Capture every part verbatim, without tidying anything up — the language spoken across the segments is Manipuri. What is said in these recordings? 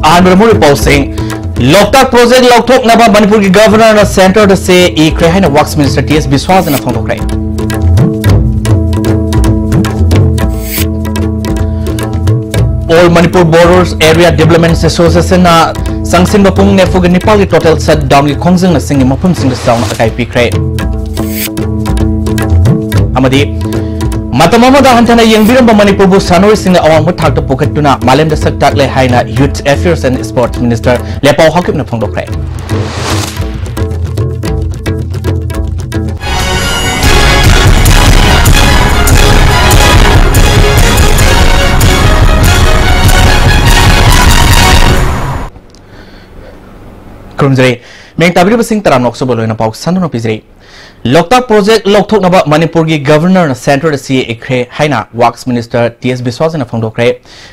ꯑꯍꯥꯟꯕꯗ ꯃꯔꯨꯑꯣꯏꯕ ꯄꯥꯎꯁꯤꯡ꯫ ꯂꯣꯛꯇꯥꯛ ꯄ꯭ꯔꯣꯖꯦꯛ ꯂꯧꯊꯣꯛꯅꯕ ꯃꯅꯤꯄꯨꯔꯒꯤ ꯒꯚꯔꯅꯔꯅ ꯁꯦꯟꯇꯔꯗ ꯆꯦ ꯏꯈ꯭ꯔꯦ ꯍꯥꯏꯅ ꯋꯥꯛꯁ ꯃꯤꯅꯤꯁꯇꯔ ꯇꯤ ꯑꯦꯁ ꯕꯤꯁ꯭ꯋꯥꯁꯅ ꯐꯣꯡꯗꯣꯛꯈ꯭ꯔꯦ꯫ All Manipur Border Area Development Associationꯅ ꯆꯪꯁꯤꯟꯕ ꯄꯨꯡ ꯅꯤꯐꯨꯒ ꯅꯤꯄꯥꯜꯒꯤ ꯇꯣꯇꯦꯜ ꯁꯠꯗꯥꯎꯟꯒꯤ ꯈꯣꯡꯖꯪꯅ ꯆꯤꯡꯒꯤ ꯃꯐꯝꯁꯤꯡꯗ ꯆꯥꯎꯅ ꯑꯀꯥꯏ ꯄꯤꯈ꯭ꯔꯦ꯫ ꯑꯃꯗꯤ ꯃꯇꯝ ꯑꯃꯗ ꯍꯟꯊꯅ ꯌꯦꯡꯕꯤꯔꯝꯕ ꯃꯅꯤꯄꯨꯔꯕꯨ ꯁꯥꯟꯅꯔꯣꯏꯁꯤꯡꯅ ꯑꯋꯥꯡꯕ ꯊꯥꯛꯇ ꯄꯨꯈꯠꯇꯨꯅ ꯃꯥꯂꯦꯝꯗ ꯁꯛ ꯇꯥꯛꯂꯦ ꯍꯥꯏꯅ Youth Affairs and Sports Minister ꯂꯦꯄꯥꯎ ꯍꯥꯎꯀꯤꯞꯅ ꯐꯣꯡꯗꯣꯛꯈ꯭ꯔꯦ꯫ ꯈꯨꯔꯨꯝꯖꯔꯤ꯫ ꯃꯌꯦꯛ ꯇꯥꯕꯤꯔꯤꯕꯁꯤꯡ ꯇꯔꯥꯝꯅ ꯑꯣꯛꯆꯕ ꯂꯣꯏꯅ ꯄꯥꯎ ꯁꯟꯗꯣꯛꯅ ꯄꯤꯖꯔꯤ꯫ ꯂꯣꯛꯇꯥꯛ ꯄ꯭ꯔꯣꯖꯦꯛ ꯂꯧꯊꯣꯛꯅꯕ ꯃꯅꯤꯄꯨꯔꯒꯤ ꯒꯚꯔꯅꯔꯅ ꯁꯦꯟꯇꯔꯗ ꯆꯦ ꯏꯈ꯭ꯔꯦ ꯍꯥꯏꯅ ꯋꯥꯛꯁ ꯃꯤꯅꯤꯁꯇꯔ ꯇꯤ ꯑꯦꯁ ꯕꯤꯁ꯭ꯋꯥꯁꯅ ꯐꯣꯡꯗꯣꯛꯈ꯭ꯔꯦ꯫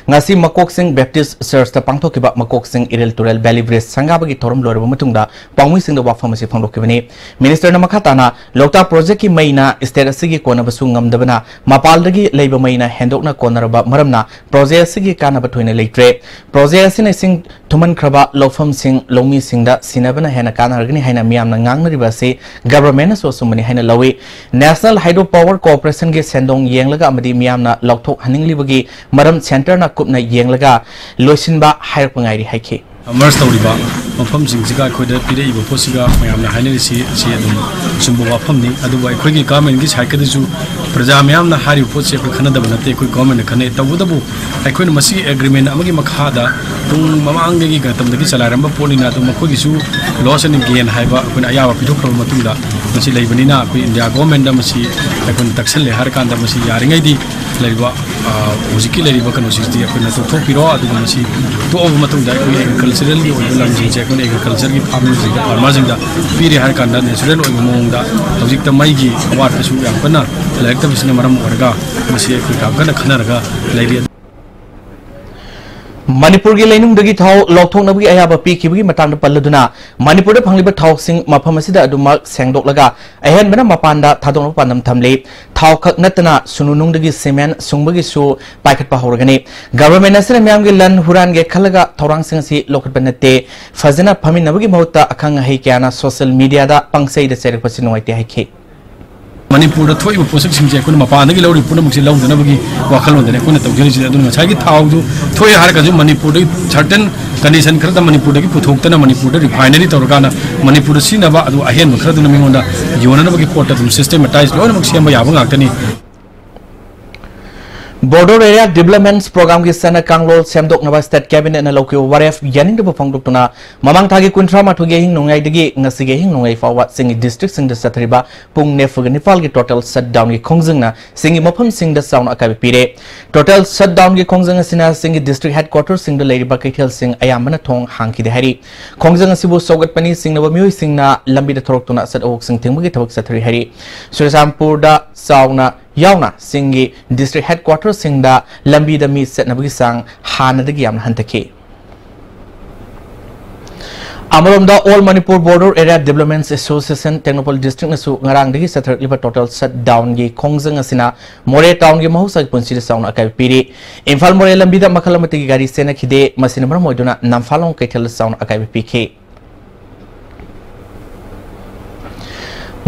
ꯉꯁꯤ ꯃꯀꯣꯛꯆꯤꯡ ꯕꯦꯞꯇꯤꯁ ꯆꯔꯆꯇ ꯄꯥꯡꯊꯣꯛꯈꯤꯕ ꯃꯀꯣꯛꯆꯤꯡ ꯏꯔꯤꯜ ꯇꯨꯔꯦꯜ ꯚꯦꯂꯤ ꯕ꯭ꯔꯤꯖ ꯁꯪꯒꯥꯕꯒꯤ ꯊꯧꯔꯝ ꯂꯣꯏꯔꯕ ꯃꯇꯨꯡꯗ ꯄꯥꯎꯃꯤꯁꯤꯡꯗ ꯋꯥꯐꯝ ꯑꯁꯤ ꯐꯣꯡꯗꯣꯛꯈꯤꯕꯅꯤ꯫ ꯃꯤꯅꯤꯁꯇꯔꯅ ꯃꯈꯥ ꯇꯥꯅ ꯂꯣꯛꯇꯥꯛ ꯄ꯭ꯔꯣꯖꯦꯛꯀꯤ ꯃꯩꯅ ꯁ꯭ꯇꯦꯠ ꯑꯁꯤꯒꯤ ꯀꯣꯟꯅꯕꯁꯨ ꯉꯝꯗꯕꯅ ꯃꯄꯥꯜꯗꯒꯤ ꯂꯩꯕ ꯃꯩꯅ ꯍꯦꯟꯗꯣꯛꯅ ꯀꯣꯟꯅꯔꯕ ꯃꯔꯝꯅ ꯄ꯭ꯔꯣꯖꯦꯛ ꯑꯁꯤꯒꯤ ꯀꯥꯟꯅꯕ ꯊꯣꯏꯅ ꯂꯩꯇ꯭ꯔꯦ꯫ ꯄ꯭ꯔꯣꯖꯦꯛ ꯑꯁꯤꯅ ꯏꯁꯤꯡ ꯊꯨꯝꯍꯟꯈ꯭ꯔꯕ ꯂꯧꯐꯝꯁꯤꯡ, ꯂꯧꯃꯤꯁꯤꯡꯗ ꯁꯤꯟꯅꯕꯅ ꯍꯦꯟꯅ ꯀꯥꯟꯅꯔꯒꯅꯤ ꯍꯥꯏꯅ ꯃꯤꯌꯥꯝꯅ ꯉꯥꯡꯅꯔꯤꯕ ꯑꯁꯤ ꯒꯚꯔꯟꯃꯦꯟꯠꯅꯁꯨ ꯑꯆꯨꯝꯕꯅꯤ ꯍꯥꯏꯅ ꯂꯧꯏ꯫ ꯅꯦꯁꯅꯦꯜ ꯍꯥꯏꯗ꯭ꯔꯣ ꯄꯥꯋꯔ ꯀꯣꯔꯄꯣꯔꯦꯁꯟꯒꯤ ꯁꯦꯟꯗꯣꯡ ꯌꯦꯡꯂꯒ ꯑꯃꯗꯤ ꯃꯤꯌꯥꯝꯅ ꯂꯧꯊꯣꯛꯍꯟꯅꯤꯡꯂꯤꯕꯒꯤ ꯃꯔꯝ ꯁꯦꯟꯇꯔꯅ ꯀꯨꯞꯅ ꯌꯦꯡꯂꯒ ꯂꯣꯏꯁꯤꯟꯕ ꯍꯥꯏꯔꯛꯄ ꯉꯥꯏꯔꯤ ꯍꯥꯏꯈꯤ꯫ ꯃꯔꯖ ꯇꯧꯔꯤꯕ ꯃꯐꯝꯁꯤꯡꯁꯤꯒ ꯑꯩꯈꯣꯏꯗ ꯄꯤꯔꯛꯏꯕ ꯄꯣꯠꯁꯤꯒ ꯃꯌꯥꯝꯅ ꯍꯥꯏꯅꯔꯤꯁꯤ, ꯁꯤ ꯑꯗꯨꯝ ꯑꯆꯨꯝꯕ ꯋꯥꯐꯝꯅꯤ꯫ ꯑꯗꯨꯕꯨ ꯑꯩꯈꯣꯏꯒꯤ ꯒꯚꯔꯟꯃꯦꯟꯠꯀꯤ ꯁꯥꯏꯠꯀꯗꯁꯨ ꯄ꯭ꯔꯖꯥ ꯃꯌꯥꯝꯅ ꯍꯥꯏꯔꯤꯕ ꯄꯣꯠꯁꯦ ꯑꯩꯈꯣꯏ ꯈꯟꯅꯗꯕ ꯅꯠꯇꯦ, ꯑꯩꯈꯣꯏ ꯒꯚꯔꯟꯃꯦꯟꯠꯅ ꯈꯟꯅꯩ꯫ ꯇꯧꯕꯇꯕꯨ ꯑꯩꯈꯣꯏꯅ ꯃꯁꯤꯒꯤ ꯑꯦꯒ꯭ꯔꯤꯃꯦꯟꯠ ꯑꯃꯒꯤ ꯃꯈꯥꯗ ꯇꯨꯡ ꯃꯃꯥꯡꯗꯒꯤ ꯃꯇꯝꯗꯒꯤ ꯆꯂꯥꯏꯔꯝꯕ ꯄꯣꯠꯅꯤꯅ, ꯑꯗꯨꯝ ꯃꯈꯣꯏꯒꯤꯁꯨ loss and gain ꯍꯥꯏꯕ ꯑꯩꯈꯣꯏꯅ ꯑꯌꯥꯕ ꯄꯤꯊꯣꯛꯈ꯭ꯔꯕ ꯃꯇꯨꯡꯗ, ꯃꯁꯤ ꯂꯩꯕꯅꯤꯅ ꯑꯩꯈꯣꯏ ꯏꯟꯗꯤꯌꯥ ꯒꯚꯔꯟꯃꯦꯟꯠꯇ ꯃꯁꯤ ꯑꯩꯈꯣꯏꯅ ꯇꯛꯁꯜꯂꯦ ꯍꯥꯏꯔꯀꯥꯟꯗ, ꯃꯁꯤ ꯌꯥꯔꯤꯉꯩꯗꯤ ꯂꯩꯔꯤꯕ, ꯑ, ꯍꯧꯖꯤꯛꯀꯤ ꯂꯩꯔꯤꯕ ꯀꯩꯅꯣꯁꯤꯡꯁꯤꯗꯤ ꯑꯩꯈꯣꯏꯅ ꯇꯣꯛꯊꯣꯛꯄꯤꯔꯣ꯫ ꯑꯗꯨꯒ ꯃꯁꯤ ꯇꯣꯛꯑꯕ ꯃꯇꯨꯡꯗ ꯑꯩꯈꯣꯏꯒꯤ ꯑꯦꯒ꯭ꯔꯤꯀꯜꯆꯔꯦꯜꯒꯤ ꯑꯣꯏꯕ ꯂꯝꯁꯤꯡꯁꯦ ꯑꯩꯈꯣꯏꯅ ꯑꯦꯒ꯭ꯔꯤꯀꯜꯆꯔꯒꯤ ꯐꯥꯔꯃꯔꯁꯤꯡꯗ, ꯐꯥꯔꯃꯔꯁꯤꯡꯗ ꯄꯤꯔꯦ ꯍꯥꯏꯔꯀꯥꯟꯗ, ꯅꯦꯆꯔꯦꯜ ꯑꯣꯏꯕ ꯃꯑꯣꯡꯗ ꯍꯧꯖꯤꯛꯇ ꯃꯩꯒꯤ ꯑꯋꯥꯠꯄꯁꯨ ꯌꯥꯝ ꯀꯟꯅ ꯂꯩꯔꯛꯇꯕꯁꯤꯅ ꯃꯔꯝ ꯑꯣꯏꯔꯒ ꯃꯁꯤ ꯑꯩꯈꯣꯏ ꯌꯥꯝ ꯀꯟꯅ ꯈꯟꯅꯔꯒ ꯂꯩꯔꯤ꯫ ꯃꯅꯤꯄꯨꯔꯒꯤ ꯂꯩꯅꯨꯡꯗꯒꯤ ꯊꯥꯎ ꯂꯧꯊꯣꯛꯅꯕꯒꯤ ꯑꯌꯥꯕ ꯄꯤꯈꯤꯕꯒꯤ ꯃꯇꯥꯡꯗ ꯄꯜꯂꯗꯨꯅ, ꯃꯅꯤꯄꯨꯔꯗ ꯐꯪꯂꯤꯕ ꯊꯥꯎꯁꯤꯡ ꯃꯐꯝ ꯑꯁꯤꯗ ꯑꯗꯨꯃꯛ ꯁꯦꯡꯗꯣꯛꯂꯒ ꯑꯍꯦꯟꯕꯅ ꯃꯄꯥꯟꯗ ꯊꯥꯗꯣꯛꯅꯕ ꯄꯥꯟꯗꯝ ꯊꯝꯂꯤ꯫ ꯊꯥꯎ ꯈꯛ ꯅꯠꯇꯅ ꯁꯨꯅꯨ ꯅꯨꯡꯗꯒꯤ ꯁꯤꯃꯦꯟ ꯁꯨꯡꯕꯒꯤꯁꯨ ꯄꯥꯏꯈꯠꯄ ꯍꯧꯔꯒꯅꯤ꯫ ꯒꯚꯔꯟꯃꯦꯟꯠ ꯑꯁꯤꯅ ꯃꯤꯌꯥꯝꯒꯤ ꯂꯟ ꯍꯨꯔꯥꯟꯒꯦ ꯈꯜꯂꯒ ꯊꯧꯔꯥꯡꯁꯤꯡ ꯑꯁꯤ ꯂꯧꯈꯠꯄ ꯅꯠꯇꯦ꯫ ꯐꯖꯅ ꯐꯝꯃꯤꯟꯅꯕꯒꯤ ꯃꯍꯨꯠꯇ ꯑꯈꯪ ꯑꯍꯩ ꯀꯌꯥꯅ ꯁꯣꯁꯤꯌꯦꯜ ꯃꯤꯗꯤꯌꯥꯗ ꯄꯪꯆꯩꯗ ꯆꯩꯔꯛꯄꯁꯤ ꯅꯨꯡꯉꯥꯏꯇꯦ ꯍꯥꯏꯈꯤ꯫ ꯃꯅꯤꯄꯨꯔꯗ ꯊꯣꯛꯏꯕ ꯄꯣꯠꯁꯛꯁꯤꯡꯁꯦ ꯑꯩꯈꯣꯏꯅ ꯃꯄꯥꯟꯗꯒꯤ ꯂꯧꯔꯤꯕ ꯄꯨꯝꯅꯃꯛꯁꯦ ꯂꯧꯗꯅꯕꯒꯤ ꯋꯥꯈꯜꯂꯣꯟꯗꯅꯤ ꯑꯩꯈꯣꯏꯅ ꯇꯧꯖꯔꯤꯁꯦ꯫ ꯑꯗꯨꯅ ꯉꯁꯥꯏꯒꯤ ꯊꯥꯎꯗꯨ ꯊꯣꯛꯑꯦ ꯍꯥꯏꯔꯒꯁꯨ ꯃꯅꯤꯄꯨꯔꯗꯒꯤ certain condition ꯈꯔꯗ ꯃꯅꯤꯄꯨꯔꯗꯒꯤ ꯄꯨꯊꯣꯛꯇꯅ ꯃꯅꯤꯄꯨꯔꯗ refinery ꯇꯧꯔꯀꯥꯟꯗ ꯃꯅꯤꯄꯨꯔꯗ ꯁꯤꯖꯤꯟꯅꯕ ꯑꯗꯨ ꯑꯍꯦꯟꯕ ꯈꯔꯗꯨꯅ ꯃꯤꯉꯣꯟꯗ ꯌꯣꯟꯅꯅꯕꯒꯤ ꯄꯣꯠꯇ ꯑꯗꯨꯝ systematize ꯂꯣꯏꯅꯃꯛ ꯁꯦꯝꯕ ꯌꯥꯕ ꯉꯥꯛꯇꯅꯤ꯫ Border Area Developments Programꯒꯤ ꯆꯠꯅ ꯀꯥꯡꯂꯣꯟ ꯁꯦꯝꯗꯣꯛꯅꯕ State Cabinetꯅ ꯂꯧꯈꯤꯕ ꯋꯥꯔꯦꯞ ꯌꯥꯅꯤꯡꯗꯕ ꯐꯣꯡꯗꯣꯛꯇꯨꯅ ꯃꯃꯥꯡ ꯊꯥꯒꯤ ꯀꯨꯟꯊ꯭ꯔꯥ ꯃꯥꯊꯣꯏꯒꯤ ꯑꯍꯤꯡ ꯅꯣꯡꯌꯥꯏꯗꯒꯤ ꯉꯁꯤꯒꯤ ꯑꯍꯤꯡ ꯅꯣꯡꯌꯥꯏ ꯐꯥꯎꯕ ꯆꯤꯡꯒꯤ districtꯁꯤꯡꯗ ꯆꯠꯊꯔꯤꯕ ꯄꯨꯡ ꯅꯤꯐꯨꯒ ꯅꯤꯄꯥꯜꯒꯤ total shutdownꯒꯤ ꯈꯣꯡꯖꯪꯅ ꯆꯤꯡꯒꯤ ꯃꯐꯝꯁꯤꯡꯗ ꯆꯥꯎꯅ ꯑꯀꯥꯏꯕ ꯄꯤꯔꯦ꯫ Total shutdownꯒꯤ ꯈꯣꯡꯖꯪ ꯑꯁꯤꯅ ꯆꯤꯡꯒꯤ district headquarterꯁꯤꯡꯗ ꯂꯩꯔꯤꯕ ꯀꯩꯊꯦꯜꯁꯤꯡ ꯑꯌꯥꯝꯕꯅ ꯊꯣꯡ ꯍꯥꯡꯈꯤꯗꯦ ꯍꯥꯏꯔꯤ꯫ ꯈꯣꯡꯖꯪ ꯑꯁꯤꯕꯨ ꯁꯧꯒꯠꯄꯅꯤ ꯆꯤꯡꯅꯕ ꯃꯤꯑꯣꯏꯁꯤꯡꯅ ꯂꯝꯕꯤꯗ ꯊꯣꯔꯛꯇꯨꯅ ꯑꯆꯠ ꯑꯋꯣꯛꯁꯤꯡ ꯊꯤꯡꯕꯒꯤ ꯊꯕꯛ ꯆꯠꯊꯔꯤ ꯍꯥꯏꯔꯤ꯫ ꯆꯨꯔꯆꯥꯟꯄꯨꯔꯗ ꯆꯥꯎꯅ ꯌꯥꯎꯅ ꯆꯤꯡꯒꯤ district headquarterꯁꯤꯡꯗ ꯂꯝꯕꯤꯗ ꯃꯤ ꯆꯠꯅꯕꯒꯤ ꯆꯥꯡ ꯍꯥꯟꯅꯗꯒꯤ ꯌꯥꯝꯅ ꯍꯟꯊꯈꯤ꯫ ꯑꯃꯔꯣꯝꯗ, All Manipur Border Area Developments Association Tengnoupal districtꯅꯁꯨ ꯉꯔꯥꯡꯗꯒꯤ ꯆꯠꯊꯔꯛꯂꯤꯕ total shutdownꯒꯤ ꯈꯣꯡꯖꯪ ꯑꯁꯤꯅ ꯃꯣꯔꯦ townꯒꯤ ꯃꯍꯧꯁꯥꯒꯤ ꯄꯨꯟꯁꯤꯗ ꯆꯥꯎꯅ ꯑꯀꯥꯏꯕ ꯄꯤꯔꯤ꯫ ꯏꯝꯐꯥꯜ ꯃꯣꯔꯦ ꯂꯝꯕꯤꯗ ꯃꯈꯜ ꯑꯃꯠꯇꯒꯤ ꯒꯥꯔꯤ ꯆꯦꯟꯅꯈꯤꯗꯦ꯫ ꯃꯁꯤꯅ ꯃꯔꯝ ꯑꯣꯏꯗꯨꯅ ꯅꯝꯐꯥꯂꯣꯡ ꯀꯩꯊꯦꯜꯗ ꯆꯥꯎꯅ ꯑꯀꯥꯏꯕ ꯄꯤꯈꯤ꯫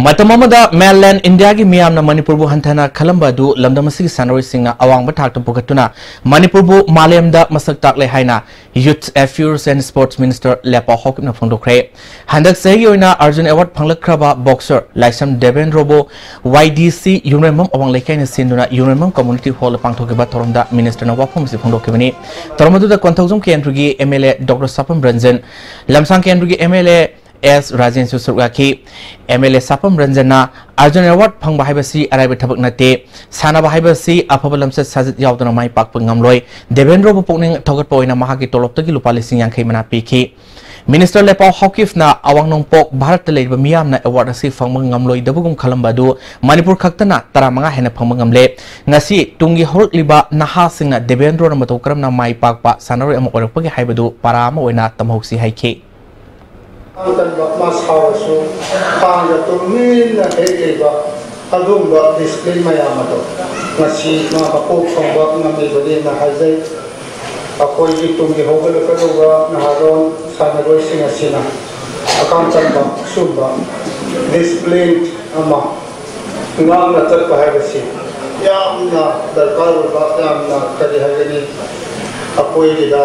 ꯃꯇꯝ ꯑꯃꯗ mainland Indiaꯒꯤ ꯃꯤꯌꯥꯝꯅ ꯃꯅꯤꯄꯨꯔꯕꯨ ꯍꯟꯊꯅ ꯈꯜꯂꯝꯕ ꯑꯗꯨ ꯂꯝꯗꯝ ꯑꯁꯤꯒꯤ ꯁꯥꯟꯅꯔꯣꯏꯁꯤꯡꯅ ꯑꯋꯥꯡꯕ ꯊꯥꯛꯇ ꯄꯨꯈꯠꯇꯨꯅ ꯃꯅꯤꯄꯨꯔꯕꯨ ꯃꯥꯂꯦꯝꯗ ꯃꯁꯛ ꯇꯥꯛꯂꯦ ꯍꯥꯏꯅ Youth Affairs and Sports Minister ꯂꯦꯄꯥꯎ ꯍꯥꯎꯀꯤꯞꯅ ꯐꯣꯡꯗꯣꯛꯈ꯭ꯔꯦ꯫ ꯍꯟꯗꯛ ꯆꯍꯤꯒꯤ ꯑꯣꯏꯅ Arjun Award ꯐꯪꯂꯛꯈ꯭ꯔꯕ boxer ꯂꯥꯏꯁ꯭ꯔꯝ ꯗꯦꯕꯦꯟꯗ꯭ꯔꯣꯕꯨ Y D C ꯌꯨꯝꯔꯦꯝꯕꯝ ꯑꯋꯥꯡ ꯂꯩꯀꯥꯏꯅ ꯁꯤꯟꯗꯨꯅ ꯌꯨꯝꯔꯦꯝꯕꯝ Community Hallꯗ ꯄꯥꯡꯊꯣꯛꯈꯤꯕ ꯊꯧꯔꯝꯗ ministerꯅ ꯋꯥꯐꯝ ꯑꯁꯤ ꯐꯣꯡꯗꯣꯛꯈꯤꯕꯅꯤ꯫ ꯊꯧꯔꯝ ꯑꯗꯨꯗ ꯀꯣꯟꯊꯧꯖꯝ ꯀꯦꯟꯗ꯭ꯔꯒꯤ M L A Doctor ꯁꯥꯄꯝ Ranjan, ꯂꯝꯁꯥꯡ ꯀꯦꯟꯗ꯭ꯔꯒꯤ M L A ꯑꯦꯁ ꯔꯥꯖꯦꯟꯁꯨ ꯁꯔꯨꯛ ꯌꯥꯈꯤ꯫ M L A ꯁꯥꯄꯝ ꯔꯟꯖꯟꯅ Arjun Award ꯐꯪꯕ ꯍꯥꯏꯕꯁꯤ ꯑꯔꯥꯏꯕ ꯊꯕꯛ ꯅꯠꯇꯦ꯫ ꯁꯥꯟꯅꯕ ꯍꯥꯏꯕꯁꯤ ꯑꯐꯕ ꯂꯝꯆꯠ ꯁꯥꯖꯠ ꯌꯥꯎꯗꯅ ꯃꯥꯏ ꯄꯥꯛꯄ ꯉꯝꯂꯣꯏ꯫ ꯗꯦꯕꯦꯟꯗ꯭ꯔꯣꯕꯨ ꯄꯨꯛꯅꯤꯡ ꯊꯧꯒꯠꯄ ꯑꯣꯏꯅ ꯃꯍꯥꯛꯀꯤ ꯇꯣꯂꯣꯞꯇꯒꯤ ꯂꯨꯄꯥ ꯂꯤꯁꯤꯡ ꯌꯥꯡꯈꯩ ꯃꯅꯥ ꯄꯤꯈꯤ꯫ ꯃꯤꯅꯤꯁꯇꯔ ꯂꯦꯄꯥꯎ ꯍꯥꯎꯀꯤꯞꯅ ꯑꯋꯥꯡ ꯅꯣꯡꯄꯣꯛ ꯚꯥꯔꯠꯇ ꯂꯩꯔꯤꯕ ꯃꯤꯌꯥꯝꯅ ꯑꯦꯋꯥꯔꯗ ꯑꯁꯤ ꯐꯪꯕ ꯉꯝꯂꯣꯏꯗꯕꯒꯨꯝ ꯈꯜꯂꯝꯕ ꯑꯗꯨ ꯃꯅꯤꯄꯨꯔ ꯈꯛꯇꯅ ꯇꯔꯥꯃꯉꯥ ꯍꯦꯟꯅ ꯐꯪꯕ ꯉꯝꯂꯦ꯫ ꯉꯁꯤ ꯇꯨꯡꯒꯤ ꯍꯧꯔꯛꯂꯤꯕ ꯅꯍꯥꯁꯤꯡꯅ ꯗꯦꯕꯦꯟꯗ꯭ꯔꯣꯅ ꯃꯇꯧ ꯀꯔꯝꯅ ꯃꯥꯏ ꯄꯥꯛꯄ ꯁꯥꯟꯅꯔꯣꯏ ꯑꯃ ꯑꯣꯏꯔꯛꯄꯒꯦ ꯍꯥꯏꯕꯗꯨ ꯄꯥꯔꯥ ꯑꯃ ꯑꯣꯏꯅ ꯇꯝꯍꯧꯁꯤ ꯍꯥꯏꯈꯤ꯫ ꯇꯟꯕ ꯃꯥ ꯁꯥꯎꯔꯁꯨ ꯈꯥꯡꯗ ꯇꯨꯃꯤꯟꯅ ꯍꯦꯛ ꯂꯩꯕ ꯑꯗꯨꯒꯨꯝꯕ ꯗꯤꯁꯤꯄ꯭ꯂꯤꯟ ꯃꯌꯥꯝ ꯑꯗꯣ ꯉꯁꯤ ꯃꯥ ꯃꯀꯣꯛ ꯊꯣꯡꯕ ꯉꯝꯂꯤꯕꯅꯦꯅ ꯍꯥꯏꯖꯩ꯫ ꯑꯩꯈꯣꯏꯒꯤ ꯇꯨꯡꯒꯤ ꯍꯧꯒꯠꯂꯛꯀꯗꯧꯕ ꯅꯍꯥꯔꯣꯜ ꯁꯥꯟꯅꯔꯣꯏꯁꯤꯡ ꯑꯁꯤꯅ ꯑꯀꯥꯝ ꯆꯟꯕ ꯑꯆꯨꯝꯕ ꯗꯤꯁꯤꯄ꯭ꯂꯤꯟ ꯑꯃ ꯉꯥꯛꯅ ꯆꯠꯄ ꯍꯥꯏꯕꯁꯤ ꯌꯥꯝꯅ ꯗꯔꯀꯥꯔ ꯑꯣꯏꯕ, ꯌꯥꯝꯅ ꯀꯔꯤ ꯍꯥꯏꯒꯅꯤ, ꯑꯩꯈꯣꯏꯒꯤꯗ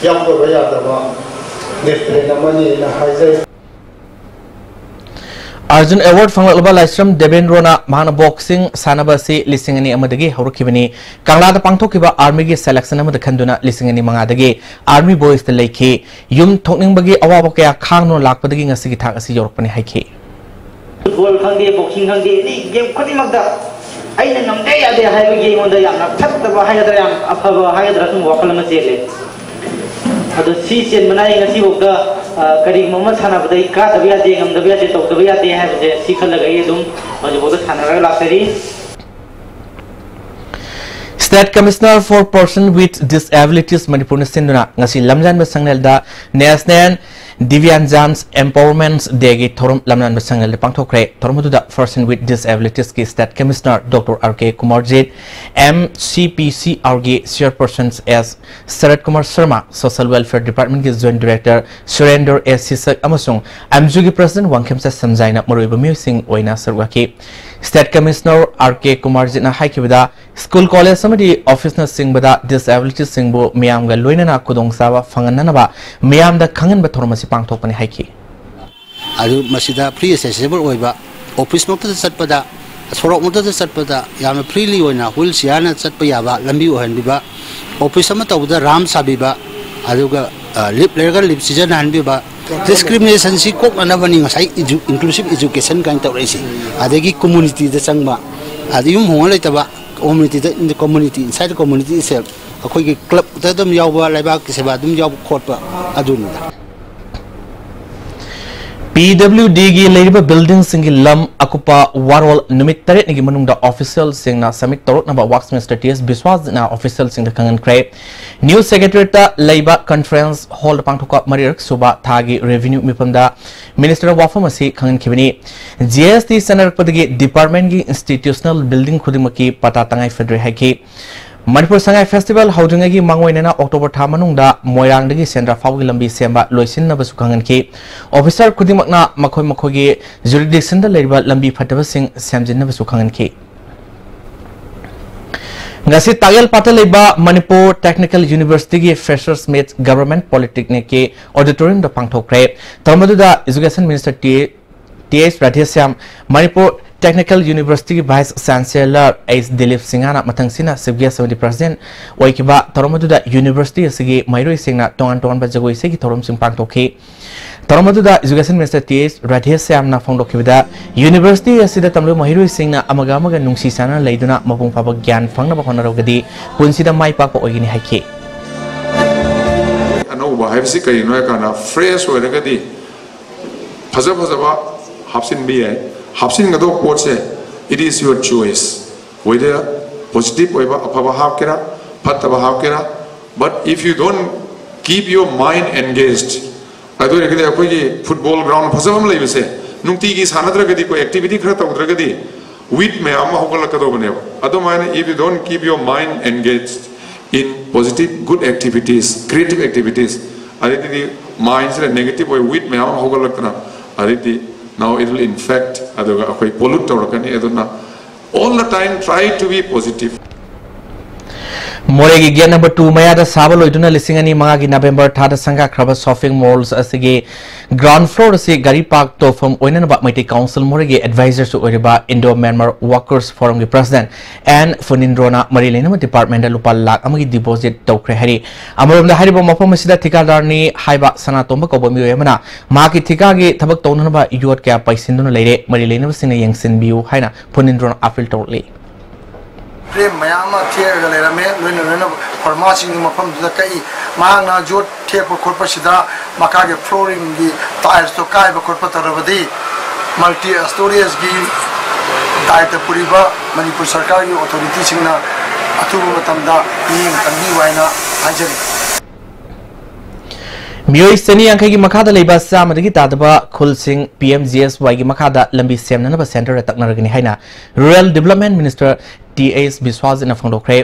ꯌꯥꯎꯗꯕ ꯌꯥꯗꯕ ꯗꯤꯁꯤꯄ꯭ꯂꯤꯟ ꯑꯃꯅꯤꯅ ꯍꯥꯏꯖꯩ꯫ ꯑꯔꯖꯨꯟ ꯑꯦꯋꯥꯔꯗ ꯐꯪꯂꯛꯂꯕ ꯂꯥꯏꯁ꯭ꯔꯝ ꯗꯦꯕꯦꯟꯗ꯭ꯔꯣꯅ ꯃꯍꯥꯛꯅ ꯕꯣꯛꯁꯤꯡ ꯁꯥꯟꯅꯕ ꯑꯁꯤ ꯂꯤꯁꯤꯡ ꯑꯅꯤ ꯑꯃꯗꯒꯤ ꯍꯧꯔꯛꯈꯤꯕꯅꯤ꯫ ꯀꯪꯂꯥꯗ ꯄꯥꯡꯊꯣꯛꯈꯤꯕ ꯑꯥꯔꯃꯤꯒꯤ ꯁꯦꯂꯦꯛꯁꯟ ꯑꯃꯗ ꯈꯟꯗꯨꯅ ꯂꯤꯁꯤꯡ ꯑꯅꯤ ꯃꯉꯥꯗꯒꯤ ꯑꯥꯔꯃꯤ ꯕꯣꯏꯁꯇ ꯂꯩꯈꯤ꯫ ꯌꯨꯝ ꯊꯣꯛꯅꯤꯡꯕꯒꯤ ꯑꯋꯥꯕ ꯀꯌꯥ ꯈꯥꯡꯗꯨꯅ ꯂꯥꯛꯄꯗꯒꯤ ꯉꯁꯤꯒꯤ ꯊꯥꯛ ꯑꯁꯤ ꯌꯧꯔꯛꯄꯅꯤ ꯍꯥꯏꯈꯤ꯫ ꯐꯨꯠꯕꯣꯜ ꯈꯪꯗꯦ, ꯕꯣꯛꯁꯤꯡ ꯈꯪꯗꯦ, ꯑꯦꯅꯤ ꯒꯦꯝ ꯈꯨꯗꯤꯡꯃꯛꯇ ꯑꯩꯅ ꯉꯝꯗꯦ ꯌꯥꯗꯦ ꯍꯥꯏꯕꯒꯤ ꯑꯩꯉꯣꯟꯗ ꯌꯥꯝꯅ ꯐꯠꯇꯕ ꯍꯥꯏꯒꯗ꯭ꯔꯥ, ꯌꯥꯝ ꯑꯐꯕ ꯍꯥꯏꯒꯗ꯭ꯔꯥ, ꯁꯨꯝ ꯋꯥꯈꯜ ꯑꯃ ꯆꯦꯜꯂꯦ꯫ ꯑꯗꯣ ꯁꯤ ꯆꯦꯟꯕꯅ ꯑꯩ ꯉꯁꯤꯐꯥꯎꯗ, ꯑ, ꯀꯔꯤꯒꯨꯝꯕ ꯑꯃ ꯁꯥꯟꯅꯕꯗ ꯑꯩ ꯀꯥꯗꯕ ꯌꯥꯗꯦ, ꯉꯝꯗꯕ ꯌꯥꯗꯦ, ꯇꯧꯗꯕ ꯌꯥꯗꯦ ꯍꯥꯏꯕꯁꯦ ꯁꯤ ꯈꯜꯂꯒ ꯑꯩ ꯑꯗꯨꯝ ꯍꯧꯖꯤꯛꯐꯥꯎꯗ ꯁꯥꯟꯅꯔꯒ ꯂꯥꯛꯆꯔꯤ꯫ State Commissioner for Person with Disabilities ꯃꯅꯤꯄꯨꯔꯅ ꯁꯤꯟꯗꯨꯅ ꯉꯁꯤ ꯂꯝꯖꯥꯟꯕ ꯁꯪꯂꯦꯜꯗ National Divyangjan Empowerment Day ꯒꯤ ꯊꯧꯔꯝ ꯂꯝꯖꯥꯟꯕ ꯁꯪꯂꯦꯜꯗ ꯄꯥꯡꯊꯣꯛꯈ꯭ꯔꯦ꯫ ꯊꯧꯔꯝ ꯑꯗꯨꯗ Person with Disabilities ꯀꯤ State Commissioner Doctor R K Kumarjit, M C P C R ꯒꯤ Chairperson S ꯁꯔꯠ Kumar Sharma, Social Welfare Department ꯀꯤ Joint Director ꯁꯨꯔꯦꯟꯗ꯭ꯔ ꯑꯦ ꯁꯤꯁꯛ ꯑꯃꯁꯨꯡ ꯑꯦꯝꯖꯨꯒꯤ President ꯋꯥꯡꯈꯦꯝꯆꯥ ꯁꯟꯖꯥꯏꯅ ꯃꯔꯨꯑꯣꯏꯕ ꯃꯤꯑꯣꯏꯁꯤꯡ ꯑꯣꯏꯅ ꯁꯔꯨꯛ ꯌꯥꯈꯤ꯫ State Commissioner R K ꯀꯨꯃꯥꯔꯖꯤꯠꯅ ꯍꯥꯏꯈꯤꯕꯗ, ꯁ꯭ꯀꯨꯜ, ꯀꯣꯂꯦꯖ ꯑꯃꯗꯤ ꯑꯣꯐꯤꯁꯅꯆꯤꯡꯕꯗ ꯗꯤꯁꯑꯦꯕꯤꯂꯤꯇꯤꯁꯤꯡꯕꯨ ꯃꯤꯌꯥꯝꯒ ꯂꯣꯏꯅꯅ ꯈꯨꯗꯣꯡꯆꯥꯕ ꯐꯪꯍꯟꯅꯅꯕ ꯃꯤꯌꯥꯝꯗ ꯈꯪꯍꯟꯕ ꯊꯧꯔꯝ ꯑꯁꯤ ꯄꯥꯡꯊꯣꯛꯄꯅꯤ ꯍꯥꯏꯈꯤ꯫ ꯑꯗꯨ ꯃꯁꯤꯗ ꯐ꯭ꯔꯤ ꯑꯦꯛꯁꯦꯁꯤꯕꯜ ꯑꯣꯏꯕ, ꯑꯣꯐꯤꯁꯃꯛꯇꯗ ꯆꯠꯄꯗ, ꯁꯣꯔꯣꯛꯃꯛꯇꯗ ꯆꯠꯄꯗ ꯌꯥꯝꯅ ꯐ꯭ꯔꯤꯂꯤ ꯑꯣꯏꯅ ꯍꯨꯏꯜ ꯆꯤꯌꯥꯔꯅ ꯆꯠꯄ ꯌꯥꯕ ꯂꯝꯕꯤ ꯑꯣꯏꯍꯟꯕꯤꯕ, ꯑꯣꯐꯤꯁ ꯑꯃ ꯇꯧꯕꯗ ꯔꯥꯝ ꯁꯥꯕꯤꯕ, ꯑꯗꯨꯒ, ꯑ, ꯂꯤꯞ ꯂꯩꯔꯒ ꯂꯤꯞ ꯁꯤꯖꯤꯟꯅꯍꯟꯕꯤꯕ, ꯗꯤꯁꯀ꯭ꯔꯤꯃꯤꯅꯦꯁꯟꯁꯤ ꯀꯣꯛꯅꯅꯕꯅꯤ ꯉꯁꯥꯏ ꯏꯖꯨ-, ꯏꯟꯀ꯭ꯂꯨꯁꯤꯞ ꯏꯖꯨꯀꯦꯁꯟ ꯀꯥꯏꯅ ꯇꯧꯔꯛꯏꯁꯦ꯫ ꯑꯗꯒꯤ ꯀꯝꯃꯨꯅꯤꯇꯤꯗ ꯆꯪꯕ, ꯑꯗꯩ ꯌꯨꯝ ꯍꯣꯡꯉ ꯂꯩꯇꯕ, ꯀꯝꯃꯨꯅꯤꯇꯤꯗ, in the community, inside the community itself, ꯑꯩꯈꯣꯏꯒꯤ ꯀ꯭ꯂꯕꯇ ꯑꯗꯨꯝ ꯌꯥꯎꯕ, ꯂꯩꯕꯥꯛꯀꯤ ꯁꯦꯕꯥ ꯑꯗꯨꯝ ꯌꯥꯎꯕ ꯈꯣꯠꯄ ꯑꯗꯨꯅꯤꯗ꯫ PWDꯒꯤ ꯂꯩꯔꯤꯕ buildingꯁꯤꯡꯒꯤ ꯂꯝ ꯑꯀꯨꯞꯄ ꯋꯥꯔꯣꯜ ꯅꯨꯃꯤꯠ ꯇꯔꯦꯠꯅꯤꯒꯤ ꯃꯅꯨꯡꯗ officialꯁꯤꯡꯅ submit ꯇꯧꯔꯛꯅꯕ Works Minister T S ꯕꯤꯁ꯭ꯋꯥꯁꯖꯤꯠꯅ officialꯁꯤꯡꯗ ꯈꯪꯍꯟꯈ꯭ꯔꯦ꯫ New Secretariatꯇ ꯂꯩꯕ conference hallꯗ ꯄꯥꯡꯊꯣꯛꯄ ꯃꯔꯤꯔꯛ ꯁꯨꯕ ꯊꯥꯒꯤ revenue ꯃꯤꯐꯝꯗ ministerꯅ ꯋꯥꯐꯝ ꯑꯁꯤ ꯈꯪꯍꯟꯈꯤꯕꯅꯤ꯫ GST ꯆꯠꯅꯔꯛꯄꯗꯒꯤ departmentꯀꯤ institutional building ꯈꯨꯗꯤꯡꯃꯛꯀꯤ ꯄꯇꯥ ꯇꯉꯥꯏ ꯐꯗ꯭ꯔꯦ ꯍꯥꯏꯈꯤ꯫ ꯃꯅꯤꯄꯨꯔ ꯁꯉꯥꯏ festival ꯍꯧꯗ꯭ꯔꯤꯉꯩꯒꯤ ꯃꯥꯡꯑꯣꯏꯅꯅ October ꯊꯥ ꯃꯅꯨꯡꯗ ꯃꯣꯏꯔꯥꯡꯗꯒꯤ ꯁꯦꯟꯗ꯭ꯔꯥ ꯐꯥꯎꯒꯤ ꯂꯝꯕꯤ ꯁꯦꯝꯕ ꯂꯣꯏꯁꯤꯟꯅꯕꯁꯨ ꯈꯪꯍꯟꯈꯤ꯫ Officer ꯈꯨꯗꯤꯡꯃꯛꯅ ꯃꯈꯣꯏ ꯃꯈꯣꯏꯒꯤ jurisdictionꯗ ꯂꯩꯔꯤꯕ ꯂꯝꯕꯤ ꯐꯠꯇꯕꯁꯤꯡ ꯁꯦꯝꯖꯤꯟꯅꯕꯁꯨ ꯈꯪꯍꯟꯈꯤ꯫ ꯉꯁꯤ ꯇꯥꯛꯌꯦꯜꯄꯥꯠꯇ ꯂꯩꯕ Manipur Technical Universityꯒꯤ Freshers Meet Government Polytechnicꯀꯤ auditoriumꯗ ꯄꯥꯡꯊꯣꯛꯈ꯭ꯔꯦ꯫ ꯊꯧꯔꯝ ꯑꯗꯨꯗ Education Minister T Th Radheshyam, Manipur Technical Universityꯒꯤ Vice Chancellor H Dilip ꯁꯤꯡꯍꯅ ꯃꯊꯪꯁꯤꯅ chief guest ꯑꯃꯗꯤ president ꯑꯣꯏꯈꯤꯕ ꯊꯧꯔꯝ ꯑꯗꯨꯗ university ꯑꯁꯤꯒꯤ ꯃꯍꯩꯔꯣꯏꯁꯤꯡꯅ ꯇꯣꯉꯥꯟ ꯇꯣꯉꯥꯟꯕ ꯖꯒꯣꯏ ꯏꯁꯩꯒꯤ ꯊꯧꯔꯝꯁꯤꯡ ꯄꯥꯡꯊꯣꯛꯈꯤ꯫ ꯊꯧꯔꯝ ꯑꯗꯨꯗ Education Minister Th ꯔꯥꯙꯦꯁ꯭ꯌꯥꯝꯅ ꯐꯣꯡꯗꯣꯛꯈꯤꯕꯗ, university ꯑꯁꯤꯗ ꯇꯝꯂꯤꯕ ꯃꯍꯩꯔꯣꯏꯁꯤꯡꯅ ꯑꯃꯒ ꯑꯃꯒ ꯅꯨꯡꯁꯤ ꯆꯥꯟꯅꯅ ꯂꯩꯗꯨꯅ ꯃꯄꯨꯡ ꯐꯥꯕ ꯒ꯭ꯌꯥꯟ ꯐꯪꯅꯕ ꯍꯣꯠꯅꯔꯕꯗꯤ ꯄꯨꯟꯁꯤꯗ ꯃꯥꯏ ꯄꯥꯛꯄ ꯑꯣꯏꯒꯅꯤ ꯍꯥꯏꯈꯤ꯫ ꯑꯅꯧꯕ ꯍꯥꯏꯕꯁꯤ ꯀꯔꯤꯅꯣ ꯍꯥꯏ ꯀꯥꯟꯗ, fresh ꯑꯣꯏꯔꯒꯗꯤ ꯐꯖ ꯐꯖꯕ ꯍꯥꯞꯆꯤꯟꯕ ꯌꯥꯏ꯫ ꯍꯥꯞꯆꯤꯟꯒꯗꯧꯕ ꯄꯣꯠꯁꯦ, it is your choice, whether positive ꯑꯣꯏꯕ ꯑꯐꯕ ꯍꯥꯞꯀꯦꯔꯥ, ꯐꯠꯇꯕ ꯍꯥꯞꯀꯦꯔꯥ, but if you don't keep your mind engaged, ꯑꯗꯨ ꯑꯣꯏꯔꯒꯗꯤ ꯑꯩꯈꯣꯏꯒꯤ football ground ꯐꯖꯕ ꯑꯃ ꯂꯩꯕꯁꯦ, ꯅꯨꯡꯇꯤꯒꯤ ꯁꯥꯟꯅꯗ꯭ꯔꯒꯗꯤ, ꯑꯩꯈꯣꯏ activity ꯈꯔ ꯇꯧꯗ꯭ꯔꯒꯗꯤ, weed ꯃꯌꯥꯝ ꯑꯃ ꯍꯧꯒꯠꯂꯛꯀꯗꯧꯕꯅꯦꯕ꯫ ꯑꯗꯨꯃꯥꯏꯅ, if you don't keep your mind engaged in positive, good activities, creative activities, ꯑꯗꯩꯗꯤ mindꯁꯤꯗ negative ꯑꯣꯏ weed ꯃꯌꯥꯝ ꯑꯃ ꯍꯧꯒꯠꯂꯛꯇꯅ, ꯑꯗꯩꯗꯤ now it will infect, ꯑꯗꯨꯒ ꯑꯩꯈꯣꯏ pollute ꯇꯧꯔꯛꯀꯅꯤ꯫ ꯑꯗꯨꯅ, all the time try to be positive. ꯃꯣꯔꯦꯒꯤ gate number two ꯃꯌꯥꯗ ꯁꯥꯕ ꯂꯣꯏꯗꯨꯅ ꯂꯤꯁꯤꯡ ꯑꯅꯤ ꯃꯉꯥꯒꯤ November ꯊꯥꯗ ꯁꯪꯒꯥꯈ꯭ꯔꯕ shopping malls ꯑꯁꯤꯒꯤ ground floor ꯑꯁꯤ ꯒꯥꯔꯤ park ꯇꯧꯐꯝ ꯑꯣꯏꯅꯅꯕ ꯃꯩꯇꯩ Council ꯃꯣꯔꯦꯒꯤ advisorꯁꯨ ꯑꯣꯏꯔꯤꯕ Indo Myanmar Workers Forumꯒꯤ president N ꯐꯨꯅꯤꯟꯗ꯭ꯔꯣꯅ ꯃꯔꯤ ꯂꯩꯅꯕ departmentꯗ ꯂꯨꯄꯥ ꯂꯥꯈ ꯑꯃꯒꯤ deposit ꯇꯧꯈ꯭ꯔꯦ ꯍꯥꯏꯔꯤ꯫ ꯑꯃꯔꯣꯝꯗ ꯍꯥꯏꯔꯤꯕ ꯃꯐꯝ ꯑꯁꯤꯗ ꯊꯤꯀꯥꯗꯥꯔꯅꯤ ꯍꯥꯏꯕ ꯁꯅꯥꯇꯣꯝꯕ ꯀꯧꯕ ꯃꯤꯑꯣꯏ ꯑꯃꯅ ꯃꯍꯥꯛꯀꯤ ꯊꯤꯀꯥꯒꯤ ꯊꯕꯛ ꯇꯧꯅꯅꯕ ꯌꯣꯠ ꯀꯌꯥ ꯄꯩꯁꯤꯟꯗꯨꯅ ꯂꯩꯔꯦ, ꯃꯔꯤ ꯂꯩꯅꯕꯁꯤꯡꯅ ꯌꯦꯡꯁꯤꯟꯕꯤꯌꯨ ꯍꯥꯏꯅ ꯐꯨꯅꯤꯟꯗ꯭ꯔꯣꯅ appeal ꯇꯧꯔꯛꯂꯤ꯫ Frame ꯃꯌꯥꯝ ꯑꯃ ꯊꯦꯛꯑꯒ ꯂꯩꯔꯝꯃꯦ, ꯂꯣꯏꯅ ꯂꯣꯏꯅ ꯐꯥꯔꯃꯥꯁꯤꯡꯒꯤ ꯃꯐꯝꯗꯨꯗ ꯀꯛꯏ꯫ ꯃꯍꯥꯛꯅ ꯌꯣꯠ ꯊꯦꯛꯄ ꯈꯣꯠꯄꯁꯤꯗ ꯃꯈꯥꯒꯤ ꯐ꯭ꯂꯣꯔꯤꯡꯒꯤ ꯇꯥꯏꯜꯁꯇꯣ ꯀꯥꯏꯕ ꯈꯣꯠꯄ ꯇꯧꯔꯕꯗꯤ ꯃꯜꯇꯤ ꯁ꯭ꯇꯣꯔꯦꯖꯀꯤ ꯗꯥꯏꯇ ꯄꯨꯔꯤꯕ ꯃꯅꯤꯄꯨꯔ ꯁꯔꯀꯥꯔꯒꯤ ꯑꯣꯊꯣꯔꯤꯇꯤꯁꯤꯡꯅ ꯑꯊꯨꯕ ꯃꯇꯝꯗ ꯃꯤꯠꯌꯦꯡ ꯆꯪꯕꯤꯌꯨ ꯍꯥꯏꯅ ꯍꯥꯏꯖꯔꯤ꯫ ꯃꯤꯑꯣꯏ ꯆꯅꯤ ꯌꯥꯡꯈꯩꯒꯤ ꯃꯈꯥꯗ ꯂꯩꯕ ꯆꯥꯝꯃꯗꯒꯤ ꯇꯥꯗꯕ ꯈꯨꯜꯁꯤꯡ ꯄꯤ ꯑꯦꯝ ꯖꯤ ꯑꯦꯁ ꯋꯥꯏꯒꯤ ꯃꯈꯥꯗ ꯂꯝꯕꯤ ꯁꯦꯝꯅꯅꯕ ꯁꯦꯟꯇꯔꯗ ꯇꯛꯅꯔꯒꯅꯤ ꯍꯥꯏꯅ ꯔꯨꯔꯦꯜ ꯗꯤꯕꯂꯞꯃꯦꯟ ꯃꯤꯅꯤꯁꯇꯔ ꯇꯤ ꯑꯦꯁ ꯕꯤꯁ꯭ꯋꯥꯁꯖꯤꯠꯅ ꯐꯣꯡꯗꯣꯛꯈ꯭ꯔꯦ꯫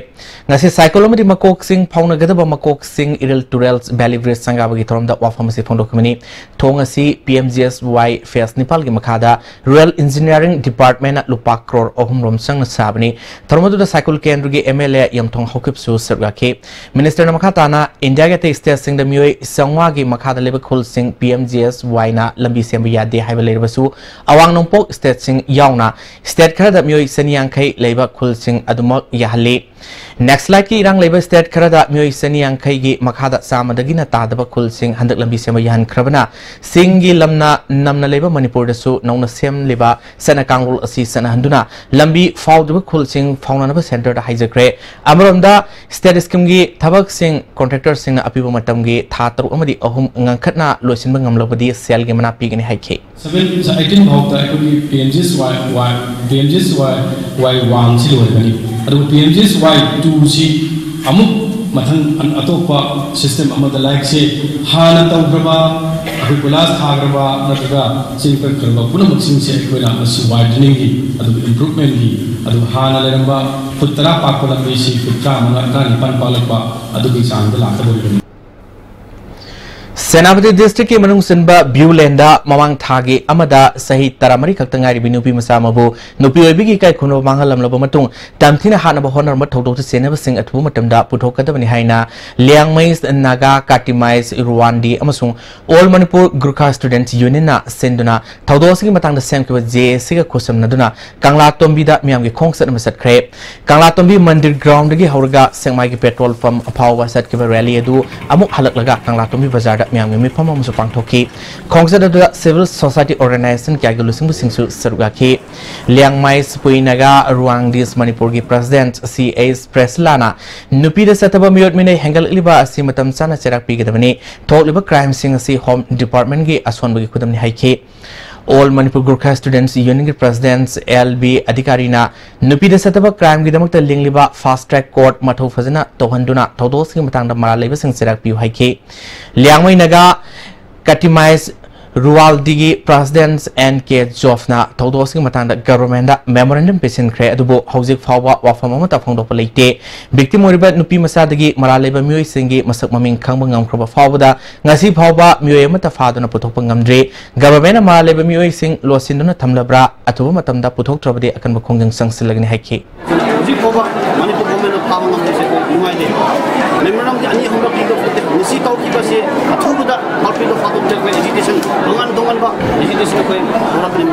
ꯉꯁꯤ ꯁꯥꯏꯀꯜ ꯑꯃꯗꯤ ꯃꯀꯣꯛꯁꯤꯡ ꯐꯥꯎꯅꯒꯗꯕ ꯃꯀꯣꯛꯁꯤꯡ ꯏꯔꯤꯜ ꯇꯨꯔꯦꯜ ꯚꯦꯂꯤ ꯕ꯭ꯔꯤꯖ ꯁꯪꯒꯥꯕꯒꯤ ꯊꯧꯔꯝꯗ ꯋꯥꯐꯝ ꯑꯁꯤ ꯐꯣꯡꯗꯣꯛꯈꯤꯕꯅꯤ꯫ ꯊꯣꯡ ꯑꯁꯤ ꯄꯤ ꯑꯦꯝ ꯖꯤ ꯑꯦꯁ ꯋꯥꯏ ꯐꯦꯁ ꯅꯤꯄꯥꯜꯒꯤ ꯃꯈꯥꯗ ꯔꯨꯔꯦꯜ ꯏꯟꯖꯤꯅꯤꯌꯥꯔꯤꯡ ꯗꯤꯄꯥꯔꯠꯃꯦꯟꯅ ꯂꯨꯄꯥ ꯀ꯭ꯔꯣꯔ ꯑꯍꯨꯝ ꯔꯣꯝ ꯆꯪꯅ ꯁꯥꯕꯅꯤ꯫ ꯊꯧꯔꯝ ꯑꯗꯨꯗ ꯁꯥꯏꯀꯨꯜ ꯀꯦꯟꯗ꯭ꯔꯒꯤ ꯑꯦꯝ ꯑꯦꯜ ꯑꯦ ꯌꯝꯊꯣꯡ ꯍꯧꯈꯤꯕꯁꯨ ꯁꯔꯨꯛ ꯌꯥꯈꯤ꯫ ꯃꯤꯅꯤꯁꯇꯔꯅ ꯃꯈꯥ ꯇꯥꯅ ꯏꯟꯗꯤꯌꯥꯒꯤ ꯑꯇꯩ ꯁ꯭ꯇꯦꯠꯁꯤꯡꯗ ꯃꯤꯑꯣꯏ ꯆꯥꯝꯃꯉꯥꯒꯤ ꯃꯈꯥꯗ ꯂꯩꯕ ꯈꯨꯜꯁꯤꯡ ꯄꯤ ꯑꯦꯝ ꯖꯤ ꯑꯦꯁ ꯋꯥꯏꯅ ꯂꯝꯕꯤ ꯁꯦꯝꯕ ꯌꯥꯗꯦ ꯍꯥꯏꯕ ꯂꯩꯔꯕꯁꯨ ꯑꯋꯥꯡ ꯅꯣꯡꯄꯣꯛ ꯁ꯭ꯇꯦꯠꯁꯤꯡ ꯌꯥꯎꯅ ꯁ꯭ꯇꯦꯠ ꯈꯔꯗ ꯃꯤꯑꯣꯏ ꯆꯅꯤ ꯌꯥꯡꯈꯩ ꯂꯩꯕ ꯈꯨꯜꯁꯤꯡ ꯑꯗꯨꯃꯛ ꯌꯥꯍꯜꯂꯤ꯫ ꯅꯦꯛꯁꯂꯥꯏꯠꯀꯤ ꯏꯔꯥꯡ ꯂꯩꯕ ꯁ꯭ꯇꯦꯠ ꯈꯔꯗ ꯃꯤꯑꯣꯏ ꯆꯅꯤ ꯌꯥꯡꯈꯩꯒꯤ ꯃꯈꯥꯗ ꯆꯥꯝꯃꯗꯒꯤꯅ ꯇꯥꯗꯕ ꯈꯨꯜꯁꯤꯡ ꯍꯟꯗꯛ ꯂꯝꯕꯤ ꯁꯦꯝꯕ ꯌꯥꯍꯟꯈ꯭ꯔꯕꯅ ꯆꯤꯡꯒꯤ ꯂꯝꯅ ꯅꯝꯅ ꯂꯩꯕ ꯃꯅꯤꯄꯨꯔꯗꯁꯨ ꯅꯧꯅ ꯁꯦꯝꯂꯤꯕ ꯆꯠꯅ ꯀꯥꯡꯂꯣꯟ ꯑꯁꯤ ꯆꯠꯅꯍꯟꯗꯨꯅ ꯂꯝꯕꯤ ꯐꯥꯎꯗ꯭ꯔꯤꯕ ꯈꯨꯜꯁꯤꯡ ꯐꯥꯎꯅꯅꯕ ꯁꯦꯟꯇꯔꯗ ꯍꯥꯏꯖꯈ꯭ꯔꯦ꯫ ꯑꯃꯔꯣꯝꯗ ꯁ꯭ꯇꯦꯠ ꯁ꯭ꯀꯤꯝꯒꯤ ꯊꯕꯛꯁꯤꯡ ꯀꯣꯟꯇ꯭ꯔꯦꯛꯇꯔꯁꯤꯡꯅ ꯑꯄꯤꯕ ꯃꯇꯝꯒꯤ ꯊꯥ ꯇꯔꯨꯛ ꯑꯃꯗꯤ ꯑꯍꯨꯝ ꯉꯟꯈꯠꯅ ꯂꯣꯏꯁꯤꯟꯕ ꯉꯝꯂꯕꯗꯤ ꯁꯦꯜꯒꯤ ꯃꯅꯥ ꯄꯤꯒꯅꯤ ꯍꯥꯏꯈꯤ꯫ ꯁꯚꯦꯟ ꯑꯩꯠꯇꯤꯟ ꯐꯥꯎꯗ ꯑꯩꯈꯣꯏꯒꯤ ꯄꯤ ꯑꯦꯝ ꯖꯤ ꯑꯦꯁ ꯋꯥꯏ ꯋꯥꯏ, ꯄꯤ ꯑꯦꯝ ꯖꯤ ꯑꯦꯁ ꯋꯥꯏ ꯋꯥꯏ ꯋꯥꯟꯁꯤ ꯂꯣꯏꯔꯒꯅꯤ꯫ ꯑꯗꯨꯒ ꯄꯤ ꯑꯦꯝ ꯖꯤ ꯑꯦꯁ ꯋꯥꯏ ꯇꯨꯁꯤ ꯑꯃꯨꯛ ꯃꯊꯪ ꯑꯟ-, ꯑꯇꯣꯞꯄ ꯁꯤꯁꯇꯦꯝ ꯑꯃꯗ ꯂꯥꯏꯔꯤꯛꯁꯦ ꯍꯥꯟꯅ ꯇꯧꯈ꯭ꯔꯕ, ꯑꯩꯈꯣꯏ ꯀꯣꯏꯂꯥꯁ ꯊꯥꯈ꯭ꯔꯕ ꯅꯠꯇ꯭ꯔꯒ ꯆꯦꯡ ꯀꯛꯈ꯭ꯔꯕ ꯄꯨꯝꯅꯃꯛꯁꯤꯡꯁꯦ ꯑꯩꯈꯣꯏꯅ ꯃꯁꯤ ꯋꯥꯏꯗꯅꯤꯡꯒꯤ, ꯑꯗꯨꯒ ꯏꯝꯄ꯭ꯔꯨꯚꯃꯦꯟꯒꯤ, ꯑꯗꯨꯒ ꯍꯥꯟꯅ ꯂꯩꯔꯝꯕ ꯐꯨꯠ ꯇꯔꯥ ꯄꯥꯛꯄ ꯂꯝꯕꯤꯁꯤ ꯐꯨꯠ ꯇꯔꯥꯃꯉꯥ, ꯇꯔꯥꯅꯤꯄꯥꯟ ꯄꯥꯛꯂꯛꯄ ꯑꯗꯨꯒꯤ ꯆꯥꯡꯗ ꯂꯥꯛꯀꯗꯧꯔꯤꯕꯅꯤ꯫ ꯁꯦꯅꯥꯄꯇꯤ ꯗꯤꯁꯇ꯭ꯔꯤꯛꯀꯤ ꯃꯅꯨꯡ ꯆꯟꯕ ꯚ꯭ꯌꯨꯂꯦꯟꯗ ꯃꯃꯥꯡ ꯊꯥꯒꯤ ꯑꯃꯗ ꯆꯍꯤ ꯇꯔꯥꯃꯔꯤ ꯈꯛꯇ ꯉꯥꯏꯔꯤꯕꯤ ꯅꯨꯄꯤ ꯃꯆꯥ ꯑꯃꯕꯨ ꯅꯨꯄꯤ ꯑꯣꯏꯕꯤꯒꯤ ꯏꯀꯥꯏ ꯈꯨꯝꯅꯕ ꯃꯥꯡꯍꯜꯂꯝꯂꯕ ꯃꯇꯨꯡ ꯇꯝꯊꯤꯅ ꯍꯥꯠꯅꯕ ꯍꯣꯠꯅꯔꯝꯕ ꯊꯧꯗꯣꯛꯇ ꯆꯦꯟꯅꯕꯁꯤꯡ ꯑꯊꯨꯕ ꯃꯇꯝꯗ ꯄꯨꯊꯣꯛꯀꯗꯕꯅꯤ ꯍꯥꯏꯅ ꯂꯤꯌꯥꯡꯃꯩ ꯅꯥꯒꯥ ꯀꯥꯇꯤꯃꯥꯏꯁ ꯔꯨꯋꯥꯟꯗꯤ ꯑꯃꯁꯨꯡ ꯑꯣꯜ ꯃꯅꯤꯄꯨꯔ ꯒꯨꯔꯈꯥ ꯁ꯭ꯇꯨꯗꯦꯟꯠꯁ ꯌꯨꯅꯤꯌꯟꯅ ꯁꯤꯟꯗꯨꯅ ꯊꯧꯗꯣꯛ ꯑꯁꯤꯒꯤ ꯃꯇꯥꯡꯗ ꯁꯦꯝꯈꯤꯕ ꯖꯦ ꯑꯦ ꯁꯤꯒ ꯈꯨꯠꯁꯝꯅꯗꯨꯅ ꯀꯪꯂꯥꯇꯣꯝꯕꯤꯗ ꯃꯤꯌꯥꯝꯒꯤ ꯈꯣꯡꯆꯠ ꯑꯃ ꯆꯠꯈ꯭ꯔꯦ꯫ ꯀꯪꯂꯥꯇꯣꯝꯕꯤ ꯃꯟꯗꯤꯔ ꯒ꯭ꯔꯥꯎꯟꯗꯒꯤ ꯍꯧꯔꯒ ꯁꯦꯛꯃꯥꯏꯒꯤ ꯄꯦꯇ꯭ꯔꯣꯜ ꯄꯝꯞ ꯐꯥꯎꯕ ꯆꯠꯈꯤꯕ ꯔꯦꯂꯤ ꯑꯗꯨ ꯑꯃꯨꯛ ꯍꯜꯂꯛꯂꯒ ꯀꯪꯂꯥꯇꯣꯝꯕꯤ ꯕꯖꯥꯔꯗ ꯃꯤꯌꯥꯝꯒꯤ ꯃꯤꯐꯝ ꯑꯃꯁꯨ ꯄꯥꯡꯊꯣꯛꯈꯤ꯫ ꯈꯣꯡꯆꯠ ꯑꯗꯨꯗ civil society organization ꯀꯌꯥꯒꯤ ꯂꯨꯆꯤꯡꯕꯁꯤꯡꯁꯨ ꯁꯔꯨꯛ ꯌꯥꯈꯤ꯫ ꯂꯤꯌꯥꯡꯃꯥꯏ ꯁꯤꯄꯨꯏ ꯅꯥꯒꯥ ꯔꯨꯋꯥꯡꯗꯤꯁ ꯃꯅꯤꯄꯨꯔꯒꯤ president ꯁꯤ ꯑꯦꯁ ꯄ꯭ꯔꯦꯁꯂꯥꯅ ꯅꯨꯄꯤꯗ ꯆꯠꯊꯕ ꯃꯤꯑꯣꯠ ꯃꯤꯅꯩ ꯍꯦꯟꯒꯠꯂꯛꯂꯤꯕ ꯑꯁꯤ ꯃꯇꯝ ꯆꯥꯅ ꯆꯩꯔꯥꯛ ꯄꯤꯒꯗꯕꯅꯤ꯫ ꯊꯣꯛꯂꯤꯕ crimeꯁꯤꯡ ꯑꯁꯤ Home Departmentꯒꯤ ꯑꯁꯣꯟꯕꯒꯤ ꯈꯨꯗꯝꯅꯤ ꯍꯥꯏꯈꯤ꯫ All Manipur Gorkha Students Unionꯒꯤ president ꯑꯦꯜ ꯕꯤ ꯑꯙꯤꯀꯥꯔꯤꯅ ꯅꯨꯄꯤꯗ ꯆꯠꯊꯕ crimeꯒꯤꯗꯃꯛꯇ ꯂꯤꯡꯂꯤꯕ fast track court ꯃꯊꯧ ꯐꯖꯅ ꯇꯧꯍꯟꯗꯨꯅ ꯊꯧꯗꯣꯛꯁꯤꯡꯒꯤ ꯃꯇꯥꯡꯗ ꯃꯔꯥꯜ ꯂꯩꯕꯁꯤꯡ ꯆꯩꯔꯥꯛ ꯄꯤꯌꯨ ꯍꯥꯏꯈꯤ꯫ ꯂꯤꯌꯥꯡꯃꯩ ꯅꯥꯒꯥ ꯀꯇꯤꯃꯥꯏꯁ ꯔꯨꯋꯥꯜꯗꯤꯒꯤ president ꯑꯦꯟ ꯀꯦ ꯖꯣꯐꯅ ꯊꯧꯗꯣꯛꯁꯤꯡꯒꯤ ꯃꯇꯥꯡꯗ governmentꯗ memorandum ꯄꯤꯁꯤꯟꯈ꯭ꯔꯦ, ꯑꯗꯨꯕꯨ ꯍꯧꯖꯤꯛ ꯐꯥꯎꯕ ꯋꯥꯐꯝ ꯑꯃꯠꯇ ꯐꯣꯡꯗꯣꯛꯄ ꯂꯩꯇꯦ꯫ Victim ꯑꯣꯏꯔꯤꯕ ꯅꯨꯄꯤ ꯃꯆꯥꯗꯒꯤ ꯃꯔꯥꯜ ꯂꯩꯕ ꯃꯤꯑꯣꯏꯁꯤꯡꯒꯤ ꯃꯁꯛ ꯃꯃꯤꯡ ꯈꯪꯕ ꯉꯝꯈ꯭ꯔꯕ ꯐꯥꯎꯕꯗ ꯉꯁꯤ ꯐꯥꯎꯕ ꯃꯤꯑꯣꯏ ꯑꯃꯠꯇ ꯐꯥꯗꯨꯅ ꯄꯨꯊꯣꯛꯄ ꯉꯝꯗ꯭ꯔꯤ꯫ Governmentꯅ ꯃꯔꯥꯜ ꯂꯩꯕ ꯃꯤꯑꯣꯏꯁꯤꯡ ꯂꯣꯠꯁꯤꯟꯗꯨꯅ ꯊꯝꯂꯕ꯭ꯔꯥ? ꯑꯊꯨꯕ ꯃꯇꯝꯗ ꯄꯨꯊꯣꯛꯇ꯭ꯔꯕꯗꯤ ꯑꯀꯟꯕ ꯈꯣꯡꯖꯪ ꯆꯪꯁꯤꯜꯂꯒꯅꯤ ꯍꯥꯏꯈꯤ꯫ ꯍꯧꯖꯤꯛ ꯐꯥꯎꯕ ꯃꯅꯤꯄꯨꯔ governmentꯅ ꯐꯥꯕ ꯉꯝꯗ꯭ꯔꯤꯁꯦ ꯑꯩꯈꯣꯏ ꯅꯨꯡꯉꯥꯏꯇꯦ꯫ Memorandumꯗꯤ ꯑꯅꯤ ꯑꯍꯨꯝꯔꯛ ꯄꯤꯕ ꯐꯠꯇꯦ꯫ ꯉꯁꯤ ꯇꯧꯈꯤꯕꯁꯦ ꯑꯊꯨꯕꯗ ꯃꯥꯔꯛꯁꯤꯠꯇꯣ ꯐꯥꯗꯣꯛꯇ꯭ꯔꯦ ꯑꯩꯈꯣꯏ agitation ꯇꯣꯉꯥꯟ ꯇꯣꯉꯥꯟꯕ agitation ꯑꯩꯈꯣꯏ ꯍꯧꯔꯛꯀꯅꯤ꯫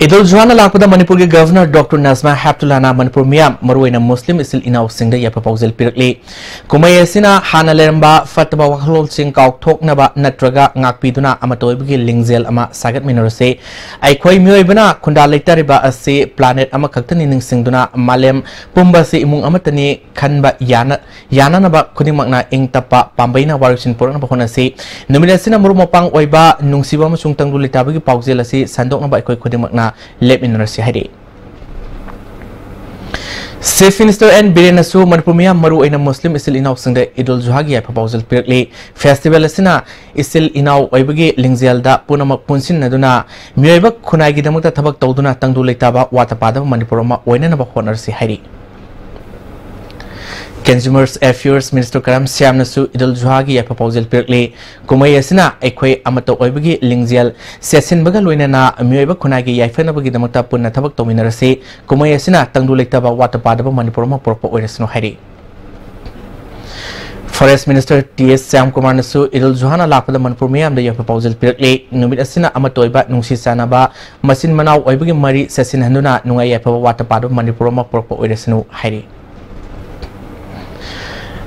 ꯏꯗꯨꯜ ꯖꯨꯍꯥꯅ ꯂꯥꯛꯄꯗ ꯃꯅꯤꯄꯨꯔꯒꯤ Governor Doctor ꯅꯖꯃꯥ ꯍꯦꯞꯇꯨꯂꯥꯅ ꯃꯅꯤꯄꯨꯔ ꯃꯤꯌꯥꯝ, ꯃꯔꯨꯑꯣꯏꯅ ꯃꯨꯁꯂꯤꯝ ꯏꯆꯤꯜ ꯏꯅꯥꯎꯁꯤꯡꯗ ꯌꯥꯏꯐ ꯄꯥꯎꯖꯦꯜ ꯄꯤꯔꯛꯂꯤ꯫ ꯀꯨꯝꯍꯩ ꯑꯁꯤꯅ ꯍꯥꯟꯅ ꯂꯩꯔꯝꯕ ꯐꯠꯇꯕ ꯋꯥꯈꯜꯂꯣꯟꯁꯤꯡ ꯀꯥꯎꯊꯣꯛꯅꯕ ꯅꯠꯇ꯭ꯔꯒ ꯉꯥꯛꯄꯤꯗꯨꯅ ꯑꯃꯠꯇ ꯑꯣꯏꯕꯒꯤ ꯂꯤꯡꯖꯦꯜ ꯑꯃ ꯁꯥꯒꯠꯃꯤꯟꯅꯔꯁꯤ꯫ ꯑꯩꯈꯣꯏ ꯃꯤꯑꯣꯏꯕꯅ ꯈꯨꯟꯗꯥ ꯂꯩꯇꯥꯔꯤꯕ ꯑꯁꯤ planet ꯑꯃꯈꯛꯇꯅꯤ ꯅꯤꯡꯁꯤꯡꯗꯨꯅ ꯃꯥꯂꯦꯝ ꯄꯨꯝꯕ ꯑꯁꯤ ꯏꯃꯨꯡ ꯑꯃꯠꯇꯅꯤ ꯈꯟꯕ ꯌꯥꯅ-, ꯌꯥꯅꯅꯕ ꯈꯨꯗꯤꯡꯃꯛꯅ ꯏꯪ ꯇꯞꯄ ꯄꯥꯝꯕꯩꯅ ꯋꯥꯔꯣꯏꯁꯤꯟ ꯄꯨꯔꯛꯅꯕ ꯍꯣꯠꯅꯁꯤ꯫ ꯅꯨꯃꯤꯠ ꯑꯁꯤꯅ ꯃꯔꯨꯞ ꯃꯄꯥꯡ ꯑꯣꯏꯕ, ꯅꯨꯡꯁꯤꯕ ꯑꯃꯁꯨꯡ ꯇꯪꯗꯨ ꯂꯩꯇꯥꯕꯒꯤ ꯄꯥꯎꯖꯦꯜ ꯑꯁꯤ ꯁꯟꯗꯣꯛꯅꯕ ꯑꯩꯈꯣꯏ ꯈꯨꯗꯤꯡꯃꯛꯅ ꯂꯦꯞꯃꯤꯟꯅꯔꯁꯤ ꯍꯥꯏꯔꯤ꯫ Chief Minister ꯑꯦꯟ ꯕꯤꯔꯦꯟꯅꯁꯨ ꯃꯅꯤꯄꯨꯔ ꯃꯤꯌꯥꯝ, ꯃꯔꯨꯑꯣꯏꯅ ꯃꯨꯁꯂꯤꯝ ꯏꯆꯤꯜ ꯏꯅꯥꯎꯁꯤꯡꯗ ꯏꯗꯨꯜ ꯖꯨꯍꯥꯒꯤ ꯌꯥꯏꯐ ꯄꯥꯎꯖꯦꯜ ꯄꯤꯔꯛꯂꯤ꯫ Festival ꯑꯁꯤꯅ ꯏꯆꯤꯜ ꯏꯅꯥꯎ ꯑꯣꯏꯕꯒꯤ ꯂꯤꯡꯖꯦꯜꯗ ꯄꯨꯝꯅꯃꯛ ꯄꯨꯟꯁꯤꯟꯅꯗꯨꯅ ꯃꯤꯑꯣꯏꯕ ꯈꯨꯟꯅꯥꯏꯒꯤꯗꯃꯛꯇ ꯊꯕꯛ ꯇꯧꯗꯨꯅ ꯇꯪꯗꯨ ꯂꯩꯇꯥꯕ, ꯋꯥꯠꯇ ꯄꯥꯗꯕ ꯃꯅꯤꯄꯨꯔ ꯑꯃ ꯑꯣꯏꯅꯅꯕ ꯍꯣꯠꯅꯔꯁꯤ ꯍꯥꯏꯔꯤ꯫ Consumer Affairs Minister ꯀꯔꯝ ꯁ꯭ꯌꯥꯝꯅꯁꯨ ꯏꯗꯨꯜ ꯖꯨꯍꯥꯒꯤ ꯌꯥꯏꯐ ꯄꯥꯎꯖꯦꯜ ꯄꯤꯔꯛꯂꯤ꯫ ꯀꯨꯝꯍꯩ ꯑꯁꯤꯅ ꯑꯩꯈꯣꯏ ꯑꯃꯠꯇ ꯑꯣꯏꯕꯒꯤ ꯂꯤꯡꯖꯦꯜ ꯆꯦꯠꯁꯤꯟꯕꯒ ꯂꯣꯏꯅꯅ ꯃꯤꯑꯣꯏꯕ ꯈꯨꯟꯅꯥꯏꯒꯤ ꯌꯥꯏꯐꯅꯕꯒꯤꯗꯃꯛꯇ ꯄꯨꯟꯅ ꯊꯕꯛ ꯇꯧꯃꯤꯟꯅꯔꯁꯤ꯫ ꯀꯨꯝꯍꯩ ꯑꯁꯤꯅ ꯇꯪꯗꯨ ꯂꯩꯇꯥꯕ, ꯋꯥꯠꯇ ꯄꯥꯗꯕ ꯃꯅꯤꯄꯨꯔ ꯑꯃ ꯄꯨꯔꯛꯄ ꯑꯣꯏꯔꯁꯅꯨ ꯍꯥꯏꯔꯤ꯫ Forest Minister ꯇꯤ ꯑꯦꯁ ꯁ꯭ꯌꯥꯝꯀꯨꯃꯥꯔꯅꯁꯨ ꯏꯗꯨꯜ ꯖꯨꯍꯥꯅ ꯂꯥꯛꯄꯗ ꯃꯅꯤꯄꯨꯔ ꯃꯤꯌꯥꯝꯗ ꯌꯥꯏꯐ ꯄꯥꯎꯖꯦꯜ ꯄꯤꯔꯛꯂꯤ꯫ ꯅꯨꯃꯤꯠ ꯑꯁꯤꯅ ꯑꯃꯠꯇ ꯑꯣꯏꯕ, ꯅꯨꯡꯁꯤ ꯆꯥꯟꯅꯕ, ꯃꯆꯤꯟ ꯃꯅꯥꯎ ꯑꯣꯏꯕꯒꯤ ꯃꯔꯤ ꯆꯦꯠꯁꯤꯟꯍꯟꯗꯨꯅ ꯅꯨꯡꯉꯥꯏ ꯌꯥꯏꯐꯕ, ꯋꯥꯠꯇ ꯄꯥꯗꯕ ꯃꯅꯤꯄꯨꯔ ꯑꯃ ꯄꯨꯔꯛꯄ ꯑꯣꯏꯔꯁꯅꯨ ꯍꯥꯏꯔꯤ꯫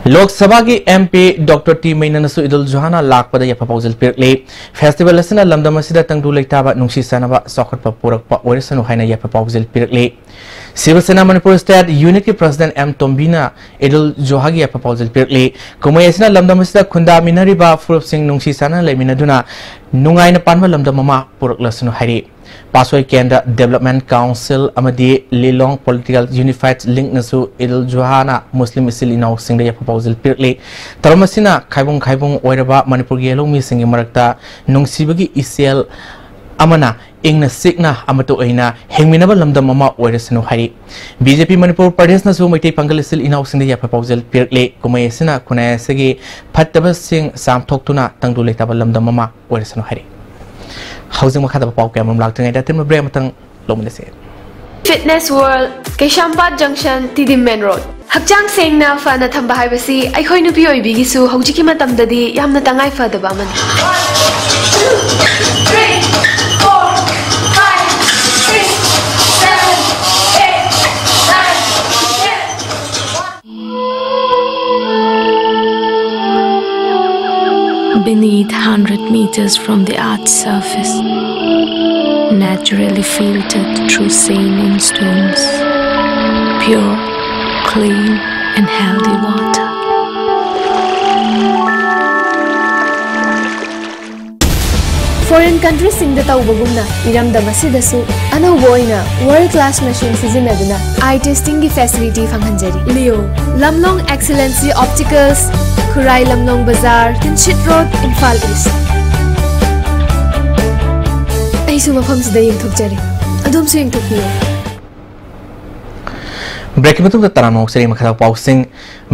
ꯂꯣꯛ ꯁꯚꯥꯒꯤ MP Doctor T ꯃꯩꯅꯅꯁꯨ ꯏꯗꯨꯜ ꯖꯨꯍꯥꯅ ꯂꯥꯛꯄꯗ ꯌꯥꯏꯐ ꯄꯥꯎꯖꯦꯜ ꯄꯤꯔꯛꯂꯤ꯫ Festival ꯑꯁꯤꯅ ꯂꯝꯗꯝ ꯑꯁꯤꯗ ꯇꯪꯗꯨ ꯂꯩꯇꯥꯕ, ꯅꯨꯡꯁꯤ ꯆꯥꯟꯅꯕ, ꯆꯥꯎꯈꯠꯄ ꯄꯨꯔꯛꯄ ꯑꯣꯏꯔꯁꯅꯨ ꯍꯥꯏꯅ ꯌꯥꯏꯐ ꯄꯥꯎꯖꯦꯜ ꯄꯤꯔꯛꯂꯤ꯫ ꯁꯤꯕ ꯁꯦꯅꯥ ꯃꯅꯤꯄꯨꯔ State Unitꯀꯤ President M ꯇꯣꯝꯕꯤꯅ ꯏꯗꯨꯜ ꯖꯨꯍꯥꯒꯤ ꯌꯥꯏꯐ ꯄꯥꯎꯖꯦꯜ ꯄꯤꯔꯛꯂꯤ꯫ ꯀꯨꯝꯍꯩ ꯑꯁꯤꯅ ꯂꯝꯗꯝ ꯑꯁꯤꯗ ꯈꯨꯟꯗꯥꯃꯤꯟꯅꯔꯤꯕ ꯐꯨꯔꯨꯞꯁꯤꯡ ꯅꯨꯡꯁꯤ ꯆꯥꯟꯅꯅ ꯂꯩꯃꯤꯟꯅꯗꯨꯅ ꯅꯨꯡꯉꯥꯏꯅ ꯄꯥꯟꯕ ꯂꯝꯗꯝ ꯑꯃ ꯄꯨꯔꯛꯂꯁꯅꯨ ꯍꯥꯏꯔꯤ꯫ ꯄꯥꯠꯁꯣꯏ ꯀꯦꯟꯗ꯭ꯔ Development Council ꯑꯃꯗꯤ Lilong Political Unified Linkꯅꯁꯨ ꯏꯗꯨꯜ ꯖꯨꯍꯥꯅ ꯃꯨꯁꯂꯤꯝ ꯏꯆꯤꯜ ꯏꯅꯥꯎꯁꯤꯡꯗ ꯌꯥꯏꯐ ꯄꯥꯎꯖꯦꯜ ꯄꯤꯔꯛꯂꯤ꯫ ꯊꯧꯔꯝ ꯑꯁꯤꯅ ꯈꯥꯏꯕꯨꯡ ꯈꯥꯏꯕꯨꯡ ꯑꯣꯏꯔꯕ ꯃꯅꯤꯄꯨꯔꯒꯤ ꯂꯧꯃꯤꯁꯤꯡꯒꯤ ꯃꯔꯛꯇ ꯅꯨꯡꯁꯤꯕꯒꯤ ꯏꯆꯦꯜ ꯑꯃꯅ ꯏꯪꯅ ꯆꯤꯛꯅ ꯑꯃꯠꯇ ꯑꯣꯏꯅ ꯍꯤꯡꯃꯤꯟꯅꯕ ꯂꯝꯗꯝ ꯑꯃ ꯑꯣꯏꯔꯁꯅꯨ ꯍꯥꯏꯔꯤ꯫ BJP ꯃꯅꯤꯄꯨꯔ ꯄ꯭ꯔꯗꯦꯁꯅꯁꯨ ꯃꯩꯇꯩ ꯄꯥꯡꯒꯜ ꯏꯆꯤꯜ ꯏꯅꯥꯎꯁꯤꯡꯗ ꯌꯥꯏꯐ ꯄꯥꯎꯖꯦꯜ ꯄꯤꯔꯛꯂꯤ꯫ ꯀꯨꯝꯍꯩ ꯑꯁꯤꯅ ꯈꯨꯟꯅꯥꯏ ꯑꯁꯤꯒꯤ ꯐꯠꯇꯕꯁꯤꯡ ꯆꯥꯝꯊꯣꯛꯇꯨꯅ ꯇꯪꯗꯨ ꯂꯩꯇꯥꯕ ꯂꯝꯗꯝ ꯑꯃ ꯑꯣꯏꯔꯁꯅꯨ ꯍꯥꯏꯔꯤ꯫ ꯍꯧꯖꯤꯛ ꯃꯈꯥ ꯇꯥꯕ ꯄꯥꯎ ꯀꯌꯥ ꯑꯃꯔꯣꯝ ꯂꯥꯛꯇ꯭ꯔꯤꯉꯩꯗ ꯑꯇꯦꯟꯕ break ꯑꯃꯇꯪ ꯂꯧꯃꯤꯟꯅꯁꯤ꯫ Fitness World, ꯀꯩꯁꯥꯝꯄꯥꯠ Junction, ꯇꯤꯗꯤꯝ Main Road꯫ ꯍꯛꯆꯥꯡ ꯁꯦꯡꯅ ꯐꯅ ꯊꯝꯕ ꯍꯥꯏꯕꯁꯤ ꯑꯩꯈꯣꯏ ꯅꯨꯄꯤ ꯑꯣꯏꯕꯤꯒꯤꯁꯨ ꯍꯧꯖꯤꯛꯀꯤ ꯃꯇꯝꯗꯗꯤ ꯌꯥꯝꯅ ꯇꯉꯥꯏ ꯐꯗꯕ ꯑꯃꯅꯤ꯫ Beneath hundred meters from the earth's surface, naturally filtered through saline stones, pure, clean, and healthy water. Foreign countryꯁꯤꯡꯗ ꯇꯧꯕꯒꯨꯝꯅ ꯏꯔꯝꯗꯝ ꯑꯁꯤꯗꯁꯨ ꯑꯅꯧꯕ ꯑꯣꯏꯅ world class machine ꯁꯤꯖꯤꯟꯅꯗꯨꯅ eye testingꯒꯤ facility ꯐꯪꯍꯟꯖꯔꯤ꯫ Leo, Lamlong Excellency Opticals, ꯈꯨꯔꯥꯏ ꯂꯝꯂꯣꯡ ꯕꯖꯥꯔ, Kinshit Road, Imphal East꯫ ꯑꯩꯁꯨ ꯃꯐꯝꯁꯤꯗ ꯌꯦꯡꯊꯣꯛꯆꯔꯤ, ꯑꯗꯣꯝꯁꯨ ꯌꯦꯡꯊꯣꯛꯄꯤꯌꯨ꯫ Breakꯀꯤ ꯃꯇꯨꯡꯗ ꯇꯔꯥꯃꯉꯥ ꯁꯦꯔꯤ ꯃꯈꯥ ꯄꯥꯎꯁꯤꯡ꯫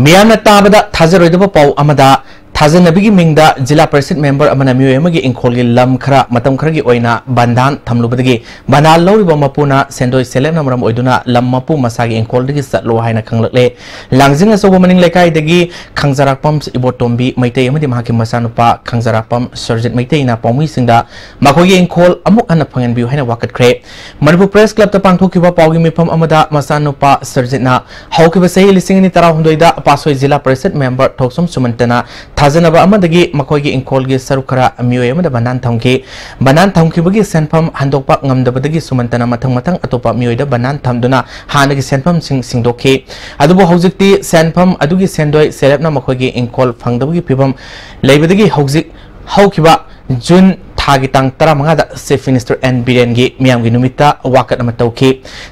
ꯃꯤꯌꯥꯝꯅ ꯇꯥꯕꯗ ꯊꯥꯖꯔꯣꯏꯗꯕ ꯄꯥꯎ ꯑꯃꯗ, ꯊꯥꯖꯅꯕꯤꯒꯤ ꯃꯤꯡꯗ ꯖꯤꯂꯥ ꯄꯔꯤꯁꯠ ꯃꯦꯝꯕꯔ ꯑꯃꯅ ꯃꯤꯑꯣꯏ ꯑꯃꯒꯤ ꯏꯪꯈꯣꯜꯒꯤ ꯂꯝ ꯈꯔ ꯃꯇꯝ ꯈꯔꯒꯤ ꯑꯣꯏꯅ ꯕꯟꯙꯥꯟ ꯊꯝꯂꯨꯕꯗꯒꯤ ꯕꯟꯙꯥꯟ ꯂꯧꯔꯤꯕ ꯃꯄꯨꯅ ꯁꯦꯟꯗꯣꯏ ꯁꯦꯂꯦꯞꯅ ꯃꯔꯝ ꯑꯣꯏꯗꯨꯅ ꯂꯝ ꯃꯄꯨ ꯃꯁꯥꯒꯤ ꯏꯪꯈꯣꯜꯗꯒꯤ ꯆꯠꯂꯣ ꯍꯥꯏꯅ ꯈꯪꯂꯛꯂꯦ꯫ ꯂꯥꯡꯖꯤꯡ ꯑꯆꯧꯕ ꯃꯅꯤꯡ ꯂꯩꯀꯥꯏꯗꯒꯤ ꯈꯪꯖꯔꯥꯛꯄꯝ ꯏꯕꯣꯇꯣꯝꯕꯤ ꯃꯩꯇꯩ ꯑꯃꯗꯤ ꯃꯍꯥꯛꯀꯤ ꯃꯆꯥꯅꯨꯄꯥ ꯈꯪꯖꯔꯥꯛꯄꯝ ꯁꯨꯔꯖꯤꯠ ꯃꯩꯇꯩꯅ ꯄꯥꯎꯃꯤꯁꯤꯡꯗ ꯃꯈꯣꯏꯒꯤ ꯏꯪꯈꯣꯜ ꯑꯃꯨꯛ ꯍꯟꯅ ꯐꯪꯍꯟꯕꯤꯌꯨ ꯍꯥꯏꯅ ꯋꯥꯀꯠꯈ꯭ꯔꯦ꯫ ꯃꯅꯤꯄꯨꯔ ꯄ꯭ꯔꯦꯁ ꯀ꯭ꯂꯕꯇ ꯄꯥꯡꯊꯣꯛꯈꯤꯕ ꯄꯥꯎꯒꯤ ꯃꯤꯐꯝ ꯑꯃꯗ ꯃꯆꯥꯅꯨꯄꯥ ꯁꯨꯔꯖꯤꯠꯅ ꯍꯧꯈꯤꯕ ꯆꯍꯤ ꯂꯤꯁꯤꯡ ꯑꯅꯤ ꯇꯔꯥꯍꯨꯝꯗꯣꯏꯗ ꯄꯥꯠꯁꯣꯏ ꯖꯤꯂꯥ ꯄꯔꯤꯁꯠ ꯃꯦꯝꯕꯔ ꯊꯣꯛꯁꯨꯝ ꯁꯨꯃꯟꯇꯅ ꯊꯥꯖꯅꯕ ꯑꯃꯗꯒꯤ ꯃꯈꯣꯏꯒꯤ ꯏꯪꯈꯣꯜꯒꯤ ꯁꯔꯨꯛ ꯈꯔ ꯃꯤꯑꯣꯏ ꯑꯃꯗ ꯕꯟꯙꯥꯟ ꯊꯝꯈꯤ꯫ ꯕꯟꯙꯥꯟ ꯊꯝꯈꯤꯕꯒꯤ ꯁꯦꯟꯐꯝ ꯍꯟꯗꯣꯛꯄ ꯉꯝꯗꯕꯗꯒꯤ ꯁꯨꯃꯟꯇꯅ ꯃꯊꯪ ꯃꯊꯪ ꯑꯇꯣꯞꯄ ꯃꯤꯑꯣꯏꯗ ꯕꯟꯙꯥꯟ ꯊꯝꯗꯨꯅ ꯍꯥꯟꯅꯒꯤ ꯁꯦꯟꯐꯝꯁꯤꯡ ꯁꯤꯡꯗꯣꯛꯈꯤ꯫ ꯑꯗꯨꯕꯨ ꯍꯧꯖꯤꯛꯇꯤ ꯁꯦꯟꯐꯝ ꯑꯗꯨꯒꯤ ꯁꯦꯟꯗꯣꯏ ꯁꯦꯔꯦꯞꯅ ꯃꯈꯣꯏꯒꯤ ꯏꯪꯈꯣꯜ ꯐꯪꯗꯕꯒꯤ ꯐꯤꯕꯝ ꯂꯩꯕꯗꯒꯤ ꯍꯧꯖꯤꯛ ꯍꯧꯈꯤꯕ ꯖꯨꯟ ꯊꯥꯒꯤ ꯇꯥꯡ ꯇꯔꯥꯃꯉꯥꯗ ꯆꯤꯐ ꯃꯤꯅꯤꯁꯇꯔ ꯑꯦꯟ ꯕꯤꯔꯦꯟꯒꯤ ꯃꯤꯌꯥꯝꯒꯤ ꯅꯨꯃꯤꯠꯇ ꯋꯥꯀꯠ ꯑꯃ ꯇꯧꯈꯤ꯫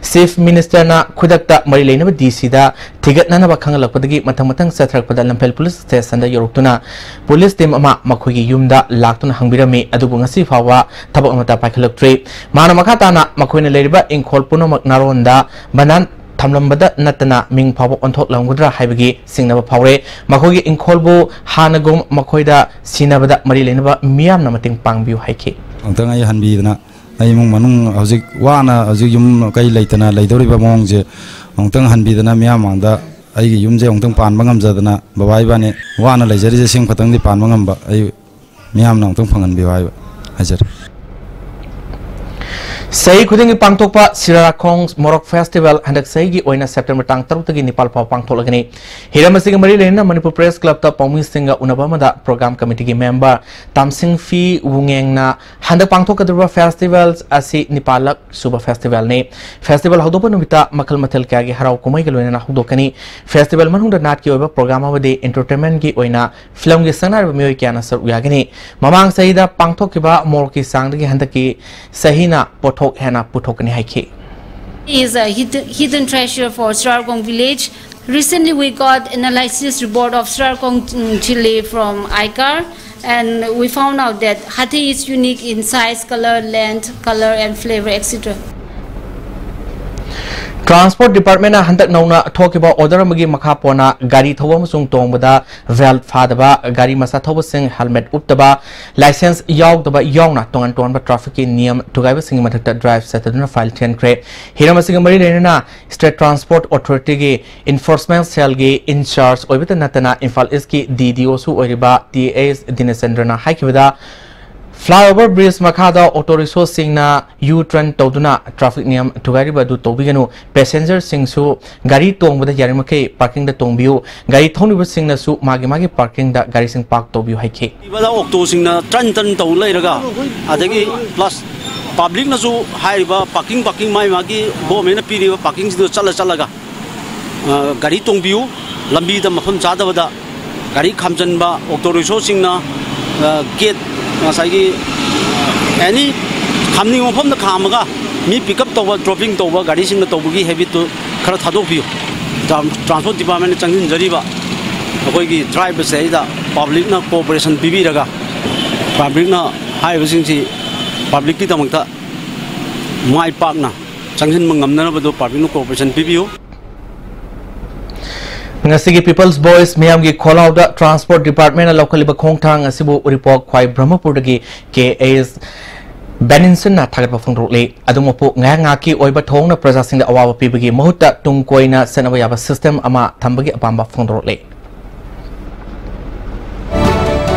ꯆꯤꯐ ꯃꯤꯅꯤꯁꯇꯔꯅ ꯈꯨꯗꯛꯇ ꯃꯔꯤ ꯂꯩꯅꯕ ꯗꯤ ꯁꯤꯗ ꯊꯤꯒꯠꯅꯅꯕ ꯈꯪꯍꯜꯂꯛꯄꯗꯒꯤ ꯃꯊꯪ ꯃꯊꯪ ꯆꯠꯊꯔꯛꯄꯗ ꯂꯝꯐꯦꯜ ꯄꯨꯂꯤꯁ ꯁ꯭ꯇꯦꯁꯟꯗ ꯌꯧꯔꯛꯇꯨꯅ ꯄꯨꯂꯤꯁ ꯇꯤꯝ ꯑꯃ ꯃꯈꯣꯏꯒꯤ ꯌꯨꯝꯗ ꯂꯥꯛꯇꯨꯅ ꯍꯪꯕꯤꯔꯝꯃꯤ, ꯑꯗꯨꯕꯨ ꯉꯁꯤ ꯐꯥꯎꯕ ꯊꯕꯛ ꯑꯃꯠꯇ ꯄꯥꯏꯈꯠꯂꯛꯇ꯭ꯔꯤ꯫ ꯃꯥꯅ ꯃꯈꯥ ꯇꯥꯅ ꯃꯈꯣꯏꯅ ꯂꯩꯔꯤꯕ ꯏꯪꯈꯣꯜ ꯄꯨꯝꯅꯃꯛ ꯅꯥꯔꯣꯟꯗ ꯕꯟꯙꯥꯟ ꯊꯝꯂꯝꯕꯗ ꯅꯠꯇꯅ ꯃꯤꯡ ꯐꯥꯎꯕ ꯑꯣꯟꯊꯣꯛꯂꯝꯒꯗ꯭ꯔꯥ ꯍꯥꯏꯕꯒꯤ ꯆꯤꯡꯅꯕ ꯐꯥꯎꯔꯦ꯫ ꯃꯈꯣꯏꯒꯤ ꯏꯪꯈꯣꯜꯕꯨ ꯍꯥꯟꯅꯒꯨꯝ ꯃꯈꯣꯏꯗ ꯁꯤꯟꯅꯕꯗ ꯃꯔꯤ ꯂꯩꯅꯕ ꯃꯤꯌꯥꯝꯅ ꯃꯇꯦꯡ ꯄꯥꯡꯕꯤꯌꯨ ꯍꯥꯏꯈꯤ꯫ ꯑꯃꯨꯛꯇꯪ ꯑꯩ ꯍꯟꯕꯤꯗꯅ, ꯑꯩ ꯏꯃꯨꯡ ꯃꯅꯨꯡ ꯍꯧꯖꯤꯛ ꯋꯥꯅ ꯍꯧꯖꯤꯛ ꯌꯨꯝ ꯀꯩ ꯂꯩꯇꯅ ꯂꯩꯗꯧꯔꯤꯕ ꯃꯑꯣꯡꯁꯦ ꯑꯃꯨꯛꯇꯪ ꯍꯟꯕꯤꯗꯅ, ꯃꯤꯌꯥꯝ ꯃꯥꯡꯗ ꯑꯩꯒꯤ ꯌꯨꯝꯁꯦ ꯑꯃꯨꯛꯇꯪ ꯄꯥꯟꯕ ꯉꯝꯖꯗꯅ, ꯕꯕꯥ ꯏꯕꯥꯅꯤ ꯋꯥꯅ ꯂꯩꯖꯔꯤꯁꯦ ꯁꯤ ꯑꯃꯈꯛꯇꯪꯗꯤ ꯄꯥꯟꯕ ꯉꯝꯕ ꯑꯩ ꯃꯤꯌꯥꯝꯅ ꯑꯃꯨꯛꯇꯪ ꯐꯪꯍꯟꯕꯤꯌꯨ ꯍꯥꯏꯕ ꯍꯥꯏꯖꯔꯤ꯫ ꯆꯍꯤ ꯈꯨꯗꯤꯡꯒꯤ ꯄꯥꯡꯊꯣꯛꯄ ꯁꯤꯔꯥꯈꯣꯡ ꯃꯣꯔꯣꯛ ꯐꯦꯁꯇꯤꯚꯦꯜ ꯍꯟꯗꯛ ꯆꯍꯤꯒꯤ ꯑꯣꯏꯅ ꯁꯦꯞꯇꯦꯝꯕꯔ ꯇꯥꯡ ꯇꯔꯨꯛꯇꯒꯤ ꯅꯤꯄꯥꯜ ꯐꯥꯎ ꯄꯥꯡꯊꯣꯛꯂꯒꯅꯤ꯫ ꯍꯤꯔꯝ ꯑꯁꯤꯒ ꯃꯔꯤ ꯂꯩꯅꯅ ꯃꯅꯤꯄꯨꯔ ꯄ꯭ꯔꯦꯁ ꯀ꯭ꯂꯕꯇ ꯄꯥꯎꯃꯤꯁꯤꯡꯒ ꯎꯅꯕ ꯑꯃꯗ ꯄ꯭ꯔꯣꯒ꯭ꯔꯥꯝ ꯀꯃꯤꯇꯤꯒꯤ ꯃꯦꯝꯕꯔ ꯇꯥꯝꯁꯤꯡꯐꯤ ꯋꯨꯉꯦꯡꯅ ꯍꯟꯗꯛ ꯄꯥꯡꯊꯣꯛꯀꯗꯧꯔꯤꯕ ꯐꯦꯁꯇꯤꯚꯦꯜ ꯑꯁꯤ ꯅꯤꯄꯥꯜꯂꯛ ꯁꯨꯕ ꯐꯦꯁꯇꯤꯚꯦꯜꯅꯤ꯫ ꯐꯦꯁꯇꯤꯚꯦꯜ ꯍꯧꯗꯣꯛꯄ ꯅꯨꯃꯤꯠꯇ ꯃꯈꯜ ꯃꯊꯦꯜ ꯀꯌꯥꯒꯤ ꯍꯔꯥꯎ ꯀꯨꯝꯍꯩꯒ ꯂꯣꯏꯅꯅ ꯍꯧꯗꯣꯛꯀꯅꯤ꯫ ꯐꯦꯁꯇꯤꯚꯦꯜ ꯃꯅꯨꯡꯗ ꯅꯥꯠꯀꯤ ꯑꯣꯏꯕ ꯄ꯭ꯔꯣꯒ꯭ꯔꯥꯝ ꯑꯃꯗꯤ ꯏꯟꯇꯔꯇꯦꯟꯃꯦꯟꯒꯤ ꯑꯣꯏꯅ ꯐꯤꯂꯝꯒꯤ ꯁꯛꯅꯥꯏꯔꯕ ꯃꯤꯑꯣꯏ ꯀꯌꯥꯅ ꯁꯔꯨꯛ ꯌꯥꯒꯅꯤ꯫ ꯃꯃꯥꯡ ꯆꯍꯤꯗ ꯄꯥꯡꯊꯣꯛꯈꯤꯕ ꯃꯣꯔꯣꯛꯀꯤ ꯆꯥꯡꯗꯒꯤ ꯍꯟꯗꯛꯀꯤ ꯆꯍꯤꯅ ꯄꯣꯠꯊꯣꯛ ꯍꯦꯟꯅ ꯄꯨꯊꯣꯛꯀꯅꯤ ꯍꯥꯏꯈꯤ꯫ Is a hidden, hidden treasure for Srarkong village. Recently, we got analysis report of Srarkong, mm, chili from ICAR, and we found out that Hatei is unique in size, color, length, color, and flavor, et cetera. Transport Department ꯅ ꯍꯟꯗꯛ ꯅꯧꯅ ꯊꯣꯛꯈꯤꯕ order ꯑꯃꯒꯤ ꯃꯈꯥ ꯄꯣꯟꯅ ꯒꯥꯔꯤ ꯊꯧꯕ ꯑꯃꯁꯨꯡ ꯇꯣꯡꯕꯗ belt ꯐꯥꯗꯕ, ꯒꯥꯔꯤ ꯃꯆꯥ ꯊꯧꯕꯁꯤꯡ helmet ꯎꯞꯇꯕ, license ꯌꯥꯎꯗꯕ ꯌꯥꯎꯅ ꯇꯣꯉꯥꯟ ꯇꯣꯉꯥꯟꯕ traffic ꯀꯤ ꯅꯤꯌꯝ ꯊꯨꯒꯥꯏꯕꯁꯤꯡꯒꯤ ꯃꯊꯛꯇ drive ꯆꯠꯊꯗꯨꯅ fine ꯊꯤꯍꯟꯈ꯭ꯔꯦ꯫ ꯍꯤꯔꯝ ꯑꯁꯤꯒ ꯃꯔꯤ ꯂꯩꯅꯅ State Transport Authority ꯒꯤ enforcement cell ꯒꯤ in charge ꯑꯣꯏꯕꯇ ꯅꯠꯇꯅ ꯏꯝꯐꯥꯜ East ꯀꯤ D D O ꯁꯨ ꯑꯣꯏꯔꯤꯕ ꯇꯤ ꯑꯦꯁ ꯗꯤꯅꯦꯁꯆꯟꯗ꯭ꯔꯅ ꯍꯥꯏꯈꯤꯕꯗ, flyover bridge ꯃꯈꯥꯗ auto rickshaw ꯁꯤꯡꯅ U-turn ꯇꯧꯗꯨꯅ traffic ꯅꯤꯌꯝ ꯊꯨꯒꯥꯏꯔꯤꯕ ꯑꯗꯨ ꯇꯧꯕꯤꯒꯅꯨ, passenger ꯁꯤꯡꯁꯨ ꯒꯥꯔꯤ ꯇꯣꯡꯕꯗ ꯌꯥꯔꯤꯃꯈꯩ parking ꯗ ꯇꯣꯡꯕꯤꯌꯨ, ꯒꯥꯔꯤ ꯊꯧꯔꯤꯕꯁꯤꯡꯅꯁꯨ ꯃꯥꯒꯤ ꯃꯥꯒꯤ parking ꯗ ꯒꯥꯔꯤꯁꯤꯡ park ꯇꯧꯕꯤꯌꯨ ꯍꯥꯏꯈꯤ꯫ ꯏꯕꯗ ꯑꯣꯛꯇꯣꯁꯤꯡꯅ ꯇ꯭ꯔꯟ ꯇ꯭ꯔꯟ ꯇꯧ ꯂꯩꯔꯒ, ꯑꯗꯒꯤ plus public ꯅꯁꯨ ꯍꯥꯏꯔꯤꯕ parking, parking ꯃꯥꯒꯤ ꯃꯥꯒꯤ government ꯅ ꯄꯤꯔꯤꯕ parking ꯁꯤꯡꯗꯨ ꯆꯠꯂ ꯆꯠꯂꯒ, ꯑ, ꯒꯥꯔꯤ ꯇꯣꯡꯕꯤꯌꯨ, ꯂꯝꯕꯤꯗ ꯃꯐꯝ ꯆꯥꯗꯕꯗ ꯒꯥꯔꯤ ꯈꯥꯝꯖꯟꯕ, ꯑꯣꯛꯇꯣ ꯔꯤꯛꯁꯣꯁꯤꯡꯅ, ꯑ, gate ꯉꯁꯥꯏꯒꯤ any ꯈꯥꯝꯅꯤꯡꯕ ꯃꯐꯝꯗ ꯈꯥꯝꯃꯒ ꯃꯤ pick up ꯇꯧꯕ, dropping ꯇꯧꯕ, ꯒꯥꯔꯤꯁꯤꯡꯅ ꯇꯧꯕꯒꯤ habit ꯇꯨ ꯈꯔ ꯊꯥꯗꯣꯛꯄꯤꯌꯨ꯫ Tran-, Transport Department ꯅ ꯆꯪꯁꯤꯟꯖꯔꯤꯕ ꯑꯩꯈꯣꯏꯒꯤ drive ꯑꯁꯤꯗꯩꯗ public ꯅ cooperation ꯄꯤꯕꯤꯔꯒ, public ꯅ ꯍꯥꯏꯔꯤꯕꯁꯤꯡꯁꯤ public ꯀꯤꯗꯃꯛꯇ ꯃꯥꯏ ꯄꯥꯛꯅ ꯆꯪꯁꯤꯟꯕ ꯉꯝꯅꯅꯕꯗꯨ public ꯅ cooperation ꯄꯤꯕꯤꯌꯨ꯫ ꯉꯁꯤꯒꯤ People's Voice ꯃꯤꯌꯥꯝꯒꯤ ꯈꯣꯜꯂꯥꯎꯗ Transport Department ꯅ ꯂꯧꯈꯠꯂꯤꯕ ꯈꯣꯡꯊꯥꯡ ꯑꯁꯤꯕꯨ ꯎꯔꯤꯄꯣꯛ ꯈ꯭ꯋꯥꯏ ꯕ꯭ꯔꯍꯃꯄꯨꯔꯗꯒꯤ ꯀꯦ ꯑꯦꯁ ꯕꯦꯅꯤꯟꯁꯟꯅ ꯊꯥꯒꯠꯄ ꯐꯣꯡꯗꯣꯔꯛꯂꯤ꯫ ꯑꯗꯨꯃꯛꯄꯨ ꯉꯥꯏꯍꯥꯛ ꯉꯥꯏꯍꯥꯛꯀꯤ ꯑꯣꯏꯕ ꯊꯧꯑꯣꯡꯅ ꯄ꯭ꯔꯖꯥꯁꯤꯡꯗ ꯑꯋꯥꯕ ꯄꯤꯕꯒꯤ ꯃꯍꯨꯠꯇ ꯇꯨꯡ ꯀꯣꯏꯅ ꯆꯠꯅꯕ ꯌꯥꯕ system ꯑꯃ ꯊꯝꯕꯒꯤ ꯑꯄꯥꯝꯕ ꯐꯣꯡꯗꯣꯔꯛꯂꯤ꯫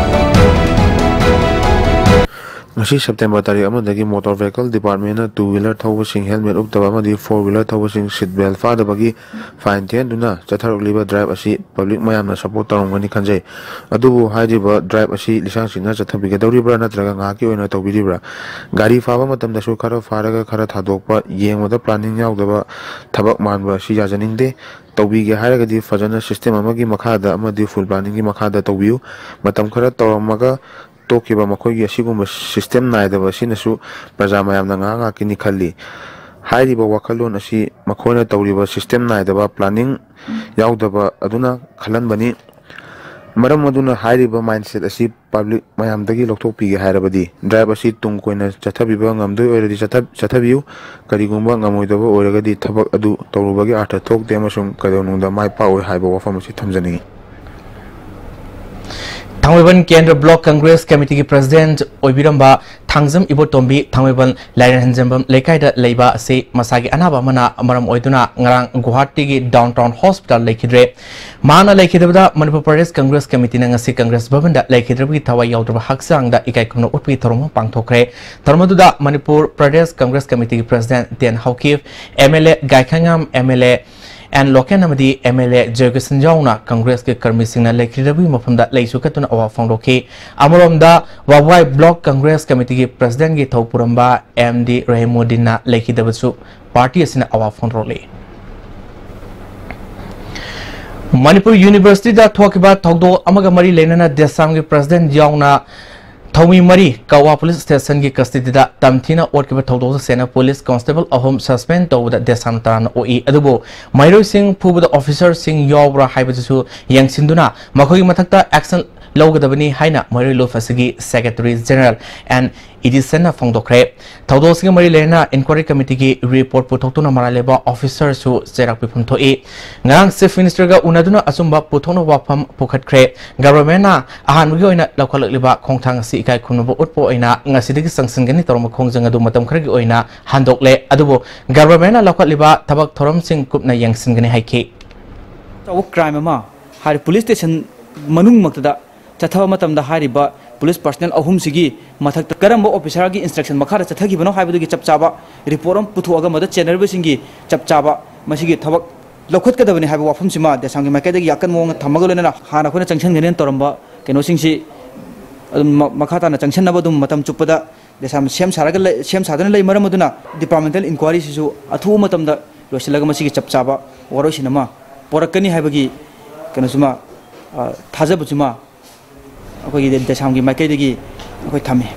ꯉꯁꯤ September ꯇꯥꯔꯤꯛ ꯑꯃꯗꯒꯤ Motor Vehicle Department ꯅ two wheeler ꯊꯧꯕꯁꯤꯡ helmet ꯎꯞꯇꯕ ꯑꯃꯗꯤ four wheeler ꯊꯧꯕꯁꯤꯡ seat belt ꯐꯥꯗꯕꯒꯤ fine ꯊꯤꯍꯟꯗꯨꯅ ꯆꯠꯊꯔꯛꯂꯤꯕ drive ꯑꯁꯤ public ꯃꯌꯥꯝꯅ support ꯇꯧꯔꯝꯒꯅꯤ ꯈꯟꯖꯩ꯫ ꯑꯗꯨꯕꯨ ꯍꯥꯏꯔꯤꯕ drive ꯑꯁꯤ ꯂꯤꯁꯥꯡ ꯁꯤꯠꯅ ꯆꯠꯊꯕꯤꯒꯗꯧꯔꯤꯕ꯭ꯔꯥ ꯅꯠꯇ꯭ꯔꯒ ꯉꯥꯏꯍꯥꯛꯀꯤ ꯑꯣꯏꯅ ꯇꯧꯕꯤꯔꯤꯕ꯭ꯔꯥ? ꯒꯥꯔꯤ ꯐꯥꯕ ꯃꯇꯝꯗꯁꯨ ꯈꯔ ꯐꯥꯔꯒ ꯈꯔ ꯊꯥꯗꯣꯛꯄ, ꯌꯦꯡꯕꯗ planning ꯌꯥꯎꯗꯕ ꯊꯕꯛ ꯃꯥꯟꯕ ꯑꯁꯤ ꯌꯥꯖꯅꯤꯡꯗꯦ꯫ ꯇꯧꯕꯤꯒꯦ ꯍꯥꯏꯔꯒꯗꯤ ꯐꯖꯅ system ꯑꯃꯒꯤ ꯃꯈꯥꯗ ꯑꯃꯗꯤ full planning ꯒꯤ ꯃꯈꯥꯗ ꯇꯧꯕꯤꯌꯨ꯫ ꯃꯇꯝ ꯈꯔ ꯇꯧꯔꯝꯃꯒ ꯇꯣꯛꯈꯤꯕ ꯃꯈꯣꯏꯒꯤ ꯑꯁꯤꯒꯨꯝꯕ system ꯅꯥꯏꯗꯕ ꯑꯁꯤꯅꯁꯨ ꯄ꯭ꯔꯖꯥ ꯃꯌꯥꯝꯅ ꯉꯥꯏꯍꯥꯛ ꯉꯥꯏꯍꯥꯛꯀꯤ ꯅꯤꯛꯍꯜꯂꯤ꯫ ꯍꯥꯏꯔꯤꯕ ꯋꯥꯈꯜꯂꯣꯟ ꯑꯁꯤ ꯃꯈꯣꯏꯅ ꯇꯧꯔꯤꯕ system ꯅꯥꯏꯗꯕ, planning ꯌꯥꯎꯗꯕ ꯑꯗꯨꯅ ꯈꯜꯍꯟꯕꯅꯤ꯫ ꯃꯔꯝ ꯑꯗꯨꯅ ꯍꯥꯏꯔꯤꯕ mindset ꯑꯁꯤ public ꯃꯌꯥꯝꯗꯒꯤ ꯂꯧꯊꯣꯛꯄꯤꯒꯦ ꯍꯥꯏꯔꯕꯗꯤ drive ꯑꯁꯤ ꯇꯨꯡ ꯀꯣꯏꯅ ꯆꯠꯊꯕꯤꯕ ꯉꯝꯗꯣꯏ ꯑꯣꯏꯔꯗꯤ ꯆꯠꯊ-, ꯆꯠꯊꯕꯤꯌꯨ꯫ ꯀꯔꯤꯒꯨꯝꯕ ꯉꯝꯃꯣꯏꯗꯕ ꯑꯣꯏꯔꯒꯗꯤ ꯊꯕꯛ ꯑꯗꯨ ꯇꯧꯔꯨꯕꯒꯤ ꯑꯥꯔꯊ ꯊꯣꯛꯇꯦ ꯑꯃꯁꯨꯡ ꯀꯩꯗꯧꯅꯨꯡꯗ ꯃꯥꯏ ꯄꯥꯛꯑꯣꯏ ꯍꯥꯏꯕ ꯋꯥꯐꯝ ꯑꯁꯤ ꯊꯝꯖꯅꯤꯡꯏ꯫ ꯊꯥꯡꯃꯩꯕꯟ ꯀꯦꯟꯗ꯭ꯔ Block Congress Committeeꯒꯤ President ꯑꯣꯏꯕꯤꯔꯝꯕ ꯊꯥꯡꯖꯝ ꯏꯕꯣꯇꯣꯝꯕꯤ ꯊꯥꯡꯃꯩꯕꯟ ꯂꯥꯏꯔꯦꯟ ꯍꯟꯖꯟꯐꯝ ꯂꯩꯀꯥꯏꯗ ꯂꯩꯕ ꯑꯁꯤ ꯃꯁꯥꯒꯤ ꯑꯅꯥꯕ ꯑꯃꯅ ꯃꯔꯝ ꯑꯣꯏꯗꯨꯅ ꯉꯔꯥꯡ ꯒꯨꯋꯥꯍꯥꯇꯤꯒꯤ Downtown Hospital ꯂꯩꯈꯤꯗ꯭ꯔꯦ꯫ ꯃꯍꯥꯛꯅ ꯂꯩꯈꯤꯗꯕꯗ ꯃꯅꯤꯄꯨꯔ ꯄ꯭ꯔꯗꯦꯁ ꯀꯪꯒ꯭ꯔꯦꯁ ꯀꯃꯤꯇꯤꯅ ꯉꯁꯤ ꯀꯪꯒ꯭ꯔꯦꯁ ꯚꯕꯟꯗ ꯂꯩꯈꯤꯗ꯭ꯔꯕꯒꯤ ꯊꯋꯥꯏ ꯌꯥꯎꯗ꯭ꯔꯕ ꯍꯛꯆꯥꯡꯗ ꯏꯀꯥꯏ ꯈꯨꯝꯅꯕ ꯎꯠꯄꯒꯤ ꯊꯧꯔꯝ ꯑꯃ ꯄꯥꯡꯊꯣꯛꯈ꯭ꯔꯦ꯫ ꯊꯧꯔꯝ ꯑꯗꯨꯗ ꯃꯅꯤꯄꯨꯔ ꯄ꯭ꯔꯗꯦꯁ ꯀꯪꯒ꯭ꯔꯦꯁ ꯀꯃꯤꯇꯤꯒꯤ President ꯇꯦꯟ Haokip, MLA Gaikhangam, MLA N Loken ꯑꯃꯗꯤ MLA ꯖꯣꯏꯀꯤꯁꯟ ꯌꯥꯎꯅ ꯀꯪꯒ꯭ꯔꯦꯁꯀꯤ ꯀꯔꯃꯤꯁꯤꯡꯅ ꯂꯩꯈꯤꯗ꯭ꯔꯕꯒꯤ ꯃꯐꯝꯗ ꯂꯩꯁꯨ ꯀꯠꯇꯨꯅ ꯑꯋꯥ ꯐꯣꯡꯗꯣꯛꯈꯤ꯫ ꯑꯃꯔꯣꯝꯗ, ꯋꯥꯕꯒꯥꯏ Block Congress Committeeꯒꯤ Presidentꯀꯤ ꯊꯧ ꯄꯨꯔꯝꯕ ꯑꯦꯝ ꯗꯤ ꯔꯍꯤꯃꯨꯗꯤꯟꯅ ꯂꯩꯈꯤꯗꯕꯁꯨ party ꯑꯁꯤꯅ ꯑꯋꯥ ꯐꯣꯡꯗꯣꯔꯛꯂꯤ꯫ ꯃꯅꯤꯄꯨꯔ Universityꯗ ꯊꯣꯛꯈꯤꯕ ꯊꯧꯗꯣꯛ ꯑꯃꯒ ꯃꯔꯤ ꯂꯩꯅꯅ ꯗꯦꯁꯥꯝꯒꯤ President ꯌꯥꯎꯅ ꯊꯧꯃꯤ ꯃꯔꯤ ꯀꯛꯋꯥ Police Stationꯒꯤ custodyꯗ ꯇꯝꯊꯤꯅ ꯑꯣꯠꯈꯤꯕ ꯊꯧꯗꯣꯛꯇ ꯆꯦꯟꯅ police constable ꯑꯍꯨꯝ suspend ꯇꯧꯕꯗ ꯗꯦꯁꯥꯝ ꯇꯔꯥꯅ ꯑꯣꯛꯏ꯫ ꯑꯗꯨꯕꯨ ꯃꯍꯩꯔꯣꯏꯁꯤꯡ ꯐꯨꯕꯗ officerꯁꯤꯡ ꯌꯥꯎꯕ꯭ꯔꯥ ꯍꯥꯏꯕꯗꯨꯁꯨ ꯌꯦꯡꯁꯤꯟꯗꯨꯅ ꯃꯈꯣꯏꯒꯤ ꯃꯊꯛꯇ action ꯂꯧꯒꯗꯕꯅꯤ ꯍꯥꯏꯅ ꯃꯍꯩꯔꯣꯏ ꯂꯣꯐ ꯑꯁꯤꯒꯤ Secretary General ꯑꯦꯟ ꯏꯗꯤꯁꯟꯅ ꯐꯣꯡꯗꯣꯛꯈ꯭ꯔꯦ꯫ ꯊꯧꯗꯣꯛ ꯑꯁꯤꯒ ꯃꯔꯤ ꯂꯩꯅꯅ inquiry committeeꯒꯤ report ꯄꯨꯊꯣꯛꯇꯨꯅ ꯃꯔꯥꯜ ꯂꯩꯕ officerꯁꯨ ꯆꯩꯔꯥꯛ ꯄꯤꯐꯝ ꯊꯣꯛꯏ꯫ ꯉꯔꯥꯡ Chief Ministerꯒ ꯎꯅꯗꯨꯅ ꯑꯆꯨꯝꯕ ꯄꯨꯊꯣꯛꯅꯕ ꯋꯥꯐꯝ ꯄꯨꯈꯠꯈ꯭ꯔꯦ꯫ Governmentꯅ ꯑꯍꯥꯟꯕꯒꯤ ꯑꯣꯏꯅ ꯂꯧꯈꯠꯂꯛꯂꯤꯕ ꯈꯣꯡꯊꯥꯡ ꯑꯁꯤ ꯏꯀꯥꯏ ꯈꯨꯝꯅꯕ ꯎꯠꯄ ꯑꯣꯏꯅ ꯉꯁꯤꯗꯒꯤ ꯆꯪꯁꯤꯟꯒꯅꯤ ꯇꯧꯔꯝꯕ ꯈꯣꯡꯖꯪ ꯑꯗꯨ ꯃꯇꯝ ꯈꯔꯒꯤ ꯑꯣꯏꯅ ꯍꯟꯗꯣꯛꯂꯦ꯫ ꯑꯗꯨꯕꯨ Governmentꯅ ꯂꯧꯈꯠꯂꯤꯕ ꯊꯕꯛ ꯊꯧꯔꯝꯁꯤꯡ ꯀꯨꯞꯅ ꯌꯦꯡꯁꯤꯟꯒꯅꯤ ꯍꯥꯏꯈꯤ꯫ ꯑꯆꯧꯕ crime ꯑꯃ ꯍꯥꯏꯔꯤꯕ police station ꯃꯅꯨꯡꯃꯛꯇꯗ ꯆꯠꯊꯕ ꯃꯇꯝꯗ ꯍꯥꯏꯔꯤꯕ police personnel ꯑꯍꯨꯝꯁꯤꯒꯤ ꯃꯊꯛꯇ ꯀꯔꯝꯕ officerꯒꯤ instruction ꯃꯈꯥꯗ ꯆꯠꯊꯈꯤꯕꯅꯣ ꯍꯥꯏꯕꯗꯨꯒꯤ ꯆꯞ ꯆꯥꯕ report ꯑꯃ ꯄꯨꯊꯣꯛꯑꯒ ꯃꯗꯨ ꯆꯦꯟꯅꯔꯤꯕꯁꯤꯡꯒꯤ ꯆꯞ ꯆꯥꯕ ꯃꯁꯤꯒꯤ ꯊꯕꯛ ꯂꯧꯈꯠꯀꯗꯕꯅꯤ ꯍꯥꯏꯕ ꯋꯥꯐꯝꯁꯤꯃ ꯗꯦꯁꯥꯝꯒꯤ ꯃꯥꯏꯀꯩꯗꯒꯤ ꯑꯀꯟꯕ ꯃꯑꯣꯡꯗ ꯊꯝꯃꯒ ꯂꯣꯏꯅꯅ ꯍꯥꯟꯅ ꯑꯩꯈꯣꯏꯅ ꯆꯪꯁꯤꯟꯒꯅꯦꯅ ꯇꯧꯔꯝꯕ ꯀꯩꯅꯣꯁꯤꯡꯁꯤ ꯑꯗꯨꯝ ꯃ-, ꯃꯈꯥ ꯇꯥꯅ ꯆꯪꯁꯤꯟꯅꯕ ꯑꯗꯨꯝ ꯃꯇꯝ ꯆꯨꯞꯄꯗ ꯗꯦꯁꯥꯝ ꯁꯦꯝ ꯁꯥꯔꯒ ꯂꯩ-, ꯁꯦꯝ ꯁꯥꯗꯨꯅ ꯂꯩ꯫ ꯃꯔꯝ ꯑꯗꯨꯅ departmental inquiryꯁꯤꯁꯨ ꯑꯊꯨꯕ ꯃꯇꯝꯗ ꯂꯣꯏꯁꯤꯜꯂꯒ ꯃꯁꯤꯒꯤ ꯆꯞ ꯆꯥꯕ ꯋꯥꯔꯣꯏꯁꯤꯟ ꯑꯃ ꯄꯣꯔꯛꯀꯅꯤ ꯍꯥꯏꯕꯒꯤ ꯀꯩꯅꯣꯁꯤꯃ, ꯑ, ꯊꯥꯖꯕꯁꯤꯃ ꯑꯩꯈꯣꯏꯒꯤ ꯗꯦꯁꯥꯝꯒꯤ ꯃꯥꯏꯀꯩꯗꯒꯤ ꯑꯩꯈꯣꯏ ꯊꯝꯃꯤ꯫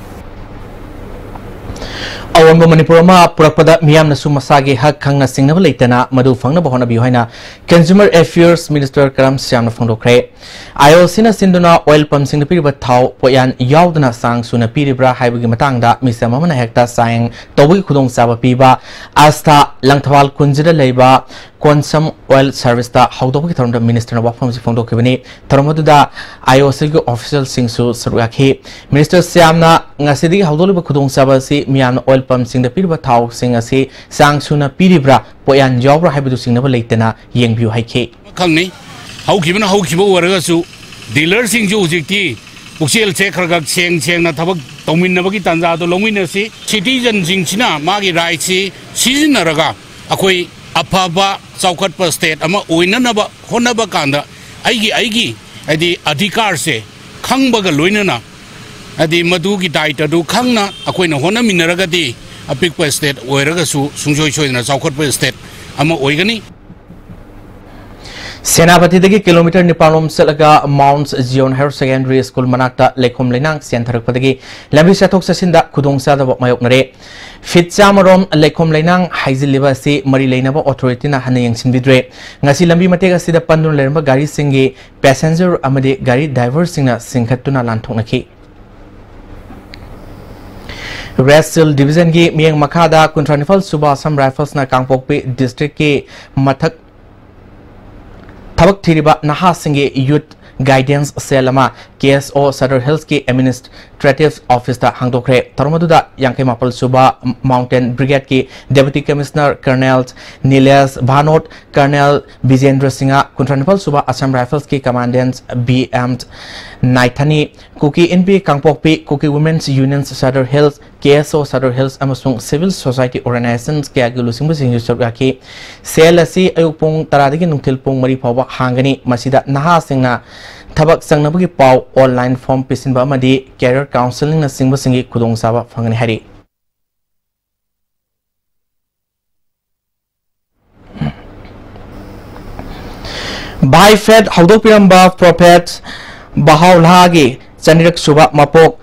ꯑꯑꯣꯟꯕ ꯃꯅꯤꯄꯨꯔ ꯑꯃ ꯄꯨꯔꯛꯄꯗ ꯃꯤꯌꯥꯝꯅꯁꯨ ꯃꯁꯥꯒꯤ ꯍꯛ ꯈꯪꯅ ꯁꯤꯡꯅꯕ ꯂꯩꯇꯅ ꯃꯗꯨ ꯐꯪꯅꯕ ꯍꯣꯠꯅꯕꯤꯌꯨ ꯍꯥꯏꯅ Consumer Affairs Minister ꯀꯔꯝ ꯁ꯭ꯌꯥꯝꯅ ꯐꯣꯡꯗꯣꯛꯈ꯭ꯔꯦ꯫ IOCꯅ ꯁꯤꯟꯗꯨꯅ oil pumpꯁꯤꯡꯗ ꯄꯤꯔꯤꯕ ꯊꯥꯎ ꯄꯣꯠꯌꯥꯟ ꯌꯥꯎꯗꯅ ꯆꯥꯡ ꯁꯨꯅ ꯄꯤꯔꯤꯕ꯭ꯔꯥ ꯍꯥꯏꯕꯒꯤ ꯃꯇꯥꯡꯗ ꯃꯤꯆꯝ ꯑꯃꯅ ꯍꯦꯛꯇ ꯆꯥꯌꯦꯡ ꯇꯧꯕꯒꯤ ꯈꯨꯗꯣꯡꯆꯥꯕ ꯄꯤꯕ ꯑꯁꯊꯥ ꯂꯪꯊꯕꯥꯜ ꯈꯨꯟꯁꯤꯗ ꯂꯩꯕ Consum Oil Serviceꯇ ꯍꯧꯗꯣꯛꯄꯒꯤ ꯊꯧꯔꯝꯗ Ministerꯅ ꯋꯥꯐꯝ ꯑꯁꯤ ꯐꯣꯡꯗꯣꯛꯈꯤꯕꯅꯤ꯫ ꯊꯧꯔꯝ ꯑꯗꯨꯗ IOCꯒꯤ officialꯁꯤꯡꯁꯨ ꯁꯔꯨꯛ ꯌꯥꯈꯤ꯫ Minister ꯁ꯭ꯌꯥꯝꯅ ꯉꯁꯤꯗꯒꯤ ꯍꯧꯗꯣꯛꯂꯤꯕ ꯈꯨꯗꯣꯡꯆꯥꯕ ꯑꯁꯤ ꯃꯤꯌꯥꯝꯅ oil pumpꯁꯤꯡꯗ ꯄꯤꯔꯤꯕ ꯊꯥꯎꯁꯤꯡ ꯑꯁꯤ ꯆꯥꯡ ꯁꯨꯅ ꯄꯤꯔꯤꯕ꯭ꯔꯥ, ꯄꯣꯠꯌꯥꯟ ꯌꯥꯎꯕ꯭ꯔꯥ ꯍꯥꯏꯕꯗꯨ ꯆꯤꯡꯅꯕ ꯂꯩꯇꯅ ꯌꯦꯡꯕꯤꯌꯨ ꯍꯥꯏꯈꯤ꯫ ꯈꯪꯅꯩ, ꯍꯧꯈꯤꯕꯅ ꯍꯧꯈꯤꯕ ꯑꯣꯏꯔꯒꯁꯨ, dealerꯁꯤꯡꯁꯨ ꯍꯧꯖꯤꯛꯇꯤ ꯄꯨꯛꯆꯦꯜꯁꯦ ꯈꯔ ꯈꯔ ꯁꯦꯡ ꯁꯦꯡꯅ ꯊꯕꯛ ꯇꯧꯃꯤꯟꯅꯕꯒꯤ ꯇꯥꯟꯖꯥꯗꯣ ꯂꯧꯃꯤꯟꯅꯁꯤ꯫ Citizenꯁꯤꯡꯁꯤꯅ ꯃꯥꯒꯤ rightꯁꯤ ꯁꯤꯖꯤꯟꯅꯔꯒ ꯑꯩꯈꯣꯏ ꯑꯐꯕ ꯆꯥꯎꯈꯠꯄ state ꯑꯃ ꯑꯣꯏꯅꯅꯕ ꯍꯣꯠꯅꯕ ꯀꯥꯟꯗ ꯑꯩꯒꯤ, ꯑꯩꯒꯤ ꯍꯥꯏꯗꯤ ꯑꯙꯤꯀꯥꯔꯁꯦ ꯈꯪꯕꯒ ꯂꯣꯏꯅꯅ, ꯍꯥꯏꯗꯤ ꯃꯗꯨꯒꯤ ꯗꯥꯏꯇꯗꯨ ꯈꯪꯅ ꯑꯩꯈꯣꯏꯅ ꯍꯣꯠꯅꯃꯤꯟꯅꯔꯒꯗꯤ ꯑꯄꯤꯛꯄ state ꯑꯣꯏꯔꯒꯁꯨ ꯁꯨꯡꯁꯣꯏ ꯁꯣꯏꯗꯅ ꯆꯥꯎꯈꯠꯄ state ꯑꯃ ꯑꯣꯏꯒꯅꯤ꯫ ꯁꯦꯅꯥꯄꯇꯤꯗꯒꯤ ꯀꯤꯂꯣꯃꯤꯇꯔ ꯅꯤꯄꯥꯟ ꯔꯣꯝ ꯆꯠꯂꯒ Mount Zion Higher Secondary School ꯃꯅꯥꯛꯇ ꯂꯩꯈꯣꯝ ꯂꯩꯅꯥꯡ ꯆꯦꯟꯊꯔꯛꯄꯗꯒꯤ ꯂꯝꯕꯤ ꯆꯠꯊꯣꯛ ꯆꯠꯁꯤꯟꯗ ꯈꯨꯗꯣꯡꯆꯥꯗꯕ ꯃꯥꯌꯣꯛꯅꯔꯦ꯫ Feet ꯆꯥꯝꯃ ꯔꯣꯝ ꯂꯩꯈꯣꯝ ꯂꯩꯅꯥꯡ ꯍꯩꯖꯤꯜꯂꯤꯕ ꯑꯁꯤ ꯃꯔꯤ ꯂꯩꯅꯕ authorityꯅ ꯍꯟꯅ ꯌꯦꯡꯁꯤꯟꯕꯤꯗ꯭ꯔꯦ꯫ ꯉꯁꯤ ꯂꯝꯕꯤ ꯃꯇꯦꯛ ꯑꯁꯤꯗ ꯄꯟꯗꯨꯅ ꯂꯩꯔꯝꯕ ꯒꯥꯔꯤꯁꯤꯡꯒꯤ passenger ꯑꯃꯗꯤ ꯒꯥꯔꯤ driverꯁꯤꯡꯅ ꯆꯤꯡꯈꯠꯇꯨꯅ ꯂꯥꯟꯊꯣꯛꯅꯈꯤ꯫ West Hill Divisionꯒꯤ ꯃꯤꯠꯌꯦꯡ ꯃꯈꯥꯗ ꯀꯨꯟꯊ꯭ꯔꯥ ꯅꯤꯄꯥꯜ ꯁꯨꯕ Assam Riflesꯅ ꯀꯥꯡꯄꯣꯛꯄꯤ districtꯀꯤ ꯃꯊꯛ ꯊꯕꯛ ꯊꯤꯔꯤꯕ ꯅꯍꯥꯁꯤꯡꯒꯤ Youth Guidance Cell ꯑꯃ KSO Sadar Hillsꯀꯤ Administrative Officeꯇ ꯍꯥꯡꯗꯣꯛꯈ꯭ꯔꯦ꯫ ꯊꯧꯔꯝ ꯑꯗꯨꯗ ꯌꯥꯡꯈꯩ ꯃꯥꯄꯜ ꯁꯨꯕ Mountain Brigadeꯀꯤ Deputy Commissioner Colonel ꯅꯤꯂꯦꯁ ꯚꯥꯅꯣꯠ, Colonel ꯕꯤꯖꯦꯟꯗ꯭ꯔ Singh, ꯀꯨꯟꯊ꯭ꯔꯥ ꯅꯤꯄꯥꯜ ꯁꯨꯕ Assam Riflesꯀꯤ Commandant ꯕꯤ ꯑꯦꯝ ꯅꯥꯏꯊꯥꯅꯤ, ꯀꯨꯀꯤ ꯏꯟꯄꯤ ꯀꯥꯡꯄꯣꯛꯄꯤ, Kuki Women's Union Sadar Hills, KSO Sadar Hills ꯑꯃꯁꯨꯡ civil society organizations ꯀꯌꯥꯒꯤ ꯂꯨꯆꯤꯡꯕꯁꯤꯡꯁꯨ ꯁꯔꯨꯛ ꯌꯥꯈꯤ꯫ Cell ꯑꯁꯤ ꯑꯌꯨꯛ ꯄꯨꯡ ꯇꯔꯥꯗꯒꯤ ꯅꯨꯡꯊꯤꯜ ꯄꯨꯡ ꯃꯔꯤ ꯐꯥꯎꯕ ꯍꯥꯡꯒꯅꯤ꯫ ꯃꯁꯤꯗ ꯅꯍꯥꯁꯤꯡꯅ ꯊꯕꯛ ꯆꯪꯅꯕꯒꯤ ꯄꯥꯎ, online form ꯄꯤꯁꯤꯟꯕ ꯑꯃꯗꯤ career counselingꯅꯆꯤꯡꯕꯁꯤꯡꯒꯤ ꯈꯨꯗꯣꯡꯆꯥꯕ ꯐꯪꯒꯅꯤ ꯍꯥꯏꯔꯤ꯫ Baha'i Faith ꯍꯧꯗꯣꯛꯄꯤꯔꯝꯕ Prophet ꯕꯍꯥꯎꯂꯥꯍꯒꯤ ꯆꯅꯤꯔꯛ ꯁꯨꯕ ꯃꯄꯣꯛ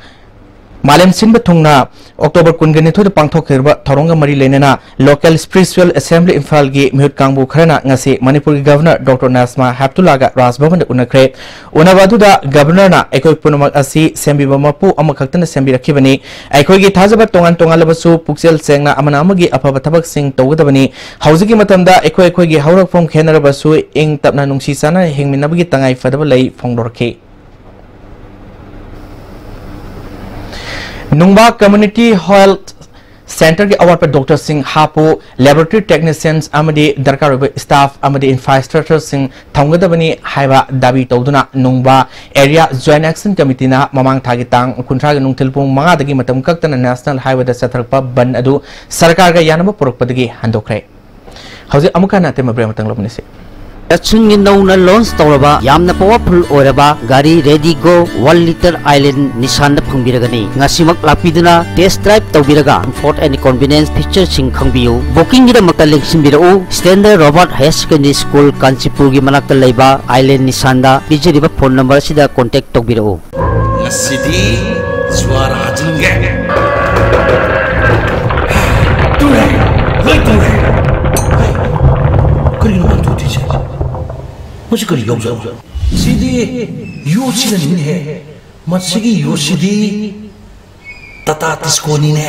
ꯃꯥꯂꯦꯝ ꯁꯤꯟꯕ ꯊꯨꯡꯅ ꯑꯣꯛꯇꯣꯕꯔ ꯀꯨꯟꯒ ꯅꯤꯊꯣꯏꯗ ꯄꯥꯡꯊꯣꯛꯈꯤꯕ ꯊꯧꯔꯝꯒ ꯃꯔꯤ ꯂꯩꯅꯅ Local Spiritual Assembly ꯏꯝꯐꯥꯜꯒꯤ ꯃꯤꯍꯨꯠ ꯀꯥꯡꯕꯨ ꯈꯔꯅ ꯉꯁꯤ ꯃꯅꯤꯄꯨꯔꯒꯤ ꯒꯚꯔꯅꯔ ꯗꯣꯛꯇꯔ ꯅꯥꯖꯃꯥ ꯍꯦꯞꯇꯨꯂꯥꯒ ꯔꯥꯖ ꯚꯕꯟꯗ ꯎꯅꯈ꯭ꯔꯦ꯫ ꯎꯅꯕ ꯑꯗꯨꯗ ꯒꯚꯔꯅꯔꯅ ꯑꯩꯈꯣꯏ ꯄꯨꯝꯅꯃꯛ ꯑꯁꯤ ꯁꯦꯝꯕꯤꯕ ꯃꯄꯨ ꯑꯃꯈꯛꯇꯅ ꯁꯦꯝꯕꯤꯔꯛꯈꯤꯕꯅꯤ꯫ ꯑꯩꯈꯣꯏꯒꯤ ꯊꯥꯖꯕ ꯇꯣꯉꯥꯟ ꯇꯣꯉꯥꯟꯂꯕꯁꯨ ꯄꯨꯛꯆꯦꯜ ꯁꯦꯡꯅ ꯑꯃꯅ ꯑꯃꯒꯤ ꯑꯐꯕ ꯊꯕꯛꯁꯤꯡ ꯇꯧꯒꯗꯕꯅꯤ꯫ ꯍꯧꯖꯤꯛꯀꯤ ꯃꯇꯝꯗ ꯑꯩꯈꯣꯏ ꯑꯩꯈꯣꯏꯒꯤ ꯍꯧꯔꯛꯐꯝ ꯈꯦꯠꯅꯔꯕꯁꯨ ꯏꯪ ꯇꯞꯅ ꯅꯨꯡꯁꯤ ꯆꯥꯟꯅꯅ ꯍꯤꯡꯃꯤꯟꯅꯕꯒꯤ ꯇꯉꯥꯏ ꯐꯗꯕ ꯂꯩ ꯐꯣꯡꯗꯣꯔꯛꯈꯤ꯫ ꯅꯨꯡꯕꯥ Community Health Centreꯒꯤ ꯑꯋꯥꯠꯄ ꯗꯣꯛꯇꯔꯁꯤꯡ ꯍꯥꯞꯄꯨ, laboratory technicians ꯑꯃꯗꯤ ꯗꯔꯀꯥꯔ ꯑꯣꯏꯕ staff ꯑꯃꯗꯤ infrastructureꯁꯤꯡ ꯊꯝꯒꯗꯕꯅꯤ ꯍꯥꯏꯕ ꯗꯥꯕꯤ ꯇꯧꯗꯨꯅ ꯅꯨꯡꯕꯥ Area Joint Action Committeeꯅ ꯃꯃꯥꯡ ꯊꯥꯒꯤ ꯇꯥꯡ ꯀꯨꯟꯊ꯭ꯔꯥꯒꯤ ꯅꯨꯡꯊꯤꯜ ꯄꯨꯡ ꯃꯉꯥꯗꯒꯤ ꯃꯇꯝ ꯀꯛꯇꯅ National Highwayꯗ ꯆꯠꯊꯔꯛꯄ ꯕꯟ ꯑꯗꯨ ꯁꯔꯀꯥꯔꯒ ꯌꯥꯅꯕ ꯄꯨꯔꯛꯄꯗꯒꯤ ꯍꯟꯗꯣꯛꯈ꯭ꯔꯦ꯫ ꯍꯧꯖꯤꯛ ꯑꯃꯨꯛ ꯍꯟꯅ ꯑꯇꯦꯝꯕ break ꯑꯃꯇꯪ ꯂꯧꯃꯤꯟꯅꯁꯤ꯫ ꯗꯠꯁꯟꯒꯤ ꯅꯧꯅ launch ꯇꯧꯔꯕ ꯌꯥꯝꯅ powerful ꯑꯣꯏꯔꯕ ꯒꯥꯔꯤ Redigo one litre Island Nissanꯗ ꯐꯪꯕꯤꯔꯒꯅꯤ꯫ ꯉꯁꯤꯃꯛ ꯂꯥꯛꯄꯤꯗꯨꯅ test drive ꯇꯧꯕꯤꯔꯒ comfort and convenience featureꯁꯤꯡ ꯈꯪꯕꯤꯌꯨ꯫ Bookingꯒꯤꯗꯃꯛꯇ ꯂꯦꯡꯁꯤꯟꯕꯤꯔꯛꯎ, Standard Robert Higher Secondary School ꯀꯥꯟꯆꯤꯄꯨꯔꯒꯤ ꯃꯅꯥꯛꯇ ꯂꯩꯕ Island Nissanꯗ ꯄꯤꯖꯔꯤꯕ phone number ꯑꯁꯤꯗ contact ꯇꯧꯕꯤꯔꯛꯎ꯫ ꯉꯁꯤꯗꯤ ꯖ꯭ꯋꯥꯔ ꯍꯥꯖꯤꯟꯒꯦ꯫ ꯇꯨꯔꯦ, ꯂꯣꯏ ꯇꯨꯔꯦ꯫ ꯍꯩ, ꯀꯔꯤꯅꯣ ꯃꯥꯅ ꯇꯨꯗ꯭ꯔꯤꯁꯦ? ꯃꯁꯤ ꯀꯔꯤ ꯌꯥꯎꯖꯥꯠꯅꯣ? ꯁꯤꯗꯤ ꯌꯣꯠꯁꯤꯅꯅꯤꯅꯦꯍꯦ꯫ ꯃꯁꯤꯒꯤ ꯌꯣꯠꯁꯤꯗꯤ ꯇꯥꯇꯥ ꯇꯤꯁꯀꯣꯅꯤꯅꯦ꯫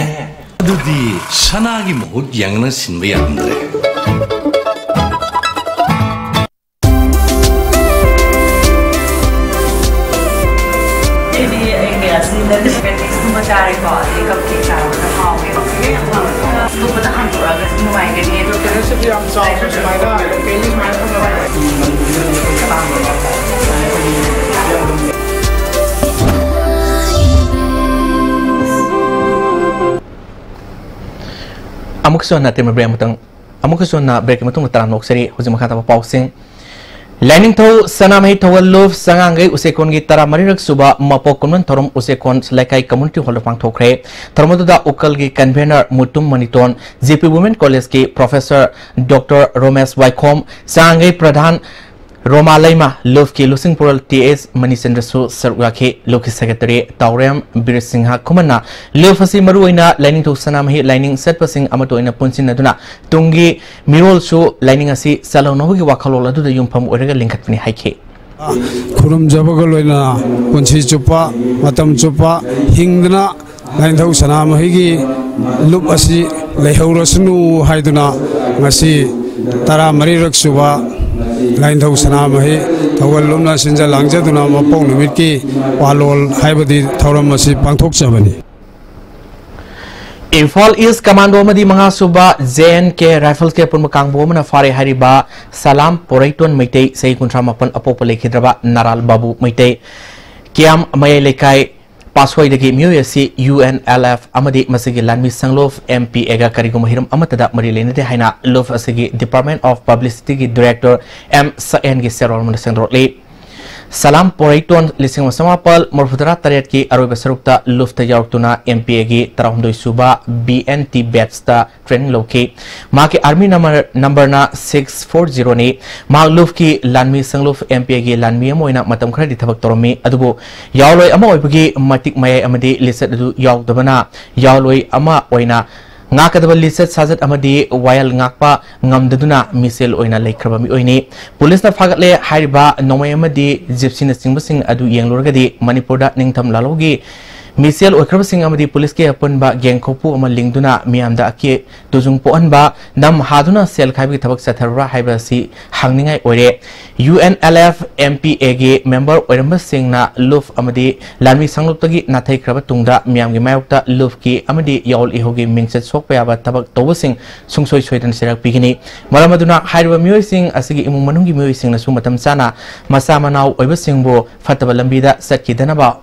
ꯑꯗꯨꯗꯤ ꯁꯅꯥꯒꯤ ꯃꯍꯨꯠ ꯌꯦꯡꯅ ꯁꯤꯟꯕ ꯌꯥꯔꯝꯗ꯭ꯔꯦ꯫ ꯁꯤꯗꯤ ꯑꯩ ꯀꯌꯥ ꯁꯤꯖꯤꯟꯅꯗꯦ꯫ Patties ꯀꯨꯝꯕ ꯆꯥꯔꯦꯀꯣ, ꯑꯗꯩ cupcake ꯆꯥꯕꯗ ꯍꯥꯎꯋꯦ꯫ ꯁꯤꯒ ꯌꯥꯝ ꯍꯥꯎꯋꯦ꯫ ꯑꯇꯣꯞꯄꯗ ꯍꯥꯡꯗꯣꯛꯑꯒꯁꯨ ꯅꯨꯡꯉꯥꯏꯒꯅꯤ꯫ ꯑꯗꯣ ꯀꯩꯅꯣꯁꯤꯗꯤ ꯌꯥꯝ ꯆꯥꯎꯕ ꯁꯨꯃꯥꯏꯅ ꯀꯦꯖꯤ ꯁꯨꯃꯥꯏꯅ ꯐꯪꯉꯦ꯫ ꯑꯃꯨꯛꯁꯨ ꯍꯟꯅ ꯑꯇꯦꯝꯕ break ꯑꯃꯇꯪ ꯑꯃꯨꯛꯀꯁꯨ ꯍꯟꯅ breakꯀꯤ ꯃꯇꯨꯡꯗ ꯇꯔꯥꯝꯅ ꯑꯣꯛꯆꯔꯤ꯫ ꯍꯧꯖꯤꯛ ꯃꯈꯥ ꯇꯥꯕ ꯄꯥꯎꯁꯤꯡ꯫ ꯂꯥꯏꯅꯤꯡꯊꯧ ꯁꯅꯥꯃꯍꯤ ꯊꯧꯒꯜꯂꯨꯞ ꯆꯉꯥꯡꯒꯩ ꯎꯆꯦꯛꯀꯣꯟꯒꯤ ꯇꯔꯥꯃꯔꯤꯔꯛ ꯁꯨꯕ ꯃꯄꯣꯛ ꯀꯨꯝꯑꯣꯟ ꯊꯧꯔꯝ ꯎꯆꯦꯛꯀꯣꯟ ꯂꯩꯀꯥꯏ community hallꯗ ꯄꯥꯡꯊꯣꯛꯈ꯭ꯔꯦ꯫ ꯊꯧꯔꯝ ꯑꯗꯨꯗ ꯎꯀꯜꯒꯤ convener Mutum ꯃꯅꯤꯇꯣꯟ, G P Women Collegeꯀꯤ professor Doctor ꯔꯣꯃꯦꯁ ꯋꯥꯏꯈꯣꯝ, ꯆꯉꯥꯡꯒꯩ ꯄ꯭ꯔꯙꯥꯟ ꯔꯣꯃꯥ ꯂꯩꯃ, ꯂꯨꯞꯀꯤ ꯂꯨꯆꯤꯡꯄꯨꯔꯦꯜ ꯇꯤ ꯑꯦꯁ ꯃꯅꯤꯆꯟꯗ꯭ꯔꯁꯨ ꯁꯔꯨꯛ ꯌꯥꯈꯤ꯫ ꯂꯨꯞꯀꯤ ꯁꯦꯀ꯭ꯔꯦꯇꯔꯤ ꯇꯥꯎꯔꯦꯝ ꯕꯤꯔ ꯁꯤꯡꯍ ꯈꯨꯃꯟꯅ ꯂꯨꯞ ꯑꯁꯤ ꯃꯔꯨꯑꯣꯏꯅ ꯂꯥꯏꯅꯤꯡꯊꯧ ꯁꯅꯥꯃꯍꯤ ꯂꯥꯏꯅꯤꯡ ꯆꯠꯄꯁꯤꯡ ꯑꯃꯠꯇ ꯑꯣꯏꯅ ꯄꯨꯟꯁꯤꯟꯅꯗꯨꯅ ꯇꯨꯡꯒꯤ ꯃꯤꯔꯣꯜꯁꯨ ꯂꯥꯏꯅꯤꯡ ꯑꯁꯤ ꯆꯠꯍꯧꯅꯕꯒꯤ ꯋꯥꯈꯜꯂꯣꯟ ꯑꯗꯨꯗ ꯌꯨꯝꯐꯝ ꯑꯣꯏꯔꯒ ꯂꯤꯡꯈꯠꯄꯅꯤ ꯍꯥꯏꯈꯤ꯫ ꯈꯨꯔꯨꯝꯖꯕꯒ ꯂꯣꯏꯅꯅ ꯄꯨꯟꯁꯤ ꯆꯨꯞꯄ, ꯃꯇꯝ ꯆꯨꯞꯄ ꯍꯤꯡꯗꯨꯅ ꯂꯥꯏꯅꯤꯡꯊꯧ ꯁꯅꯥꯃꯍꯤꯒꯤ ꯂꯨꯞ ꯑꯁꯤ ꯂꯩꯍꯧꯔꯁꯅꯨ ꯍꯥꯏꯗꯨꯅ ꯉꯁꯤ ꯇꯔꯥꯃꯔꯤꯔꯛ ꯁꯨꯕ ꯂꯥꯏꯅꯤꯡꯊꯧ ꯁꯅꯥꯃꯍꯤ ꯊꯧꯒꯜ ꯂꯨꯞꯅ ꯁꯤꯟꯖ ꯂꯥꯡꯖꯗꯨꯅ ꯃꯄꯣꯛ ꯅꯨꯃꯤꯠꯀꯤ ꯄꯥꯂꯣꯜ ꯍꯥꯏꯕꯗꯤ ꯊꯧꯔꯝ ꯑꯁꯤ ꯄꯥꯡꯊꯣꯛꯆꯕꯅꯤ꯫ ꯏꯝꯐꯥꯜ ꯏꯁ ꯀꯃꯥꯟꯗꯣ ꯑꯃꯗꯤ ꯃꯉꯥꯁꯨꯕ ꯖꯦ ꯑꯦꯟ ꯀꯦ ꯔꯥꯏꯐꯜꯁꯀꯤ ꯑꯄꯨꯟꯕ ꯀꯥꯡꯕꯨ ꯑꯃꯅ ꯐꯥꯔꯦ ꯍꯥꯏꯔꯤꯕ ꯁꯂꯥꯝ ꯄꯣꯔꯩꯇꯣꯟ ꯃꯩꯇꯩ, ꯆꯍꯤ ꯀꯨꯟꯊ꯭ꯔꯥ ꯃꯥꯄꯟ, ꯑꯄꯣꯛꯄ ꯂꯩꯈꯤꯗ꯭ꯔꯕ ꯅꯔꯥꯜ ꯕꯥꯕꯨ ꯃꯩꯇꯩ, ꯀꯤꯌꯥꯝ ꯃꯌꯥꯏ ꯂꯩꯀꯥꯏ, ꯄꯥꯁꯣꯏꯗꯒꯤ ꯃꯤꯑꯣꯏ ꯑꯁꯤ ꯌꯨ ꯑꯦꯟ ꯑꯦꯜ ꯑꯦꯐ ꯑꯃꯗꯤ ꯃꯁꯤꯒꯤ ꯂꯥꯟꯃꯤ ꯁꯪꯂꯨꯞ ꯑꯦꯝ ꯄꯤ ꯑꯦꯒ ꯀꯔꯤꯒꯨꯝꯕ ꯍꯤꯔꯝ ꯑꯃꯠꯇꯗ ꯃꯔꯤ ꯂꯩꯅꯗꯦ ꯍꯥꯏꯅ ꯂꯨꯞ ꯑꯁꯤꯒꯤ Department of Publicityꯒꯤ Director ꯑꯦꯝ ꯁꯛꯑꯦꯟꯒꯤ ꯆꯦꯔꯣꯜ ꯑꯃꯅ ꯁꯦꯡꯗꯣꯔꯛꯂꯤ꯫ ꯁꯂꯥꯝ ꯄꯣꯔꯩꯇꯣꯟ ꯂꯤꯁꯤꯡ ꯑꯃ ꯆꯃꯥꯄꯜ ꯃꯔꯤꯐꯨꯇꯔꯥ ꯇꯔꯦꯠꯀꯤ ꯑꯔꯣꯏꯕ ꯁꯔꯨꯛꯇ ꯂꯨꯞꯇ ꯌꯥꯎꯔꯛꯇꯨꯅ ꯑꯦꯝ ꯄꯤ ꯑꯦꯒꯤ ꯇꯔꯥꯍꯨꯝꯗꯣꯏ ꯁꯨꯕ ꯕꯤ ꯑꯦꯟ ꯇꯤ batchꯇ training ꯂꯧꯈꯤ꯫ ꯃꯍꯥꯛꯀꯤ army number, numberꯅ six four zeroꯅꯤ꯫ ꯃꯍꯥꯛ ꯂꯨꯞꯀꯤ ꯂꯥꯟꯃꯤ ꯁꯪꯂꯨꯞ ꯑꯦꯝ ꯄꯤ ꯑꯦꯒꯤ ꯂꯥꯟꯃꯤ ꯑꯃ ꯑꯣꯏꯅ ꯃꯇꯝ ꯈꯔꯗꯤ ꯊꯕꯛ ꯇꯧꯔꯝꯃꯤ, ꯑꯗꯨꯕꯨ ꯌꯥꯑꯣꯂꯣꯏ ꯑꯃ ꯑꯣꯏꯕꯒꯤ ꯃꯇꯤꯛ ꯃꯌꯥꯏ ꯑꯃꯗꯤ ꯂꯤꯆꯠ ꯑꯗꯨ ꯌꯥꯎꯗꯕꯅ ꯌꯥꯑꯣꯂꯣꯏ ꯑꯃ ꯑꯣꯏꯅ ꯉꯥꯛꯀꯗꯕ ꯂꯤꯆꯠ ꯁꯥꯖꯠ ꯑꯃꯗꯤ ꯋꯥꯌꯦꯜ ꯉꯥꯛꯄ ꯉꯝꯗꯗꯨꯅ ꯃꯤꯁꯦꯜ ꯑꯣꯏꯅ ꯂꯩꯈ꯭ꯔꯕ ꯃꯤꯑꯣꯏꯅꯤ꯫ ꯄꯨꯂꯤꯁꯅ ꯐꯥꯒꯠꯂꯦ ꯍꯥꯏꯔꯤꯕ ꯅꯣꯡꯃꯩ ꯑꯃꯗꯤ ꯖꯤꯞꯁꯤꯅꯆꯤꯡꯕꯁꯤꯡ ꯑꯗꯨ ꯌꯦꯡꯂꯨꯔꯒꯗꯤ ꯃꯅꯤꯄꯨꯔꯗ ꯅꯤꯡꯊꯝ ꯂꯥꯜꯍꯧꯒꯤ ꯃꯤꯁꯦꯜ ꯑꯣꯏꯈ꯭ꯔꯕꯁꯤꯡ ꯑꯃꯗꯤ ꯄꯨꯂꯤꯁꯀꯤ ꯑꯄꯨꯟꯕ ꯒꯦꯡ ꯈꯣꯛꯄꯨ ꯑꯃ ꯂꯤꯡꯗꯨꯅ ꯃꯤꯌꯥꯝꯗ ꯑꯀꯤ ꯇꯨꯖꯨꯡ ꯄꯣꯛꯍꯟꯕ, ꯅꯝ ꯍꯥꯗꯨꯅ ꯁꯦꯜ ꯈꯥꯏꯕꯒꯤ ꯊꯕꯛ ꯆꯠꯊꯔꯕ꯭ꯔꯥ ꯍꯥꯏꯕ ꯑꯁꯤ ꯍꯪꯅꯤꯡꯉꯥꯏ ꯑꯣꯏꯔꯦ꯫ U N L F M P ꯑꯦꯒꯤ member ꯑꯣꯏꯔꯝꯕꯁꯤꯡꯅ ꯂꯨꯞ ꯑꯃꯗꯤ ꯂꯥꯟꯃꯤ ꯁꯪꯂꯨꯞꯇꯒꯤ ꯅꯥꯊꯩꯈ꯭ꯔꯕ ꯇꯨꯡꯗ ꯃꯤꯌꯥꯝꯒꯤ ꯃꯥꯌꯣꯛꯇ ꯂꯨꯞꯀꯤ ꯑꯃꯗꯤ ꯌꯥꯑꯣꯜ ꯏꯍꯧꯒꯤ ꯃꯤꯡꯆꯠ ꯁꯣꯛꯄ ꯌꯥꯕ ꯊꯕꯛ ꯇꯧꯕꯁꯤꯡ ꯁꯨꯡꯁꯣꯏ ꯁꯣꯏꯗꯅ ꯆꯩꯔꯥꯛ ꯄꯤꯒꯅꯤ꯫ ꯃꯔꯝ ꯑꯗꯨꯅ ꯍꯥꯏꯔꯤꯕ ꯃꯤꯑꯣꯏꯁꯤꯡ ꯑꯁꯤꯒꯤ ꯏꯃꯨꯡ ꯃꯅꯨꯡꯒꯤ ꯃꯤꯑꯣꯏꯁꯤꯡꯅꯁꯨ ꯃꯇꯝ ꯆꯥꯅ ꯃꯆꯥ ꯃꯅꯥꯎ ꯑꯣꯏꯕꯁꯤꯡꯕꯨ ꯐꯠꯇꯕ ꯂꯝꯕꯤꯗ ꯆꯠꯈꯤꯗꯅꯕ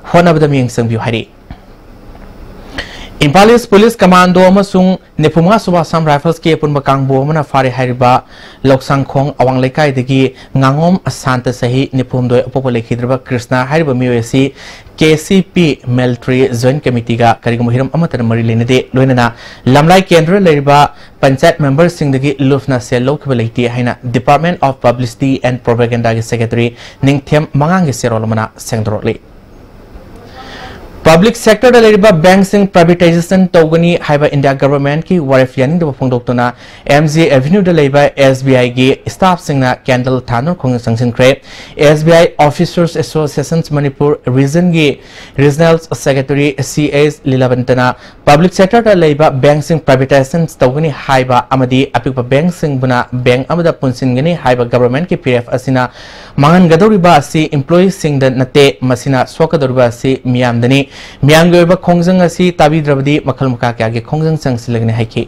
ꯍꯣꯠꯅꯕꯗ ꯃꯤꯠꯌꯦꯡ ꯆꯪꯕꯤꯌꯨ ꯍꯥꯏꯔꯤ꯫ ꯏꯝꯐꯥꯜ ꯏꯁ ꯄꯨꯂꯤꯁ ꯀꯃꯥꯟꯗꯣ ꯑꯃꯁꯨꯡ ꯅꯤꯐꯨꯃꯉꯥ ꯁꯨꯕ ꯑꯁꯥꯝ ꯔꯥꯏꯐꯜꯁꯀꯤ ꯑꯄꯨꯟꯕ ꯀꯥꯡꯕꯨ ꯑꯃꯅ ꯐꯥꯔꯦ ꯍꯥꯏꯔꯤꯕ ꯂꯧꯁꯥꯡꯈꯣꯡ ꯑꯋꯥꯡ ꯂꯩꯀꯥꯏꯗꯒꯤ ꯉꯥꯉꯣꯝ ꯁꯥꯟꯇ ꯆꯍꯤ ꯅꯤꯐꯨꯍꯨꯝꯗꯣꯏ ꯑꯄꯣꯛꯄ ꯂꯩꯈꯤꯗ꯭ꯔꯕ ꯀ꯭ꯔꯤꯁꯅ ꯍꯥꯏꯔꯤꯕ ꯃꯤꯑꯣꯏ ꯑꯁꯤ ꯀꯦ ꯁꯤ ꯄꯤ ꯃꯤꯂꯤꯇꯔꯤ ꯖꯣꯏꯟ ꯀꯃꯤꯇꯤꯒ ꯀꯔꯤꯒꯨꯝꯕ ꯍꯤꯔꯝ ꯑꯃꯠꯇꯅ ꯃꯔꯤ ꯂꯩꯅꯗꯦ꯫ ꯂꯣꯏꯅꯅ ꯂꯝꯂꯥꯏ ꯀꯦꯟꯗ꯭ꯔꯗ ꯂꯩꯔꯤꯕ ꯄꯟꯆꯥꯌꯠ ꯃꯦꯝꯕꯔꯁꯤꯡꯗꯒꯤ ꯂꯨꯞꯅ ꯁꯦꯜ ꯂꯧꯈꯤꯕ ꯂꯩꯇꯦ ꯍꯥꯏꯅ Department of Publicity and Propaganda ꯒꯤ Secretary ꯅꯤꯡꯊꯦꯝ ꯃꯉꯥꯡꯒꯤ ꯆꯦꯔꯣꯜ ꯑꯃꯅ ꯁꯦꯡꯗꯣꯔꯛꯂꯤ꯫ ꯄꯕ꯭ꯂꯤꯛ ꯁꯦꯛꯇꯔꯗ ꯂꯩꯔꯤꯕ ꯕꯦꯡꯛꯁꯤꯡ ꯄ꯭ꯔꯥꯏꯚꯦꯇꯥꯏꯖꯦꯁꯟ ꯇꯧꯒꯅꯤ ꯍꯥꯏꯕ ꯏꯟꯗꯤꯌꯥ ꯒꯚꯔꯟꯃꯦꯟꯠꯀꯤ ꯋꯥꯔꯦꯞ ꯌꯥꯅꯤꯡꯗꯕ ꯐꯣꯡꯗꯣꯛꯇꯨꯅ ꯑꯦꯝ ꯖꯤ ꯑꯦꯚꯦꯅ꯭ꯌꯨꯗ ꯂꯩꯕ ꯑꯦꯁ ꯕꯤ ꯑꯥꯏꯒꯤ ꯁ꯭ꯇꯥꯐꯁꯤꯡꯅ ꯀꯦꯟꯗꯜ ꯊꯥꯟꯗꯨꯅ ꯈꯣꯡꯖꯪ ꯆꯪꯁꯤꯟꯈ꯭ꯔꯦ꯫ S B I officers associations Manipur ꯔꯤꯖꯟꯒꯤ regional secretary C S ꯂꯤꯂꯥꯕꯟꯇꯅ public ꯁꯦꯛꯇꯔꯗ ꯂꯩꯕ ꯕꯦꯡꯛꯁꯤꯡ ꯄ꯭ꯔꯥꯏꯚꯦꯇꯥꯏꯖꯦꯁꯟ ꯇꯧꯒꯅꯤ ꯍꯥꯏꯕ ꯑꯃꯗꯤ ꯑꯄꯤꯛꯄ ꯕꯦꯡꯛꯁꯤꯡꯕꯨꯅ ꯕꯦꯡꯛ ꯑꯃꯗ ꯄꯨꯟꯁꯤꯟꯒꯅꯤ ꯍꯥꯏꯕ ꯒꯚꯔꯟꯃꯦꯟꯠꯀꯤ ꯐꯤꯔꯦꯞ ꯑꯁꯤꯅ ꯃꯥꯡꯍꯟꯒꯗꯧꯔꯤꯕ ꯑꯁꯤ ꯏꯝꯄ꯭ꯂꯣꯌꯤꯁꯤꯡꯗ ꯅꯠꯇꯦ, ꯃꯁꯤꯅ ꯁꯣꯛꯀꯗꯧꯔꯤꯕ ꯑꯁꯤ ꯃꯤꯌꯥꯝꯗꯅꯤ꯫ ꯃꯤꯌꯥꯝꯒꯤ ꯑꯣꯏꯕ ꯈꯣꯡꯖꯪ ꯑꯁꯤ ꯇꯥꯕꯤꯗ꯭ꯔꯕꯗꯤ ꯃꯈꯜ ꯃꯈꯥ ꯀꯌꯥꯒꯤ ꯈꯣꯡꯖꯪ ꯆꯪꯁꯤꯜꯂꯒꯅꯤ ꯍꯥꯏꯈꯤ꯫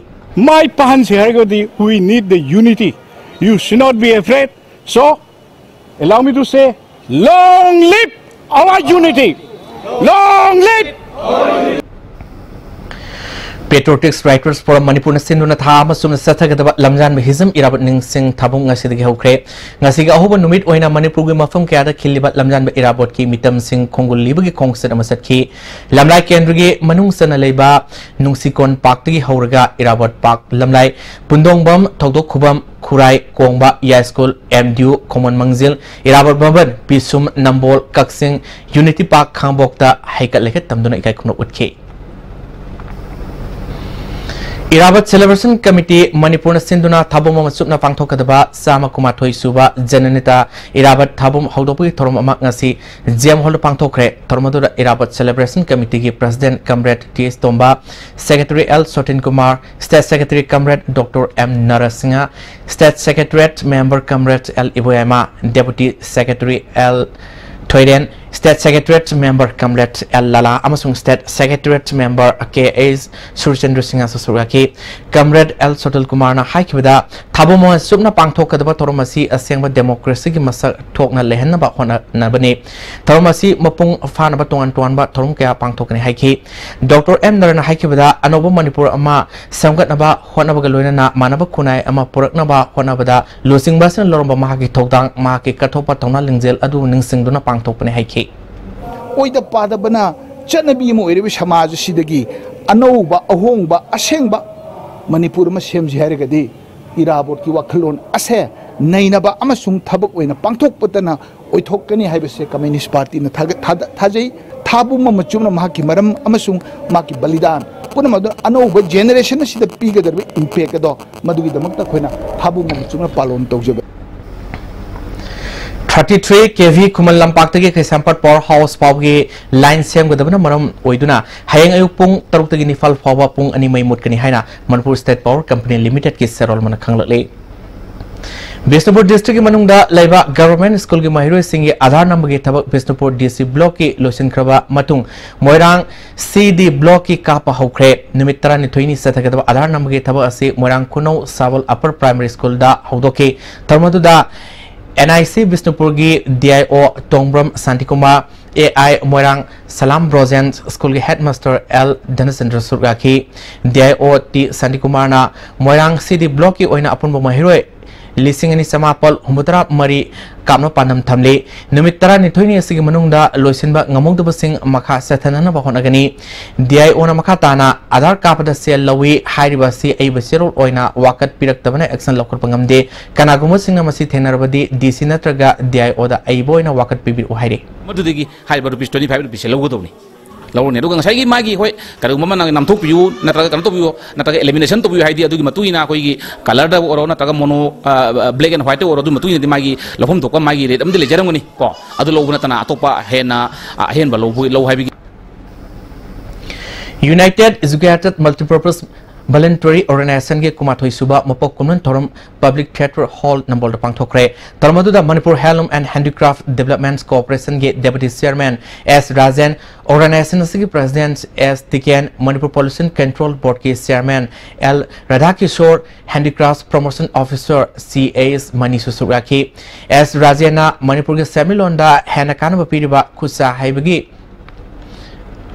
ꯃꯥꯏ ꯄꯥꯛꯍꯟꯁꯦ ꯍꯥꯏꯔꯒꯗꯤ we need the unity. You should not be afraid. So, allow me to say, long live our unity. Long live! Patriotic Writers Forum ꯃꯅꯤꯄꯨꯔꯅ ꯁꯤꯟꯗꯨꯅ ꯊꯥ ꯑꯃ ꯆꯨꯞꯅ ꯆꯠꯊꯒꯗꯕ ꯂꯝꯖꯥꯟꯕ ꯍꯤꯖꯝ ꯏꯔꯥꯕꯣꯠ ꯅꯤꯡꯁꯤꯡ ꯊꯥꯕꯨꯡ ꯉꯁꯤꯗꯒꯤ ꯍꯧꯈ꯭ꯔꯦ꯫ ꯉꯁꯤꯒꯤ ꯑꯍꯧꯕ ꯅꯨꯃꯤꯠ ꯑꯣꯏꯅ ꯃꯅꯤꯄꯨꯔꯒꯤ ꯃꯐꯝ ꯀꯌꯥꯗ ꯈꯤꯜꯂꯤꯕ ꯂꯝꯖꯥꯟꯕ ꯏꯔꯥꯕꯣꯠꯀꯤ ꯃꯤꯇꯝꯁꯤꯡ ꯈꯣꯡꯒꯨꯜ ꯂꯤꯕꯒꯤ ꯈꯣꯡꯆꯠ ꯑꯃ ꯆꯠꯈꯤ꯫ ꯂꯝꯂꯥꯏ ꯀꯦꯟꯗ꯭ꯔꯒꯤ ꯃꯅꯨꯡ ꯆꯟꯅ ꯂꯩꯕ ꯅꯨꯡꯁꯤꯀꯣꯟ ꯄꯥꯔꯛꯇꯒꯤ ꯍꯧꯔꯒ ꯏꯔꯥꯕꯣꯠ ꯄꯥꯔꯛ, ꯂꯝꯂꯥꯏ, ꯄꯨꯟꯗꯣꯡꯕꯝ, ꯊꯧꯗꯣꯛ ꯈꯨꯕꯝ, ꯈꯨꯔꯥꯏ, ꯀꯣꯡꯕ, ꯌꯥꯏꯁ꯭ꯀꯨꯜ, ꯑꯦꯝ ꯗꯤ ꯌꯨ, ꯈꯣꯡꯃꯟ ꯃꯥꯡꯖꯤꯜ, ꯏꯔꯥꯕꯣꯠ ꯚꯕꯟ, ꯄꯤꯁꯨꯝ, ꯅꯝꯕꯣꯜ, ꯀꯛꯆꯤꯡ, ꯌꯨꯅꯤꯇꯤ ꯄꯥꯔꯛ, ꯈꯥꯡꯉꯕꯣꯛꯇ ꯍꯩꯀꯠ ꯂꯩꯀꯠ ꯇꯝꯗꯨꯅ ꯏꯀꯥꯏ ꯈꯨꯝꯅꯧ ꯎꯠꯈꯤ꯫ ꯏꯔꯥꯕꯣꯠ ꯁꯦꯂꯦꯕ꯭ꯔꯦꯁꯟ ꯀꯃꯤꯇꯤ ꯃꯅꯤꯄꯨꯔꯅ ꯁꯤꯟꯗꯨꯅ ꯊꯥꯕꯨꯝ ꯑꯃ ꯆꯨꯞꯅ ꯄꯥꯡꯊꯣꯛꯀꯗꯕ ꯆꯥꯝꯃ ꯀꯨꯟꯃꯥꯊꯣꯏ ꯁꯨꯕ ꯖꯅꯅꯤꯇꯥ ꯏꯔꯥꯕꯣꯠ ꯊꯥꯕꯨꯝ ꯍꯧꯗꯣꯛꯄꯒꯤ ꯊꯧꯔꯝ ꯑꯃ ꯉꯁꯤ ꯖꯤ ꯑꯦꯝ ꯍꯣꯜꯗ ꯄꯥꯡꯊꯣꯛꯈ꯭ꯔꯦ꯫ ꯊꯧꯔꯝ ꯑꯗꯨꯗ ꯏꯔꯥꯕꯣꯠ ꯁꯦꯂꯦꯕ꯭ꯔꯦꯁꯟ ꯀꯃꯤꯇꯤꯒꯤ president comrade T S Tomba, secretary L Sotin Kumar, state secretary comrade doctor M Narsingha, state secretariat member comrade L Iboyaima, deputy secretary L Thoiren, State Secretariat Member Comrade L Lala ꯑꯃꯁꯨꯡ State Secretariat Member K H Surachandra ꯁꯤꯡꯍꯁꯨ ꯁꯔꯨꯛ ꯌꯥꯈꯤ꯫ Comrade ꯑꯦꯜ ꯁꯣꯇꯜ ꯀꯨꯃꯥꯔꯅ ꯍꯥꯏꯈꯤꯕꯗ, ꯊꯥꯕꯨꯝ ꯑꯃ ꯆꯨꯞꯅ ꯄꯥꯡꯊꯣꯛꯀꯗꯕ ꯊꯧꯔꯝ ꯑꯁꯤ ꯑꯁꯦꯡꯕ democracyꯒꯤ ꯃꯁꯛ ꯊꯣꯛꯅ ꯂꯩꯍꯟꯅꯕ ꯍꯣꯠꯅꯕꯅꯤ꯫ ꯊꯧꯔꯝ ꯑꯁꯤ ꯃꯄꯨꯡ ꯐꯥꯅꯕ ꯇꯣꯉꯥꯟ ꯇꯣꯉꯥꯟꯕ ꯊꯧꯔꯝ ꯀꯌꯥ ꯄꯥꯡꯊꯣꯛꯀꯅꯤ ꯍꯥꯏꯈꯤ꯫ ꯗꯣꯛꯇꯔ ꯑꯦꯝ ꯅꯔꯅ ꯍꯥꯏꯈꯤꯕꯗ, ꯑꯅꯧꯕ ꯃꯅꯤꯄꯨꯔ ꯑꯃ ꯁꯦꯝꯒꯠꯅꯕ ꯍꯣꯠꯅꯕꯒ ꯂꯣꯏꯅꯅ ꯃꯥꯟꯅꯕ ꯈꯨꯟꯅꯥꯏ ꯑꯃ ꯄꯨꯔꯛꯅꯕ ꯍꯣꯠꯅꯕꯗ ꯂꯨꯆꯤꯡꯕꯁꯤꯡꯅ ꯂꯧꯔꯝꯕ ꯃꯍꯥꯛꯀꯤ ꯊꯧꯗꯥꯡ, ꯃꯍꯥꯛꯀꯤ ꯀꯠꯊꯣꯛꯄ ꯊꯧꯅꯥ ꯂꯤꯡꯖꯦꯜ ꯑꯗꯨ ꯅꯤꯡꯁꯤꯡꯗꯨꯅ ꯄꯥꯡꯊꯣꯛꯄꯅꯤ ꯍꯥꯏꯈꯤ꯫ ꯑꯣꯏꯗ ꯄꯥꯗꯕꯅ ꯆꯠꯅꯕꯤ ꯑꯃ ꯑꯣꯏꯔꯤꯕ ꯁꯃꯥꯖ ꯑꯁꯤꯗꯒꯤ ꯑꯅꯧꯕ, ꯑꯍꯣꯡꯕ, ꯑꯁꯦꯡꯕ ꯃꯅꯤꯄꯨꯔ ꯑꯃ ꯁꯦꯝꯁꯤ ꯍꯥꯏꯔꯒꯗꯤ, ꯏꯔꯥꯕꯣꯠꯀꯤ ꯋꯥꯈꯜꯂꯣꯟ ꯑꯁꯦ ꯅꯩꯅꯕ ꯑꯃꯁꯨꯡ ꯊꯕꯛ ꯑꯣꯏꯅ ꯄꯥꯡꯊꯣꯛꯄꯇꯅ ꯑꯣꯏꯊꯣꯛꯀꯅꯤ ꯍꯥꯏꯕꯁꯦ Communist Partyꯅ ꯊꯥꯒꯠ-, ꯊꯥꯗ-, ꯊꯥꯖꯩ꯫ ꯊꯥꯕꯨꯝ ꯑꯃ ꯆꯨꯞꯅ ꯃꯍꯥꯛꯀꯤ ꯃꯔꯝ ꯑꯃꯁꯨꯡ ꯃꯍꯥꯛꯀꯤ ꯕꯂꯤꯗꯥꯟ ꯄꯨꯝꯅꯃꯛ ꯑꯗꯨ ꯑꯅꯧꯕ generation ꯑꯁꯤꯗ ꯄꯤꯒꯗꯧꯔꯤꯕ impact ꯑꯗꯣ, ꯃꯗꯨꯒꯤꯗꯃꯛꯇ ꯑꯩꯈꯣꯏꯅ ꯊꯥꯕꯨꯝ ꯑꯃ ꯆꯨꯞꯅ ꯄꯥꯂꯣꯟ ꯇꯧꯖꯕ꯫ Thirty three K V ꯈꯨꯃꯟ ꯂꯝꯄꯥꯛꯇꯒꯤ ꯀꯩꯁꯥꯝꯄꯥꯠ Power House ꯐꯥꯎꯕꯒꯤ line ꯁꯦꯝꯒꯗꯕꯅ ꯃꯔꯝ ꯑꯣꯏꯗꯨꯅ ꯍꯌꯦꯡ ꯑꯌꯨꯛ ꯄꯨꯡ ꯇꯔꯨꯛꯇꯒꯤ ꯅꯤꯄꯥꯜ ꯐꯥꯎꯕ ꯄꯨꯡ ꯑꯅꯤ ꯃꯩ ꯃꯨꯠꯀꯅꯤ ꯍꯥꯏꯅ Manipur State Power Company Limitedꯀꯤ ꯆꯦꯔꯣꯜ ꯑꯃꯅ ꯈꯪꯂꯛꯂꯤ꯫ ꯕꯤꯁꯅꯨꯄꯨꯔ districtꯀꯤ ꯃꯅꯨꯡꯗ ꯂꯩꯕ government schoolꯒꯤ ꯃꯍꯩꯔꯣꯏꯁꯤꯡꯒꯤ ꯑꯥꯙꯥꯔ ꯅꯝꯕꯒꯤ ꯊꯕꯛ ꯕꯤꯁꯅꯨꯄꯨꯔ D C blockꯀꯤ ꯂꯣꯏꯁꯤꯟꯈ꯭ꯔꯕ ꯃꯇꯨꯡ ꯃꯣꯏꯔꯥꯡ C D blockꯀꯤ ꯀꯥꯞꯄ ꯍꯧꯈ꯭ꯔꯦ꯫ ꯅꯨꯃꯤꯠ ꯇꯔꯥꯅꯤꯊꯣꯏꯅꯤ ꯆꯠꯊꯒꯗꯕ ꯑꯥꯙꯥꯔ ꯅꯝꯕꯒꯤ ꯊꯕꯛ ꯑꯁꯤ ꯃꯣꯏꯔꯥꯡ ꯈꯨꯅꯧ ꯁꯥꯕꯜ Upper Primary Schoolꯗ ꯍꯧꯗꯣꯛꯈꯤ꯫ ꯊꯧꯔꯝ ꯑꯗꯨꯗ N I C ꯕꯤꯁꯅꯨꯄꯨꯔꯒꯤ D I O Tongbram Shantikumar, A I Moirang Salam Brojen schoolꯒꯤ headmaster L ꯙꯅꯆꯟꯗ꯭ꯔ ꯁꯔꯨꯛ ꯌꯥꯈꯤ꯫ D I O T ꯁꯥꯟꯇꯤꯀꯨꯃꯥꯔꯅ Moirang C D blockꯀꯤ ꯑꯣꯏꯅ ꯑꯄꯨꯟꯕ ꯃꯍꯩꯔꯣꯏ ꯂꯤꯁꯤꯡ ꯑꯅꯤ ꯆꯃꯥꯄꯜ ꯍꯨꯝꯐꯨꯇꯔꯥ ꯃꯔꯤ ꯀꯥꯞꯅ ꯄꯥꯟꯗꯝ ꯊꯝꯂꯤ꯫ ꯅꯨꯃꯤꯠ ꯇꯔꯥꯅꯤꯊꯣꯏꯅꯤ ꯑꯁꯤꯒꯤ ꯃꯅꯨꯡꯗ ꯂꯣꯏꯁꯤꯟꯕ ꯉꯝꯍꯧꯗꯕꯁꯤꯡ ꯃꯈꯥ ꯆꯠꯊꯅꯅꯕ ꯍꯣꯠꯅꯒꯅꯤ꯫ D I Oꯅ ꯃꯈꯥ ꯇꯥꯅ ꯑꯥꯙꯥꯔ ꯀꯥꯞꯄꯗ ꯁꯦꯜ ꯂꯧꯏ ꯍꯥꯏꯔꯤꯕ ꯑꯁꯤ ꯑꯏꯕ ꯆꯦꯔꯣꯜ ꯑꯣꯏꯅ ꯋꯥꯀꯠ ꯄꯤꯔꯛꯇꯕꯅ action ꯂꯧꯈꯠꯄ ꯉꯝꯗꯦ꯫ ꯀꯅꯥꯒꯨꯝꯕꯁꯤꯡꯅ ꯃꯁꯤ ꯊꯦꯡꯅꯔꯕꯗꯤ D C ꯅꯠꯇ꯭ꯔꯒ D I Oꯗ ꯑꯏꯕ ꯑꯣꯏꯅ ꯋꯥꯀꯠ ꯄꯤꯕꯤꯔꯛꯎ ꯍꯥꯏꯔꯤ꯫ ꯃꯗꯨꯗꯒꯤ ꯍꯥꯏꯔꯤꯕ rupees twenty five rupeesꯁꯦ ꯂꯧꯒꯗꯧꯕꯅꯤ꯫ ꯂꯧꯔꯅꯤ꯫ ꯑꯗꯨꯒ ꯉꯁꯥꯏꯒꯤ ꯃꯥꯒꯤ, ꯍꯣꯏ, ꯀꯔꯤꯒꯨꯝꯕ ꯑꯃ ꯅꯪ ꯅꯥꯝꯊꯣꯛꯄꯤꯌꯨ, ꯅꯠꯇ꯭ꯔꯒ ꯀꯩꯅꯣ ꯇꯧꯕꯤꯌꯨ, ꯅꯠꯇ꯭ꯔꯒ elimination ꯇꯧꯕꯤꯌꯨ ꯍꯥꯏꯗꯤ ꯑꯗꯨꯒꯤ ꯃꯇꯨꯡ ꯏꯟꯅ ꯑꯩꯈꯣꯏꯒꯤ colourꯗ ꯑꯣꯏꯔꯣ, ꯅꯠꯇ꯭ꯔꯒ mono, ꯑ, black and whiteꯇ ꯑꯣꯏꯔꯣ, ꯑꯗꯨꯒꯤ ꯃꯇꯨꯡ ꯏꯟꯅꯗꯤ ꯃꯥꯒꯤ ꯂꯧꯐꯝ ꯊꯣꯛꯄ ꯃꯥꯒꯤ rate ꯑꯃꯗꯤ ꯂꯩꯖꯔꯝꯒꯅꯤ ꯀꯣ꯫ ꯑꯗꯨ ꯂꯧꯕ ꯅꯠꯇꯅ ꯑꯇꯣꯞꯄ ꯍꯦꯟꯅ, ꯑ, ꯑꯍꯦꯟꯕ ꯂꯧꯕ, ꯂꯧ ꯍꯥꯏꯕꯒꯤ꯫ United Educated Multipurpose Voluntary Organizationꯒꯤ ꯀꯨꯟꯃꯥꯊꯣꯏ ꯁꯨꯕ ꯃꯄꯣꯛ ꯀꯨꯝꯑꯣꯟ ꯊꯧꯔꯝ Public Theatre Hall ꯅꯝꯕꯣꯜꯗ ꯄꯥꯡꯊꯣꯛꯈ꯭ꯔꯦ꯫ ꯊꯧꯔꯝ ꯑꯗꯨꯗ Manipur Handloom and Handicraft Development Corporationꯒꯤ Deputy Chairman S Rajen, organization ꯑꯁꯤꯒꯤ President S Tiken, Manipur Pollution Control Boardꯀꯤ Chairman L Radhakishore, Handicrafts Promotion Officer C S ꯃꯅꯤꯁꯨ ꯁꯔꯨꯛ ꯌꯥꯈꯤ꯫ ꯑꯦꯁ ꯔꯥꯖꯦꯟꯅ ꯃꯅꯤꯄꯨꯔꯒꯤ ꯁꯦꯟꯃꯤꯠꯂꯣꯟꯗ ꯍꯦꯟꯅ ꯀꯥꯟꯅꯕ ꯄꯤꯔꯤꯕ ꯈꯨꯠꯁꯥ ꯍꯩꯕꯒꯤ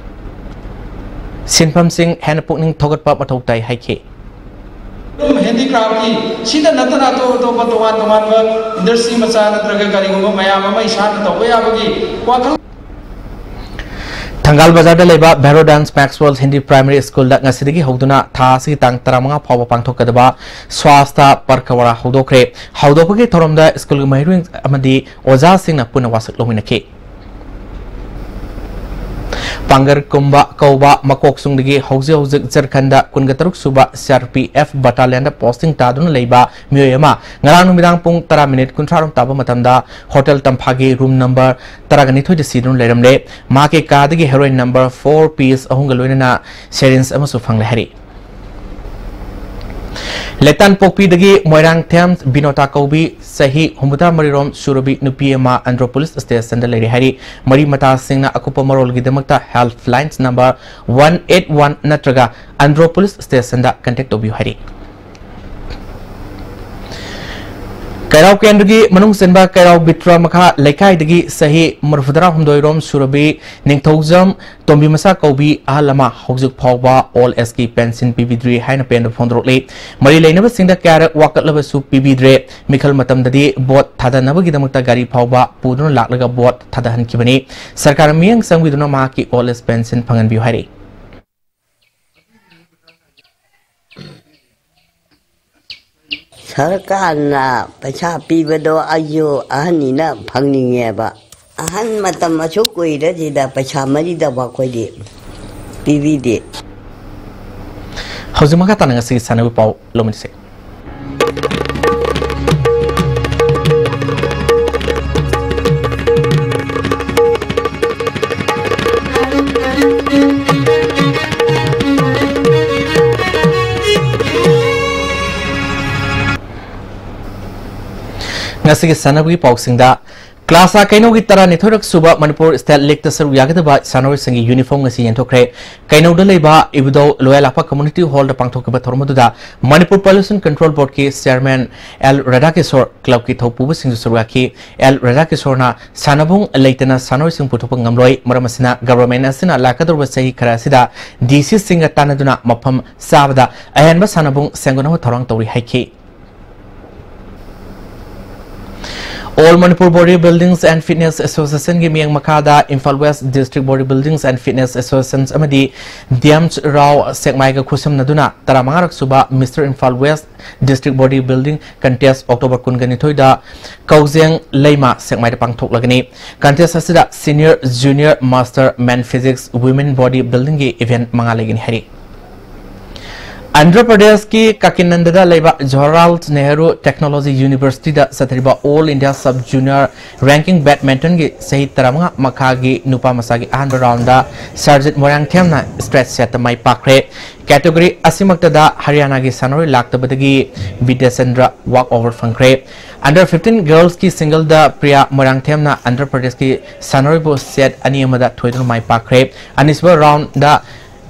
ꯁꯤꯟꯐꯝꯁꯤꯡ ꯍꯦꯟꯅ ꯄꯨꯛꯅꯤꯡ ꯊꯧꯒꯠꯄ ꯃꯊꯧ ꯇꯥꯏ ꯍꯥꯏꯈꯤ꯫ ꯑꯗꯨꯝ handicraftꯀꯤ ꯁꯤꯗ ꯅꯠꯇꯅ ꯑꯇꯣꯞ ꯑꯇꯣꯞꯄ ꯇꯣꯉꯥꯟ ꯇꯣꯉꯥꯟꯕ industry ꯃꯆꯥ ꯅꯠꯇ꯭ꯔꯒ ꯀꯔꯤꯒꯨꯝꯕ ꯃꯌꯥꯝ ꯑꯃ ꯏꯁꯥꯅ ꯇꯧꯕ ꯌꯥꯕꯒꯤ ꯋꯥꯈꯜ꯫ ꯊꯪꯒꯥꯜ ꯕꯖꯥꯔꯗ ꯂꯩꯕ Bhairo Dance Maxwell Hindi Primary Schoolꯗ ꯉꯁꯤꯗꯒꯤ ꯍꯧꯗꯨꯅ ꯊꯥ ꯑꯁꯤꯒꯤ ꯇꯥꯡ ꯇꯔꯥꯃꯉꯥ ꯐꯥꯎꯕ ꯄꯥꯡꯊꯣꯛꯀꯗꯕ Swasthya Pakhwada ꯍꯧꯗꯣꯛꯈ꯭ꯔꯦ꯫ ꯍꯧꯗꯣꯛꯄꯒꯤ ꯊꯧꯔꯝꯗ ꯁ꯭ꯀꯨꯜꯒꯤ ꯃꯍꯩꯔꯣꯏ ꯑꯃꯗꯤ ꯑꯣꯖꯥꯁꯤꯡꯅ ꯄꯨꯟꯅ ꯋꯥꯁꯛ ꯂꯧꯃꯤꯟꯅꯈꯤ꯫ ꯄꯥꯡꯒꯔ ꯀꯨꯝꯕ ꯀꯧꯕ ꯃꯀꯣꯛꯆꯨꯡꯗꯒꯤ ꯍꯧꯖꯤꯛ ꯍꯧꯖꯤꯛ ꯖꯔꯈꯟꯗ ꯀꯨꯟꯒ ꯇꯔꯨꯛ ꯁꯨꯕ ꯁꯤ ꯑꯥꯔ ꯄꯤ ꯑꯦꯐ battalionꯗ posting ꯇꯥꯗꯨꯅ ꯂꯩꯕ ꯃꯤꯑꯣꯏ ꯑꯃ ꯉꯔꯥꯡ ꯅꯨꯃꯤꯗꯥꯡ ꯄꯨꯡ ꯇꯔꯥ ꯃꯤꯅꯤꯠ ꯀꯨꯟꯊ꯭ꯔꯥ ꯔꯣꯝ ꯇꯥꯕ ꯃꯇꯝꯗ ꯍꯣꯇꯦꯜ ꯇꯝꯐꯥꯒꯤ room number ꯇꯔꯥꯒ ꯅꯤꯊꯣꯏꯗ ꯁꯤꯗꯨꯅ ꯂꯩꯔꯝꯂꯦ꯫ ꯃꯍꯥꯛꯀꯤ ꯀꯥꯗꯒꯤ heroin number four piece ꯑꯍꯨꯝꯒ ꯂꯣꯏꯅꯅ syringe ꯑꯃꯁꯨ ꯐꯪꯂꯦ ꯍꯥꯏꯔꯤ꯫ ꯂꯩꯇꯥꯟꯄꯣꯛꯄꯤꯗꯒꯤ ꯃꯣꯏꯔꯥꯡꯊꯦꯝ ꯕꯤꯅꯣꯇꯥ ꯀꯧꯕꯤ ꯆꯍꯤ ꯍꯨꯝꯐꯨꯇꯔꯥ ꯃꯔꯤꯔꯣꯝ ꯁꯨꯔꯕꯤ ꯅꯨꯄꯤ ꯑꯃ ꯑꯟꯗ꯭ꯔꯣ police stationꯗ ꯂꯩꯔꯦ ꯍꯥꯏꯔꯤ꯫ ꯃꯔꯤ ꯃꯇꯥꯁꯤꯡꯅ ꯑꯀꯨꯞꯄ ꯃꯔꯣꯜꯒꯤꯗꯃꯛꯇ helpline number one eight one ꯅꯠꯇ꯭ꯔꯒ ꯑꯟꯗ꯭ꯔꯣ police stationꯗ contact ꯇꯧꯕꯤꯌꯨ ꯍꯥꯏꯔꯤ꯫ ꯀꯩꯔꯥꯎ ꯀꯦꯟꯗ꯭ꯔꯒꯤ ꯃꯅꯨꯡ ꯆꯟꯕ ꯀꯩꯔꯥꯎ ꯕꯤꯇ꯭ꯔ ꯃꯈꯥ ꯂꯩꯀꯥꯏꯗꯒꯤ ꯆꯍꯤ ꯃꯔꯤꯐꯨꯇꯔꯥ ꯍꯨꯝꯗꯣꯏꯔꯣꯝ ꯁꯨꯔꯕꯤ ꯅꯤꯡꯊꯧꯖꯝ ꯇꯣꯝꯕꯤ ꯃꯆꯥ ꯀꯧꯕꯤ ꯑꯍꯜ ꯑꯃ ꯍꯧꯖꯤꯛ ꯐꯥꯎꯕ old ageꯀꯤ pension ꯄꯤꯕꯤꯗ꯭ꯔꯤ ꯍꯥꯏꯅ ꯄꯦꯟꯗꯕ ꯐꯣꯡꯗꯣꯔꯛꯂꯤ꯫ ꯃꯔꯤ ꯂꯩꯅꯕꯁꯤꯡꯗ ꯀꯌꯥꯔꯛ ꯋꯥꯀꯠꯂꯕꯁꯨ ꯄꯤꯕꯤꯗ꯭ꯔꯦ꯫ ꯃꯤꯈꯜ ꯃꯇꯝꯗꯗꯤ vote ꯊꯥꯗꯅꯕꯒꯤꯗꯃꯛꯇ ꯒꯥꯔꯤ ꯐꯥꯎꯕ ꯄꯨꯗꯨꯅ ꯂꯥꯛꯂꯒ vote ꯊꯥꯗꯍꯟꯈꯤꯕꯅꯤ꯫ ꯁꯔꯀꯥꯔꯅ ꯃꯤꯠꯌꯦꯡ ꯆꯪꯕꯤꯗꯨꯅ ꯃꯍꯥꯛꯀꯤ old age pension ꯐꯪꯍꯟꯕꯤꯌꯨ ꯍꯥꯏꯔꯤ꯫ ꯁꯔꯀꯥꯔꯅ ꯄꯩꯁꯥ ꯄꯤꯕꯗꯣ ꯑꯩꯁꯨ ꯑꯍꯟꯅꯤꯅ ꯐꯪꯅꯤꯡꯉꯦꯕ꯫ ꯑꯍꯟ ꯃꯇꯝ ꯑꯁꯨꯛ ꯀꯨꯏꯔꯁꯤꯗ ꯄꯩꯁꯥ ꯃꯔꯤꯗꯐꯥꯎ ꯑꯩꯈꯣꯏꯗꯤ ꯄꯤꯕꯤꯗꯦ꯫ ꯍꯧꯖꯤꯛ ꯃꯈꯥ ꯇꯥꯅ ꯉꯁꯤꯒꯤ ꯁꯥꯟꯅꯕꯒꯤ ꯄꯥꯎ ꯂꯧꯃꯤꯟꯅꯁꯤ꯫ ꯁꯤꯒꯤ ꯁꯥꯟꯅꯕꯒꯤ ꯄꯥꯎꯁꯤꯡꯗ, ꯀ꯭ꯂꯥꯁ ꯑꯥ ꯀꯩꯅꯧꯒꯤ ꯇꯔꯥꯅꯤꯊꯣꯏꯔꯛ ꯁꯨꯕ ꯃꯅꯤꯄꯨꯔ ꯁ꯭ꯇꯦꯠ ꯂꯤꯒꯇ ꯁꯔꯨꯛ ꯌꯥꯒꯗꯕ ꯁꯥꯟꯅꯔꯣꯏꯁꯤꯡꯒꯤ ꯌꯨꯅꯤꯐꯣꯔꯝ ꯉꯁꯤ ꯌꯦꯟꯊꯣꯛꯈ꯭ꯔꯦ꯫ ꯀꯩꯅꯧꯗ ꯂꯩꯕ ꯏꯕꯨꯙꯧ ꯂꯣꯌꯥꯂꯥꯛꯄ ꯀꯝꯃ꯭ꯌꯨꯅꯤꯇꯤ ꯍꯣꯜꯗ ꯄꯥꯡꯊꯣꯛꯈꯤꯕ ꯊꯧꯔꯝ ꯑꯗꯨꯗ ꯃꯅꯤꯄꯨꯔ ꯄꯣꯂꯨꯁꯟ ꯀꯟꯇ꯭ꯔꯣꯜ ꯕꯣꯔꯗꯀꯤ ꯆꯤꯌꯔꯃꯦꯟ ꯑꯦꯜ ꯔꯥꯙꯥꯀꯤꯁꯣꯔ, ꯀ꯭ꯂꯕꯀꯤ ꯊꯧꯄꯨꯕꯁꯤꯡꯁꯨ ꯁꯔꯨꯛ ꯌꯥꯈꯤ꯫ ꯑꯦꯜ ꯔꯥꯙꯥꯀꯤꯁꯣꯔꯅ ꯁꯥꯟꯅꯕꯨꯡ ꯂꯩꯇꯅ ꯁꯥꯟꯅꯔꯣꯏꯁꯤꯡ ꯄꯨꯊꯣꯛꯄ ꯉꯝꯂꯣꯏ, ꯃꯔꯝ ꯑꯁꯤꯅ ꯒꯚꯔꯟꯃꯦꯟꯠ ꯑꯁꯤꯅ ꯂꯥꯛꯀꯗꯧꯔꯤꯕ ꯆꯍꯤ ꯈꯔ ꯑꯁꯤꯗ ꯗꯤ ꯁꯤꯁꯤꯡꯒ ꯇꯥꯟꯅꯗꯨꯅ ꯃꯐꯝ ꯆꯥꯕꯗ ꯑꯍꯦꯟꯕ ꯁꯥꯟꯅꯕꯨꯡ ꯁꯦꯝꯒꯠꯅꯕ ꯊꯧꯔꯥꯡ ꯇꯧꯔꯤ ꯍꯥꯏꯈꯤ꯫ All Manipur Body Buildings and Fitness Associationꯒꯤ ꯃꯤꯠꯌꯦꯡ ꯃꯈꯥꯗ Imphal West District Body Buildings and Fitness Association ꯑꯃꯗꯤ ꯗꯤ ꯑꯦꯝ ꯔꯥꯎ ꯁꯦꯛꯃꯥꯏꯒ ꯈꯨꯠꯁꯝꯅꯗꯨꯅ ꯇꯔꯥꯃꯉꯥꯔꯛ ꯁꯨꯕ mister Imphal West District Body Building Contest October ꯀꯨꯟꯒ ꯅꯤꯊꯣꯏꯗ ꯀꯧꯖꯦꯡ ꯂꯩꯃ ꯁꯦꯛꯃꯥꯏꯗ ꯄꯥꯡꯊꯣꯛꯂꯒꯅꯤ꯫ Contest ꯑꯁꯤꯗ senior, junior, master, men physics, women body buildingꯒꯤ event ꯃꯉꯥ ꯂꯩꯒꯅꯤ ꯍꯥꯏꯔꯤ꯫ ꯑꯟꯙ꯭ꯔ ꯄ꯭ꯔꯗꯦꯁꯀꯤ ꯀꯥꯀꯤꯅꯟꯗꯗ ꯂꯩꯕ ꯖꯋꯥꯍꯔꯂꯥꯜ ꯅꯦꯍꯔꯨ ꯇꯦꯛꯅꯣꯂꯣꯖꯤ ꯌꯨꯅꯤꯚꯔꯁꯤꯇꯤꯗ ꯆꯠꯊꯔꯤꯕ All India Sub Junior Ranking Badmintonꯒꯤ ꯆꯍꯤ ꯇꯔꯥꯃꯉꯥ ꯃꯈꯥꯒꯤ ꯅꯨꯄꯥ ꯃꯆꯥꯒꯤ ꯑꯍꯥꯟꯕ ꯔꯥꯎꯟꯗ ꯁꯔꯖꯤꯠ ꯃꯣꯏꯔꯥꯡꯊꯦꯝꯅ straight setꯇ ꯃꯥꯏ ꯄꯥꯛꯈ꯭ꯔꯦ꯫ Category ꯑꯁꯤꯃꯛꯇꯗ ꯍꯔꯤꯌꯥꯅꯥꯒꯤ ꯁꯥꯟꯅꯔꯣꯏ ꯂꯥꯛꯇꯕꯗꯒꯤ ꯕꯤꯗ꯭ꯌꯥꯆꯟꯗ꯭ꯔ walk over ꯐꯪꯈ꯭ꯔꯦ꯫ Under fifteen girlsꯀꯤ singleꯗ ꯄ꯭ꯔꯤꯌꯥ ꯃꯣꯏꯔꯥꯡꯊꯦꯝꯅ ꯑꯟꯙ꯭ꯔ ꯄ꯭ꯔꯗꯦꯁꯀꯤ ꯁꯥꯟꯅꯔꯣꯏꯕꯨ set ꯑꯅꯤ ꯑꯃꯗ ꯊꯣꯏꯗꯨꯅ ꯃꯥꯏ ꯄꯥꯛꯈ꯭ꯔꯦ꯫ ꯑꯅꯤꯁꯨꯕ ꯔꯥꯎꯟꯗ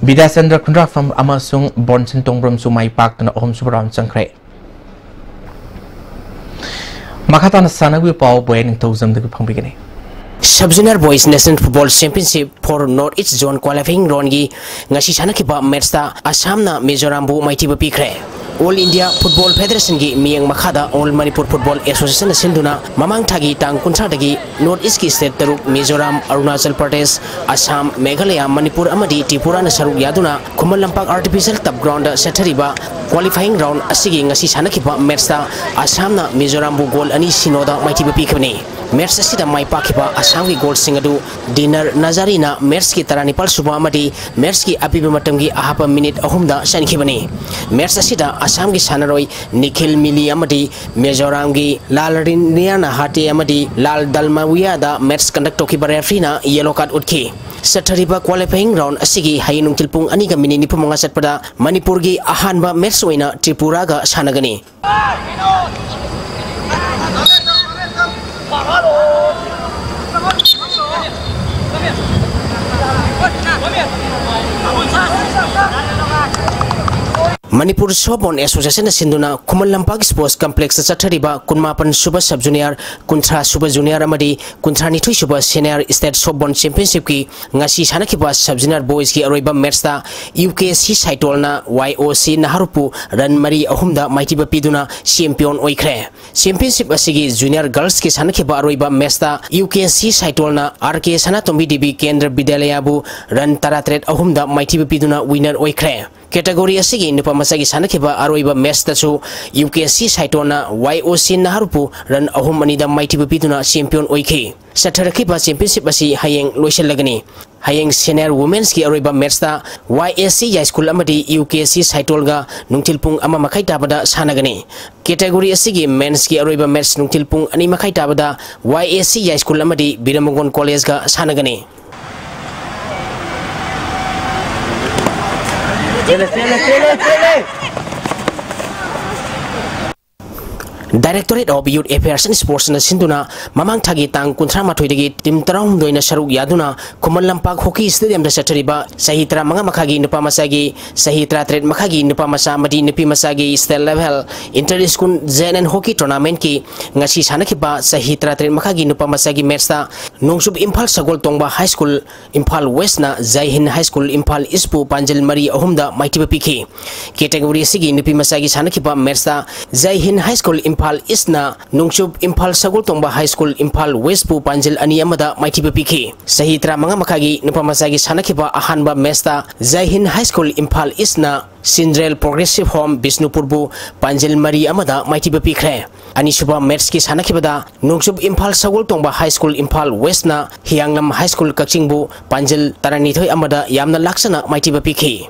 ꯕꯤꯗ꯭ꯌꯥꯆꯟꯗ꯭ꯔ ꯈꯨꯟꯗ꯭ꯔꯥꯛꯐꯝ ꯑꯃꯁꯨꯡ ꯕꯣꯟꯁꯟ ꯇꯣꯡꯕ꯭ꯔꯝꯁꯨ ꯃꯥꯏ ꯄꯥꯛꯇꯨꯅ ꯑꯍꯨꯝꯁꯨꯕ ꯔꯥꯎꯟ ꯆꯪꯈ꯭ꯔꯦ꯫ ꯃꯈꯥ ꯇꯥꯅ ꯁꯥꯟꯅꯕꯒꯤ ꯄꯥꯎ ꯕꯣꯌꯦꯟ ꯅꯤꯡꯊꯧꯖꯝꯗꯒꯤ ꯐꯪꯕꯤꯒꯅꯤ꯫ Sub Junior Boys National Football Championship for North East Zone Qualifying Roundꯒꯤ ꯉꯁꯤ ꯁꯥꯟꯅꯈꯤꯕ matchꯇ ꯑꯁꯥꯝꯅ ꯃꯤꯖꯣꯔꯥꯝꯕꯨ ꯃꯥꯏꯊꯤꯕ ꯄꯤꯈ꯭ꯔꯦ꯫ All India Football Federationꯒꯤ ꯃꯤꯠꯌꯦꯡ ꯃꯈꯥꯗ All Manipur Football Associationꯅ ꯁꯤꯟꯗꯨꯅ ꯃꯃꯥꯡ ꯊꯥꯒꯤ ꯇꯥꯡ ꯀꯨꯟꯊ꯭ꯔꯥꯗꯒꯤ North Eastꯀꯤ state ꯇꯔꯨꯛ, ꯃꯤꯖꯣꯔꯥꯝ, ꯑꯔꯨꯅꯥꯆꯜ ꯄ꯭ꯔꯗꯦꯁ, ꯑꯁꯥꯝ, ꯃꯦꯘꯥꯂꯌꯥ, ꯃꯅꯤꯄꯨꯔ ꯑꯃꯗꯤ ꯇ꯭ꯔꯤꯄꯨꯔꯥꯅ ꯁꯔꯨꯛ ꯌꯥꯗꯨꯅ ꯈꯨꯃꯟ ꯂꯝꯄꯥꯛ artificial turf groundꯗ ꯆꯠꯊꯔꯤꯕ qualifying round ꯑꯁꯤꯒꯤ ꯉꯁꯤ ꯁꯥꯟꯅꯈꯤꯕ matchꯇ ꯑꯁꯥꯝꯅ ꯃꯤꯖꯣꯔꯥꯝꯕꯨ goal ꯑꯅꯤ ꯁꯤꯅꯣꯗ ꯃꯥꯏꯊꯤꯕ ꯄꯤꯈꯤꯕꯅꯤ꯫ Match ꯑꯁꯤꯗ ꯃꯥꯏ ꯄꯥꯛꯈꯤꯕ ꯑꯁꯥꯝꯒꯤ goalꯁꯤꯡ ꯑꯗꯨ ꯗꯤꯅꯔ ꯅꯖꯥꯔꯤꯅ matchꯀꯤ ꯇꯔꯥꯅꯤꯄꯥꯜ ꯁꯨꯕ ꯑꯃꯗꯤ matchꯀꯤ ꯑꯄꯤꯕ ꯃꯇꯝꯒꯤ ꯑꯍꯥꯞꯄ minute ꯑꯍꯨꯝꯗ ꯆꯟꯈꯤꯕꯅꯤ꯫ Match ꯑꯁꯤꯗ ꯑꯁꯥꯝꯒꯤ ꯁꯥꯟꯅꯔꯣꯏ ꯅꯤꯈꯤꯜ ꯃꯤꯂꯤ ꯑꯃꯗꯤ ꯃꯤꯖꯣꯔꯥꯝꯒꯤ ꯂꯥꯜ ꯔꯤꯅꯤꯌꯥꯅ ꯍꯥꯇꯦ ꯑꯃꯗꯤ ꯂꯥꯜ ꯗꯜꯃꯥꯋꯤꯌꯥꯗ match conduct ꯇꯧꯈꯤꯕ refereeꯅ yellow card ꯎꯠꯈꯤ꯫ ꯆꯠꯊꯔꯤꯕ qualifying round ꯑꯁꯤꯒꯤ ꯍꯌꯦꯡ ꯅꯨꯡꯊꯤꯜ ꯄꯨꯡ ꯑꯅꯤꯒ minute ꯅꯤꯐꯨ ꯃꯉꯥ ꯆꯠꯄꯗ ꯃꯅꯤꯄꯨꯔꯒꯤ ꯑꯍꯥꯟꯕ match ꯑꯣꯏꯅ ꯇ꯭ꯔꯤꯄꯨꯔꯥꯒ ꯁꯥꯟꯅꯒꯅꯤ꯫ Manipur Softball Association ꯅ ꯁꯤꯟꯗꯨꯅ ꯈꯨꯃꯟ ꯂꯝꯄꯥꯛ Sports Complex ꯇ ꯆꯠꯊꯔꯤꯕ ꯀꯨꯟꯃꯥꯄꯟ ꯁꯨꯕ Sub Junior, ꯀꯨꯟꯊ꯭ꯔꯥ ꯁꯨꯕ Junior ꯑꯃꯗꯤ ꯀꯨꯟꯊ꯭ꯔꯥ ꯅꯤꯊꯣꯏ ꯁꯨꯕ Senior State Softball Championship ꯀꯤ ꯉꯁꯤ ꯁꯥꯟꯅꯈꯤꯕ Sub Junior Boys ꯀꯤ ꯑꯔꯣꯏꯕ match ꯇ U K C ꯁꯥꯏꯇꯣꯜꯅ Y O C ꯅꯍꯥꯔꯨꯞꯄꯨ run ꯃꯔꯤ ꯑꯍꯨꯝꯗ ꯃꯥꯏꯊꯤꯕ ꯄꯤꯗꯨꯅ champion ꯑꯣꯏꯈ꯭ꯔꯦ꯫ Championship ꯑꯁꯤꯒꯤ Junior Girls ꯀꯤ ꯁꯥꯟꯅꯈꯤꯕ ꯑꯔꯣꯏꯕ match ꯇ U K C ꯁꯥꯏꯇꯣꯜꯅ R K ꯁꯅꯥꯇꯣꯝꯕꯤ ꯗꯦꯕꯤ ꯀꯦꯟꯗ꯭ꯔ ꯕꯤꯗ꯭ꯌꯥꯂꯌꯥꯕꯨ run ꯇꯔꯥꯇꯔꯦꯠ ꯑꯍꯨꯝꯗ ꯃꯥꯏꯊꯤꯕ ꯄꯤꯗꯨꯅ winner ꯑꯣꯏꯈ꯭ꯔꯦ꯫ Category ꯑꯁꯤꯒꯤ ꯅꯨꯄꯥ ꯃꯆꯥꯒꯤ ꯁꯥꯟꯅꯈꯤꯕ ꯑꯔꯣꯏꯕ match ꯇꯁꯨ U K C ꯁꯥꯏꯇꯣꯜꯅ Y O C ꯅꯍꯥꯔꯨꯞꯄꯨ run ꯑꯍꯨꯝ ꯑꯅꯤꯗ ꯃꯥꯏꯊꯤꯕ ꯄꯤꯗꯨꯅ champion ꯑꯣꯏꯈꯤ꯫ ꯆꯠꯊꯔꯛꯈꯤꯕ championship ꯑꯁꯤ ꯍꯌꯦꯡ ꯂꯣꯏꯁꯤꯜꯂꯒꯅꯤ꯫ ꯍꯌꯦꯡ Senior Women's ꯀꯤ ꯑꯔꯣꯏꯕ match ꯇ Y A C ꯌꯥꯏꯁ꯭ꯀꯨꯜ ꯑꯃꯗꯤ U K C ꯁꯥꯏꯇꯣꯜꯒ ꯅꯨꯡꯊꯤꯜ ꯄꯨꯡ ꯑꯃ ꯃꯈꯥꯏ ꯇꯥꯕꯗ ꯁꯥꯟꯅꯒꯅꯤ꯫ Category ꯑꯁꯤꯒꯤ Men's ꯀꯤ ꯑꯔꯣꯏꯕ match ꯅꯨꯡꯊꯤꯜ ꯄꯨꯡ ꯑꯅꯤ ꯃꯈꯥꯏ ꯇꯥꯕꯗ Y A C ꯌꯥꯏꯁ꯭ꯀꯨꯜ ꯑꯃꯗꯤ ꯕꯤꯔꯃꯒꯣꯟ College ꯒ ꯁꯥꯟꯅꯒꯅꯤ꯫ Directorate of Youth Affairs and Sports ꯅ ꯁꯤꯟꯗꯨꯅ ꯃꯃꯥꯡ ꯊꯥꯒꯤ ꯇꯥꯡ ꯀꯨꯟꯊ꯭ꯔꯥ ꯃꯥꯊꯣꯏꯗꯒꯤ team ꯇꯔꯥꯍꯨꯝꯗꯣꯏꯅ ꯁꯔꯨꯛ ꯌꯥꯗꯨꯅ ꯈꯨꯃꯟ ꯂꯝꯄꯥꯛ Hockey Stadium ꯗ ꯆꯠꯊꯔꯤꯕ ꯆꯍꯤ ꯇꯔꯥꯃꯉꯥ ꯃꯈꯥꯒꯤ ꯅꯨꯄꯥ ꯃꯆꯥꯒꯤ, ꯆꯍꯤ ꯇꯔꯥꯇꯔꯦꯠ ꯃꯈꯥꯒꯤ ꯅꯨꯄꯥ ꯃꯆꯥ ꯑꯃꯗꯤ ꯅꯨꯄꯤ ꯃꯆꯥꯒꯤ State Level Inter School J N Hockey Tournament ꯀꯤ ꯉꯁꯤ ꯁꯥꯟꯅꯈꯤꯕ ꯆꯍꯤ ꯇꯔꯥꯇꯔꯦꯠ ꯃꯈꯥꯒꯤ ꯅꯨꯄꯥ ꯃꯆꯥꯒꯤ match ꯇ ꯅꯣꯡꯆꯨꯞ ꯏꯝꯐꯥꯜ ꯁꯒꯣꯜ ꯇꯣꯡꯕ High School Imphal West ꯅ Jai Hind High School Imphal East ꯄꯨ ꯄꯥꯟꯖꯤꯜ ꯃꯔꯤ ꯑꯍꯨꯝꯗ ꯃꯥꯏꯊꯤꯕ ꯄꯤꯈꯤ꯫ Category ꯑꯁꯤꯒꯤ ꯅꯨꯄꯤ ꯃꯆꯥꯒꯤ ꯁꯥꯟꯅꯈꯤꯕ match ꯇ Jai Hind High School Imphal East ꯅ ꯅꯣꯡꯆꯨꯞ ꯏꯝꯐꯥꯜ ꯁꯒꯣꯜ ꯇꯣꯡꯕ High School Imphal West ꯄꯨ ꯄꯥꯟꯖꯤꯜ ꯑꯅꯤ ꯑꯃꯗ ꯃꯥꯏꯊꯤꯕ ꯄꯤꯈꯤ꯫ ꯆꯍꯤ ꯇꯔꯥꯃꯉꯥ ꯃꯈꯥꯒꯤ ꯅꯨꯄꯥ ꯃꯆꯥꯒꯤ ꯁꯥꯟꯅꯈꯤꯕ ꯑꯍꯥꯟꯕ match ꯇ Jai Hind High School Imphal East ꯅ Sindrel Progressive Home ꯕꯤꯁꯅꯨꯄꯨꯔꯕꯨ ꯄꯥꯟꯖꯤꯜ ꯃꯔꯤ ꯑꯃꯗ ꯃꯥꯏꯊꯤꯕ ꯄꯤꯈ꯭ꯔꯦ꯫ ꯑꯅꯤꯁꯨꯕ match ꯀꯤ ꯁꯥꯟꯅꯈꯤꯕꯗ ꯅꯣꯡꯆꯨꯞ ꯏꯝꯐꯥꯜ ꯁꯒꯣꯜ ꯇꯣꯡꯕ High School Imphal West ꯅ ꯍꯤꯌꯥꯡꯂꯝ High School ꯀꯛꯆꯤꯡꯕꯨ ꯄꯥꯟꯖꯤꯜ ꯇꯔꯥꯅꯤꯊꯣꯏ ꯑꯃꯗ ꯌꯥꯝꯅ ꯂꯥꯛꯆꯅ ꯃꯥꯏꯊꯤꯕ ꯄꯤꯈꯤ꯫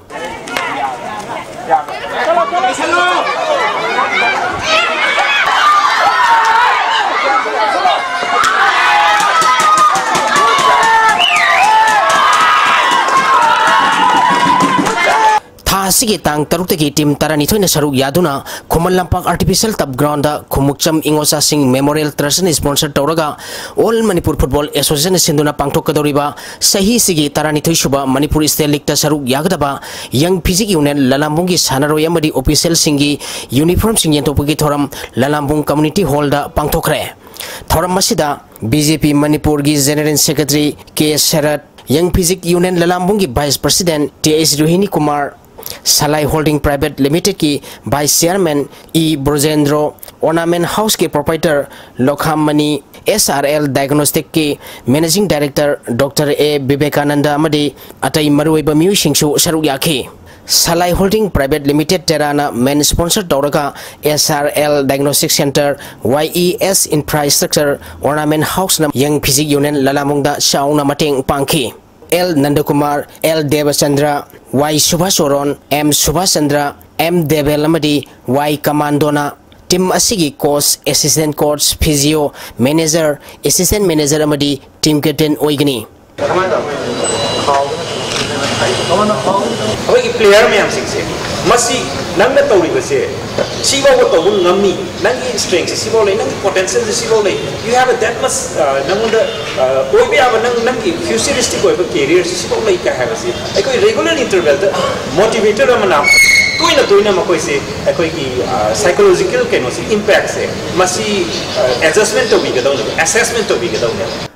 ꯊꯥ ꯁꯤꯒꯤ ꯇꯥꯡ ꯇꯔꯨꯛꯇꯒꯤ ꯇꯤꯝ ꯇꯔꯥꯅꯤꯊꯣꯏꯅ ꯁꯔꯨꯛ ꯌꯥꯗꯨꯅ ꯈꯨꯃꯟ ꯂꯝꯄꯥꯛ ꯑꯥꯔꯇꯤꯐꯤꯁꯤꯌꯦꯜ ꯇꯞ ꯒ꯭ꯔꯥꯎꯟꯗ ꯈꯨꯃꯨꯛꯆꯝ ꯏꯉꯣꯆꯥꯁꯤꯡ ꯃꯦꯃꯣꯔꯤꯌꯦꯜ ꯇ꯭ꯔꯁꯅ ꯁ꯭ꯄꯣꯟꯁꯔ ꯇꯧꯔꯒ ꯑꯣꯜ ꯃꯅꯤꯄꯨꯔ ꯐꯨꯠꯕꯣꯜ ꯑꯦꯁꯣꯁꯤꯌꯦꯁꯟꯅ ꯁꯤꯟꯗꯨꯅ ꯄꯥꯡꯊꯣꯛꯀꯗꯧꯔꯤꯕ ꯆꯍꯤꯁꯤꯒꯤ ꯇꯔꯥꯅꯤꯊꯣꯏ ꯁꯨꯕ ꯃꯅꯤꯄꯨꯔ ꯁ꯭ꯇꯦꯠ ꯂꯤꯛꯇ ꯁꯔꯨꯛ ꯌꯥꯒꯗꯕ ꯌꯪ ꯐꯤꯖꯤꯛ ꯌꯨꯅꯤꯌꯟ ꯂꯂꯥꯝꯕꯨꯡꯒꯤ ꯁꯥꯟꯅꯔꯣꯏ ꯑꯃꯗꯤ ꯑꯣꯐꯤꯁꯤꯌꯦꯜꯁꯤꯡꯒꯤ ꯌꯨꯅꯤꯐꯣꯔꯝꯁꯤꯡ ꯌꯦꯟꯊꯣꯛꯄꯒꯤ ꯊꯧꯔꯝ ꯂꯂꯥꯝꯕꯨꯡ ꯀꯝꯃ꯭ꯌꯨꯅꯤꯇꯤ ꯍꯣꯜꯗ ꯄꯥꯡꯊꯣꯛꯈ꯭ꯔꯦ꯫ ꯊꯧꯔꯝ ꯑꯁꯤꯗ ꯕꯤ ꯖꯦ ꯄꯤ ꯃꯅꯤꯄꯨꯔꯒꯤ ꯖꯦꯅꯦꯔꯦꯜ ꯁꯦꯀ꯭ꯔꯦꯇꯔꯤ ꯀꯦ ꯁꯔꯠ, ꯌꯪ ꯐꯤꯖꯤꯛ ꯌꯨꯅꯤꯌꯟ ꯂꯂꯥꯝꯕꯨꯡꯒꯤ vice president T H Rohini Kumar, Salai holding private ꯂꯤꯃꯤꯇꯦꯗꯀꯤ vice chairman E Brojendro, ornament ꯍꯥꯎꯁꯀꯤ ꯄ꯭ꯔꯣꯄ꯭ꯔꯥꯏꯇꯔ ꯂꯣꯈꯥꯃꯅꯤ, ꯑꯦꯁ ꯑꯥꯔ ꯑꯦꯜ ꯗꯥꯏꯒꯅꯣꯁꯇꯤꯛꯀꯤ managing director doctor A Bibekananda ꯑꯃꯗꯤ ꯑꯇꯩ ꯃꯔꯨꯑꯣꯏꯕ ꯃꯤꯑꯣꯏꯁꯤꯡꯁꯨ ꯁꯔꯨꯛ ꯌꯥꯈꯤ꯫ ꯁꯂꯥꯏ ꯍꯣꯜꯗꯤꯡ ꯄ꯭ꯔꯥꯏꯚꯦꯠ ꯂꯤꯃꯤꯇꯦꯗ ꯇꯦꯔꯥꯅ ꯃꯦꯟ ꯁ꯭ꯄꯣꯟꯁꯔ ꯇꯧꯔꯒ S R L diagnostic centre, Y E S infrastructure, ornament ꯍꯥꯎꯁꯅ ꯌꯪ ꯐꯤꯖꯤꯛ ꯌꯨꯅꯤꯌꯟ ꯂꯂꯥꯝꯕꯨꯡꯗ ꯆꯥꯎꯅ ꯃꯇꯦꯡ ꯄꯥꯡꯈꯤ꯫ L Nandakumar, L Debachandra, Y Subhash Chorom, M Subhash Chandra, M Debel ꯑꯃꯗꯤ ꯋꯥꯏ ꯀꯃꯥꯟꯗꯣꯅ ꯇꯤꯝ ꯑꯁꯤꯒꯤ coach, assistant coach, physio, manager, assistant manager ꯑꯃꯗꯤ ꯇꯤꯝ ꯀꯦꯞꯇꯦꯟ ꯑꯣꯏꯒꯅꯤ꯫ ꯑꯩꯈꯣꯏꯒꯤ ꯄ꯭ꯂꯦꯌꯔ ꯃꯌꯥꯝꯁꯤꯡꯁꯦ, ꯃꯁꯤ ꯅꯪꯅ ꯇꯧꯔꯤꯕꯁꯦ ꯁꯤꯐꯥꯎꯕ ꯇꯧꯕ ꯉꯝꯃꯤ, ꯅꯪꯒꯤ ꯁ꯭ꯇꯔꯦꯡꯁꯦ ꯁꯤꯐꯥꯎ ꯂꯩ, ꯅꯪꯒꯤ ꯄꯣꯇꯦꯟꯁꯤꯌꯦꯜꯁꯦ ꯁꯤꯐꯥꯎ ꯂꯩ, you have a that much, ꯑ, ꯅꯪꯉꯣꯟꯗ, ꯑ, ꯑꯣꯏꯕ ꯌꯥꯕ, ꯅꯪ, ꯅꯪꯒꯤ ꯐ꯭ꯌꯨꯆꯔꯤꯁꯇꯤꯛ ꯑꯣꯏꯕ ꯀꯦꯔꯤꯌꯔꯁꯦ ꯁꯤꯐꯥꯎ ꯂꯩ ꯀꯥꯏ ꯍꯥꯏꯕꯁꯤ ꯑꯩꯈꯣꯏ ꯔꯦꯒꯨꯂꯔ ꯏꯟꯇꯔꯚꯦꯜꯗ ꯃꯣꯇꯤꯚꯦꯇꯔ ꯑꯃꯅ ꯇꯣꯏꯅ ꯇꯣꯏꯅ ꯃꯈꯣꯏꯁꯦ ꯑꯩꯈꯣꯏꯒꯤ, ꯑ, ꯁꯥꯏꯀꯣꯂꯣꯖꯤꯀꯦꯜ ꯀꯩꯅꯣꯁꯦ, ꯏꯝꯄꯦꯛꯁꯦ, ꯃꯁꯤ, ꯑ, ꯑꯦꯗꯖꯁꯃꯦꯟ ꯇꯧꯕꯤꯒꯗꯧꯅꯦꯕ, ꯑꯦꯁꯦꯁꯃꯦꯟ ꯇꯧꯕꯤꯒꯗꯧꯅꯦꯕ꯫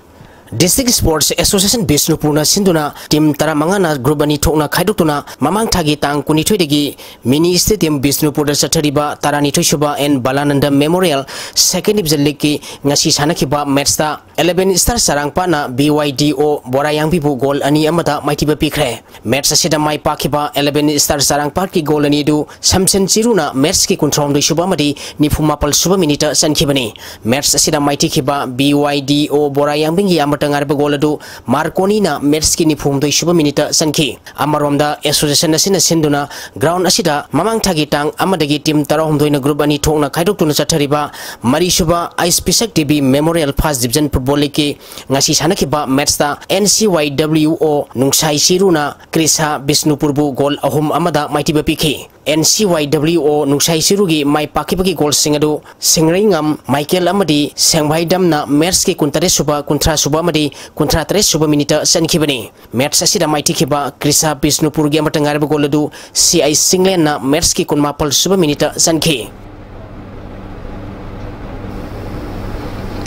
ꯗꯤꯁꯇ꯭ꯔꯤꯛ ꯁ꯭ꯄꯣꯔꯠꯁ ꯑꯦꯁꯣꯁꯤꯌꯦꯁꯟ ꯕꯤꯁꯅꯨꯄꯨꯔꯅ ꯁꯤꯟꯗꯨꯅ ꯇꯤꯝ ꯇꯔꯥꯃꯉꯥꯅ ꯒ꯭ꯔꯨꯞ ꯑꯅꯤ ꯊꯣꯛꯅ ꯈꯥꯏꯗꯣꯛꯇꯨꯅ ꯃꯃꯥꯡ ꯊꯥꯒꯤ ꯇꯥꯡ ꯀꯨꯟꯅꯤꯊꯣꯏꯗꯒꯤ ꯃꯤꯅꯤ ꯁ꯭ꯇꯦꯗꯤꯌꯝ ꯕꯤꯁꯅꯨꯄꯨꯔꯗ ꯆꯠꯊꯔꯤꯕ ꯇꯔꯥꯅꯤꯊꯣꯏ ꯁꯨꯕ ꯑꯦꯟ ꯕꯂꯥꯅꯟꯗ ꯃꯦꯃꯣꯔꯤꯌꯦꯜ ꯁꯦꯀꯦꯟ ꯗꯤꯕꯤꯖꯟ ꯂꯤꯒꯀꯤ ꯉꯁꯤ ꯁꯥꯟꯅꯈꯤꯕ ꯃꯦꯠꯁꯇ ꯏꯂꯦꯚꯦꯟ ꯁ꯭ꯇꯥꯔ ꯆꯔꯥꯡꯄꯥꯠꯅ ꯕꯤ ꯋꯥꯏ ꯗꯤ ꯑꯣ ꯕꯣꯔꯥꯌꯥꯡꯕꯤꯕꯨ ꯒꯣꯜ ꯑꯅꯤ ꯑꯃꯗ ꯃꯥꯏꯊꯤꯕ ꯄꯤꯈ꯭ꯔꯦ꯫ ꯃꯦꯠꯁ ꯑꯁꯤꯗ ꯃꯥꯏ ꯄꯥꯛꯈꯤꯕ ꯏꯂꯦꯚꯦꯟ ꯁ꯭ꯇꯥꯔ ꯆꯔꯥꯡꯄꯥꯠꯀꯤ ꯒꯣꯜ ꯑꯅꯤꯗꯨ ꯁꯝꯁꯟ ꯆꯤꯔꯨꯅ ꯃꯦꯠꯁꯀꯤ ꯀꯨꯟꯊ꯭ꯔꯥꯍꯨꯝꯗꯣꯏ ꯁꯨꯕ ꯑꯃꯗꯤ ꯅꯤꯐꯨ ꯃꯥꯄꯜ ꯁꯨꯕ ꯃꯤꯅꯤꯠꯇ ꯆꯟꯈꯤꯕꯅꯤ꯫ ꯃꯦꯠꯁ ꯑꯁꯤꯗ ꯃꯥꯏꯊꯤꯈꯤꯕ ꯕꯤ ꯋꯥꯏ ꯗꯤ ꯑꯣ ꯕꯣꯔꯥꯌꯥꯡꯕꯤꯡꯒꯤ ꯑꯃ ꯃꯔꯛꯇ ꯉꯥꯏꯔꯕ ꯒꯣꯜ ꯑꯗꯨ ꯃꯥꯔꯀꯣꯅꯤꯅ ꯃꯦꯠꯁꯀꯤ ꯅꯤꯐꯨ ꯍꯨꯝꯗꯣꯏ ꯁꯨꯕ ꯃꯤꯅꯤꯠꯇ ꯆꯟꯈꯤ꯫ ꯑꯃꯔꯣꯝꯗ, ꯑꯦꯁꯣꯁꯤꯌꯦꯁꯟ ꯑꯁꯤꯅ ꯁꯤꯟꯗꯨꯅ ꯒ꯭ꯔꯥꯎꯟ ꯑꯁꯤꯗ ꯃꯃꯥꯡ ꯊꯥꯒꯤ ꯇꯥꯡ ꯑꯃꯗꯒꯤ ꯇꯤꯝ ꯇꯔꯥꯍꯨꯝꯗꯣꯏꯅ ꯒ꯭ꯔꯨꯞ ꯑꯅꯤ ꯊꯣꯛꯅ ꯈꯥꯏꯗꯣꯛꯇꯨꯅ ꯆꯠꯊꯔꯤꯕ ꯃꯔꯤꯁꯨꯕ ꯑꯩꯁ ꯄꯤꯁꯛ ꯇꯤꯕꯤ ꯃꯦꯃꯣꯔꯤꯌꯦꯜ ꯐꯥꯔꯁ ꯗꯤꯕꯤꯖꯟ ꯐꯨꯠꯕꯣꯜ ꯂꯤꯒꯀꯤ ꯉꯁꯤ ꯁꯥꯟꯅꯈꯤꯕ ꯃꯦꯠꯁꯇ ꯑꯦꯟ ꯁꯤ ꯋꯥꯏ ꯗꯕ꯭ꯂꯤꯎ ꯑꯣ ꯅꯨꯡꯁꯥꯏ ꯁꯤꯔꯨꯅ ꯀ꯭ꯔꯤꯁꯥ ꯕꯤꯁꯅꯨꯄꯨꯔꯕꯨ ꯒꯣꯜ ꯑꯍꯨꯝ ꯑꯃꯗ ꯃꯥꯏꯊꯤꯕ ꯄꯤꯈꯤ꯫ ꯑꯦꯟ ꯁꯤ ꯋꯥꯏ ꯗꯕ꯭ꯂꯤꯎ ꯑꯣ ꯅꯨꯡꯁꯥꯏ ꯁꯤꯔꯨꯒꯤ ꯃꯥꯏ ꯄꯥꯛꯈꯤꯕꯒꯤ ꯒꯣꯜꯁꯤꯡ ꯑꯗꯨ ꯁꯤꯡꯔꯩꯉꯝ ꯃꯥꯏꯀꯦꯜ ꯑꯃꯗꯤ ꯁꯦꯡꯚꯥꯏꯗꯝꯅ ꯃꯦꯠꯁꯀꯤ ꯀꯨꯟꯇꯔꯦꯠ ꯁꯨꯕ, ꯀꯨꯟꯊ꯭ꯔꯥ ꯁꯨꯕ ꯑꯃꯗꯤ ꯀꯨꯟꯊ꯭ꯔꯥ ꯇꯔꯦꯠ ꯁꯨꯕ ꯃꯤꯅꯤꯠꯇ ꯆꯟꯈꯤꯕꯅꯤ꯫ ꯃꯦꯠꯁ ꯑꯁꯤꯗ ꯃꯥꯏꯊꯤꯈꯤꯕ ꯀ꯭ꯔꯤꯁꯥ ꯕꯤꯁꯅꯨꯄꯨꯔꯒꯤ ꯑꯃꯠꯇ ꯉꯥꯏꯔꯕ ꯒꯣꯜ ꯑꯗꯨ ꯁꯤ ꯑꯥꯏ ꯁꯤꯡꯂꯦꯟꯅ ꯃꯦꯠꯁꯀꯤ ꯀꯨꯟꯃꯥꯄꯜ ꯁꯨꯕ ꯃꯤꯅꯤꯠꯇ ꯆꯟꯈꯤ꯫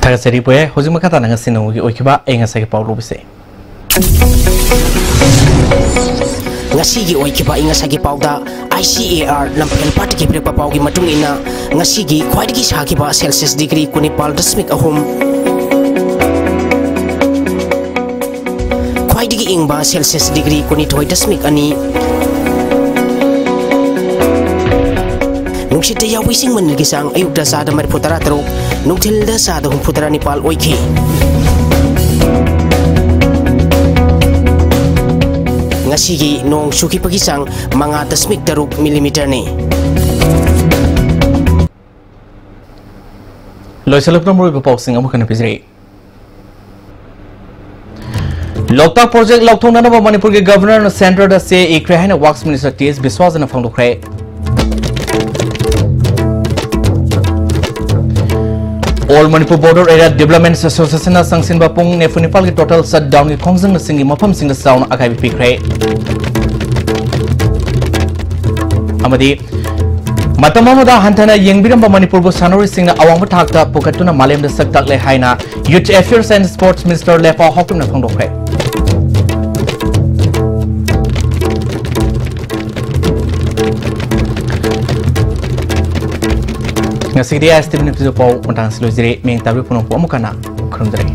ꯊꯥꯒꯠꯆꯔꯤ ꯄꯨꯌꯦ꯫ ꯍꯧꯖꯤꯛ ꯃꯈꯥ ꯇꯥꯅ ꯉꯁꯤ ꯅꯣꯡꯃꯒꯤ ꯑꯣꯏꯈꯤꯕ ꯑꯏꯪ ꯑꯁꯥꯒꯤ ꯄꯥꯎ ꯂꯧꯕꯁꯦ꯫ ꯉꯁꯤꯒꯤ ꯑꯣꯏꯈꯤꯕ ꯑꯏꯪ ꯑꯁꯥꯒꯤ ꯄꯥꯎꯗ, ꯑꯥꯏ ꯁꯤ ꯑꯦ ꯑꯥꯔ ꯂꯝꯐꯦꯜ ꯄꯥꯠꯇꯒꯤ ꯄꯤꯔꯛꯄ ꯄꯥꯎꯒꯤ ꯃꯇꯨꯡ ꯏꯟꯅ, ꯉꯁꯤꯒꯤ ꯈ꯭ꯋꯥꯏꯗꯒꯤ ꯁꯥꯈꯤꯕ ꯁꯦꯜꯁꯤꯌꯁ ꯗꯤꯒ꯭ꯔꯤ ꯀꯨꯟꯅꯤꯄꯥꯜ ꯗꯁꯃꯤꯛ ꯑꯍꯨꯝ, ꯈ꯭ꯋꯥꯏꯗꯒꯤ ꯏꯪꯕ ꯁꯦꯜꯁꯤꯌꯁ ꯗꯤꯒ꯭ꯔꯤ ꯀꯨꯟꯅꯤꯊꯣꯏ ꯗꯁꯃꯤꯛ ꯑꯅꯤ, ꯅꯨꯡꯁꯤꯠꯇ ꯌꯥꯎꯕ ꯏꯁꯤꯡ ꯃꯅꯤꯜꯒꯤ ꯆꯥꯡ ꯑꯌꯨꯛꯇ ꯆꯥꯗ ꯃꯔꯤꯐꯨ ꯇꯔꯥ ꯇꯔꯨꯛ, ꯅꯨꯡꯊꯤꯜꯗ ꯆꯥꯗ ꯍꯨꯝꯐꯨ ꯇꯔꯥ ꯅꯤꯄꯥꯜ ꯑꯣꯏꯈꯤ꯫ ꯉꯁꯤꯒꯤ ꯅꯣꯡ ꯆꯨꯈꯤꯕꯒꯤ ꯆꯥꯡ ꯃꯉꯥ ꯗꯁꯃꯤꯛ ꯇꯔꯨꯛ ꯃꯤꯂꯤꯃꯤꯇꯔꯅꯤ꯫ ꯂꯣꯏꯁꯤꯜꯂꯛꯄꯗ ꯃꯔꯨꯑꯣꯏꯕ ꯄꯥꯎꯁꯤꯡ ꯑꯃꯨꯛ ꯍꯟꯅ ꯄꯤꯖꯔꯛꯏ꯫ ꯂꯣꯛꯇꯥꯛ ꯄ꯭ꯔꯣꯖꯦꯛ ꯂꯥꯎꯊꯣꯛꯅꯅꯕ ꯃꯅꯤꯄꯨꯔꯒꯤ ꯒꯚꯔꯅꯔꯅ ꯁꯦꯟꯇꯔꯗ ꯆꯦ ꯏꯈ꯭ꯔꯦ ꯍꯥꯏꯅ ꯋꯥꯛꯁ ꯃꯤꯅꯤꯁꯇꯔ ꯇꯤ ꯑꯦꯁ ꯕꯤꯁ꯭ꯋꯥꯁꯅ ꯐꯣꯡꯗꯣꯛꯈ꯭ꯔꯦ꯫ All Manipur border area development ꯑꯦꯁꯣꯁꯤꯌꯦꯁꯟꯅ ꯆꯪꯁꯤꯟꯕ ꯄꯨꯡ ꯅꯤꯐꯨ ꯅꯤꯄꯥꯜꯒꯤ ꯇꯣꯇꯦꯜ ꯁꯠꯗꯥꯎꯟꯒꯤ ꯈꯣꯡꯖꯪꯅꯆꯤꯡꯒꯤ ꯃꯐꯝꯁꯤꯡꯗ ꯆꯥꯎꯅ ꯑꯀꯥꯏꯕ ꯄꯤꯈ꯭ꯔꯦ꯫ ꯑꯃꯗꯤ ꯃꯇꯝ ꯑꯃꯗ ꯍꯟꯊꯅ ꯌꯦꯡꯕꯤꯔꯝꯕ ꯃꯅꯤꯄꯨꯔꯕꯨ ꯁꯥꯟꯅꯔꯣꯏꯁꯤꯡꯅ ꯑꯋꯥꯡꯕ ꯊꯥꯛꯇ ꯄꯨꯈꯠꯇꯨꯅ ꯃꯥꯂꯦꯝꯗ ꯁꯛ ꯇꯥꯛꯂꯦ ꯍꯥꯏꯅ Youth Affairs and Sports Minister ꯂꯦꯄꯥꯎ ꯍꯥꯎꯀꯤꯞꯅ ꯐꯣꯡꯗꯣꯛꯈ꯭ꯔꯦ꯫ ꯉꯁꯤꯒꯤꯗꯤ ꯑꯥꯏ ꯑꯦꯁ ꯇꯤ ꯚꯤ ꯅ꯭ꯌꯨꯁꯀꯤ ꯄꯥꯎ ꯃꯇꯥꯡꯁꯤ ꯂꯣꯏꯖꯔꯦ꯫ ꯃꯤꯌꯦꯡ ꯇꯥꯕꯤꯕ ꯄꯨꯝꯅꯃꯛꯄꯨ ꯑꯃꯨꯛ ꯍꯟꯅ ꯈꯨꯔꯨꯝꯖꯔꯤ꯫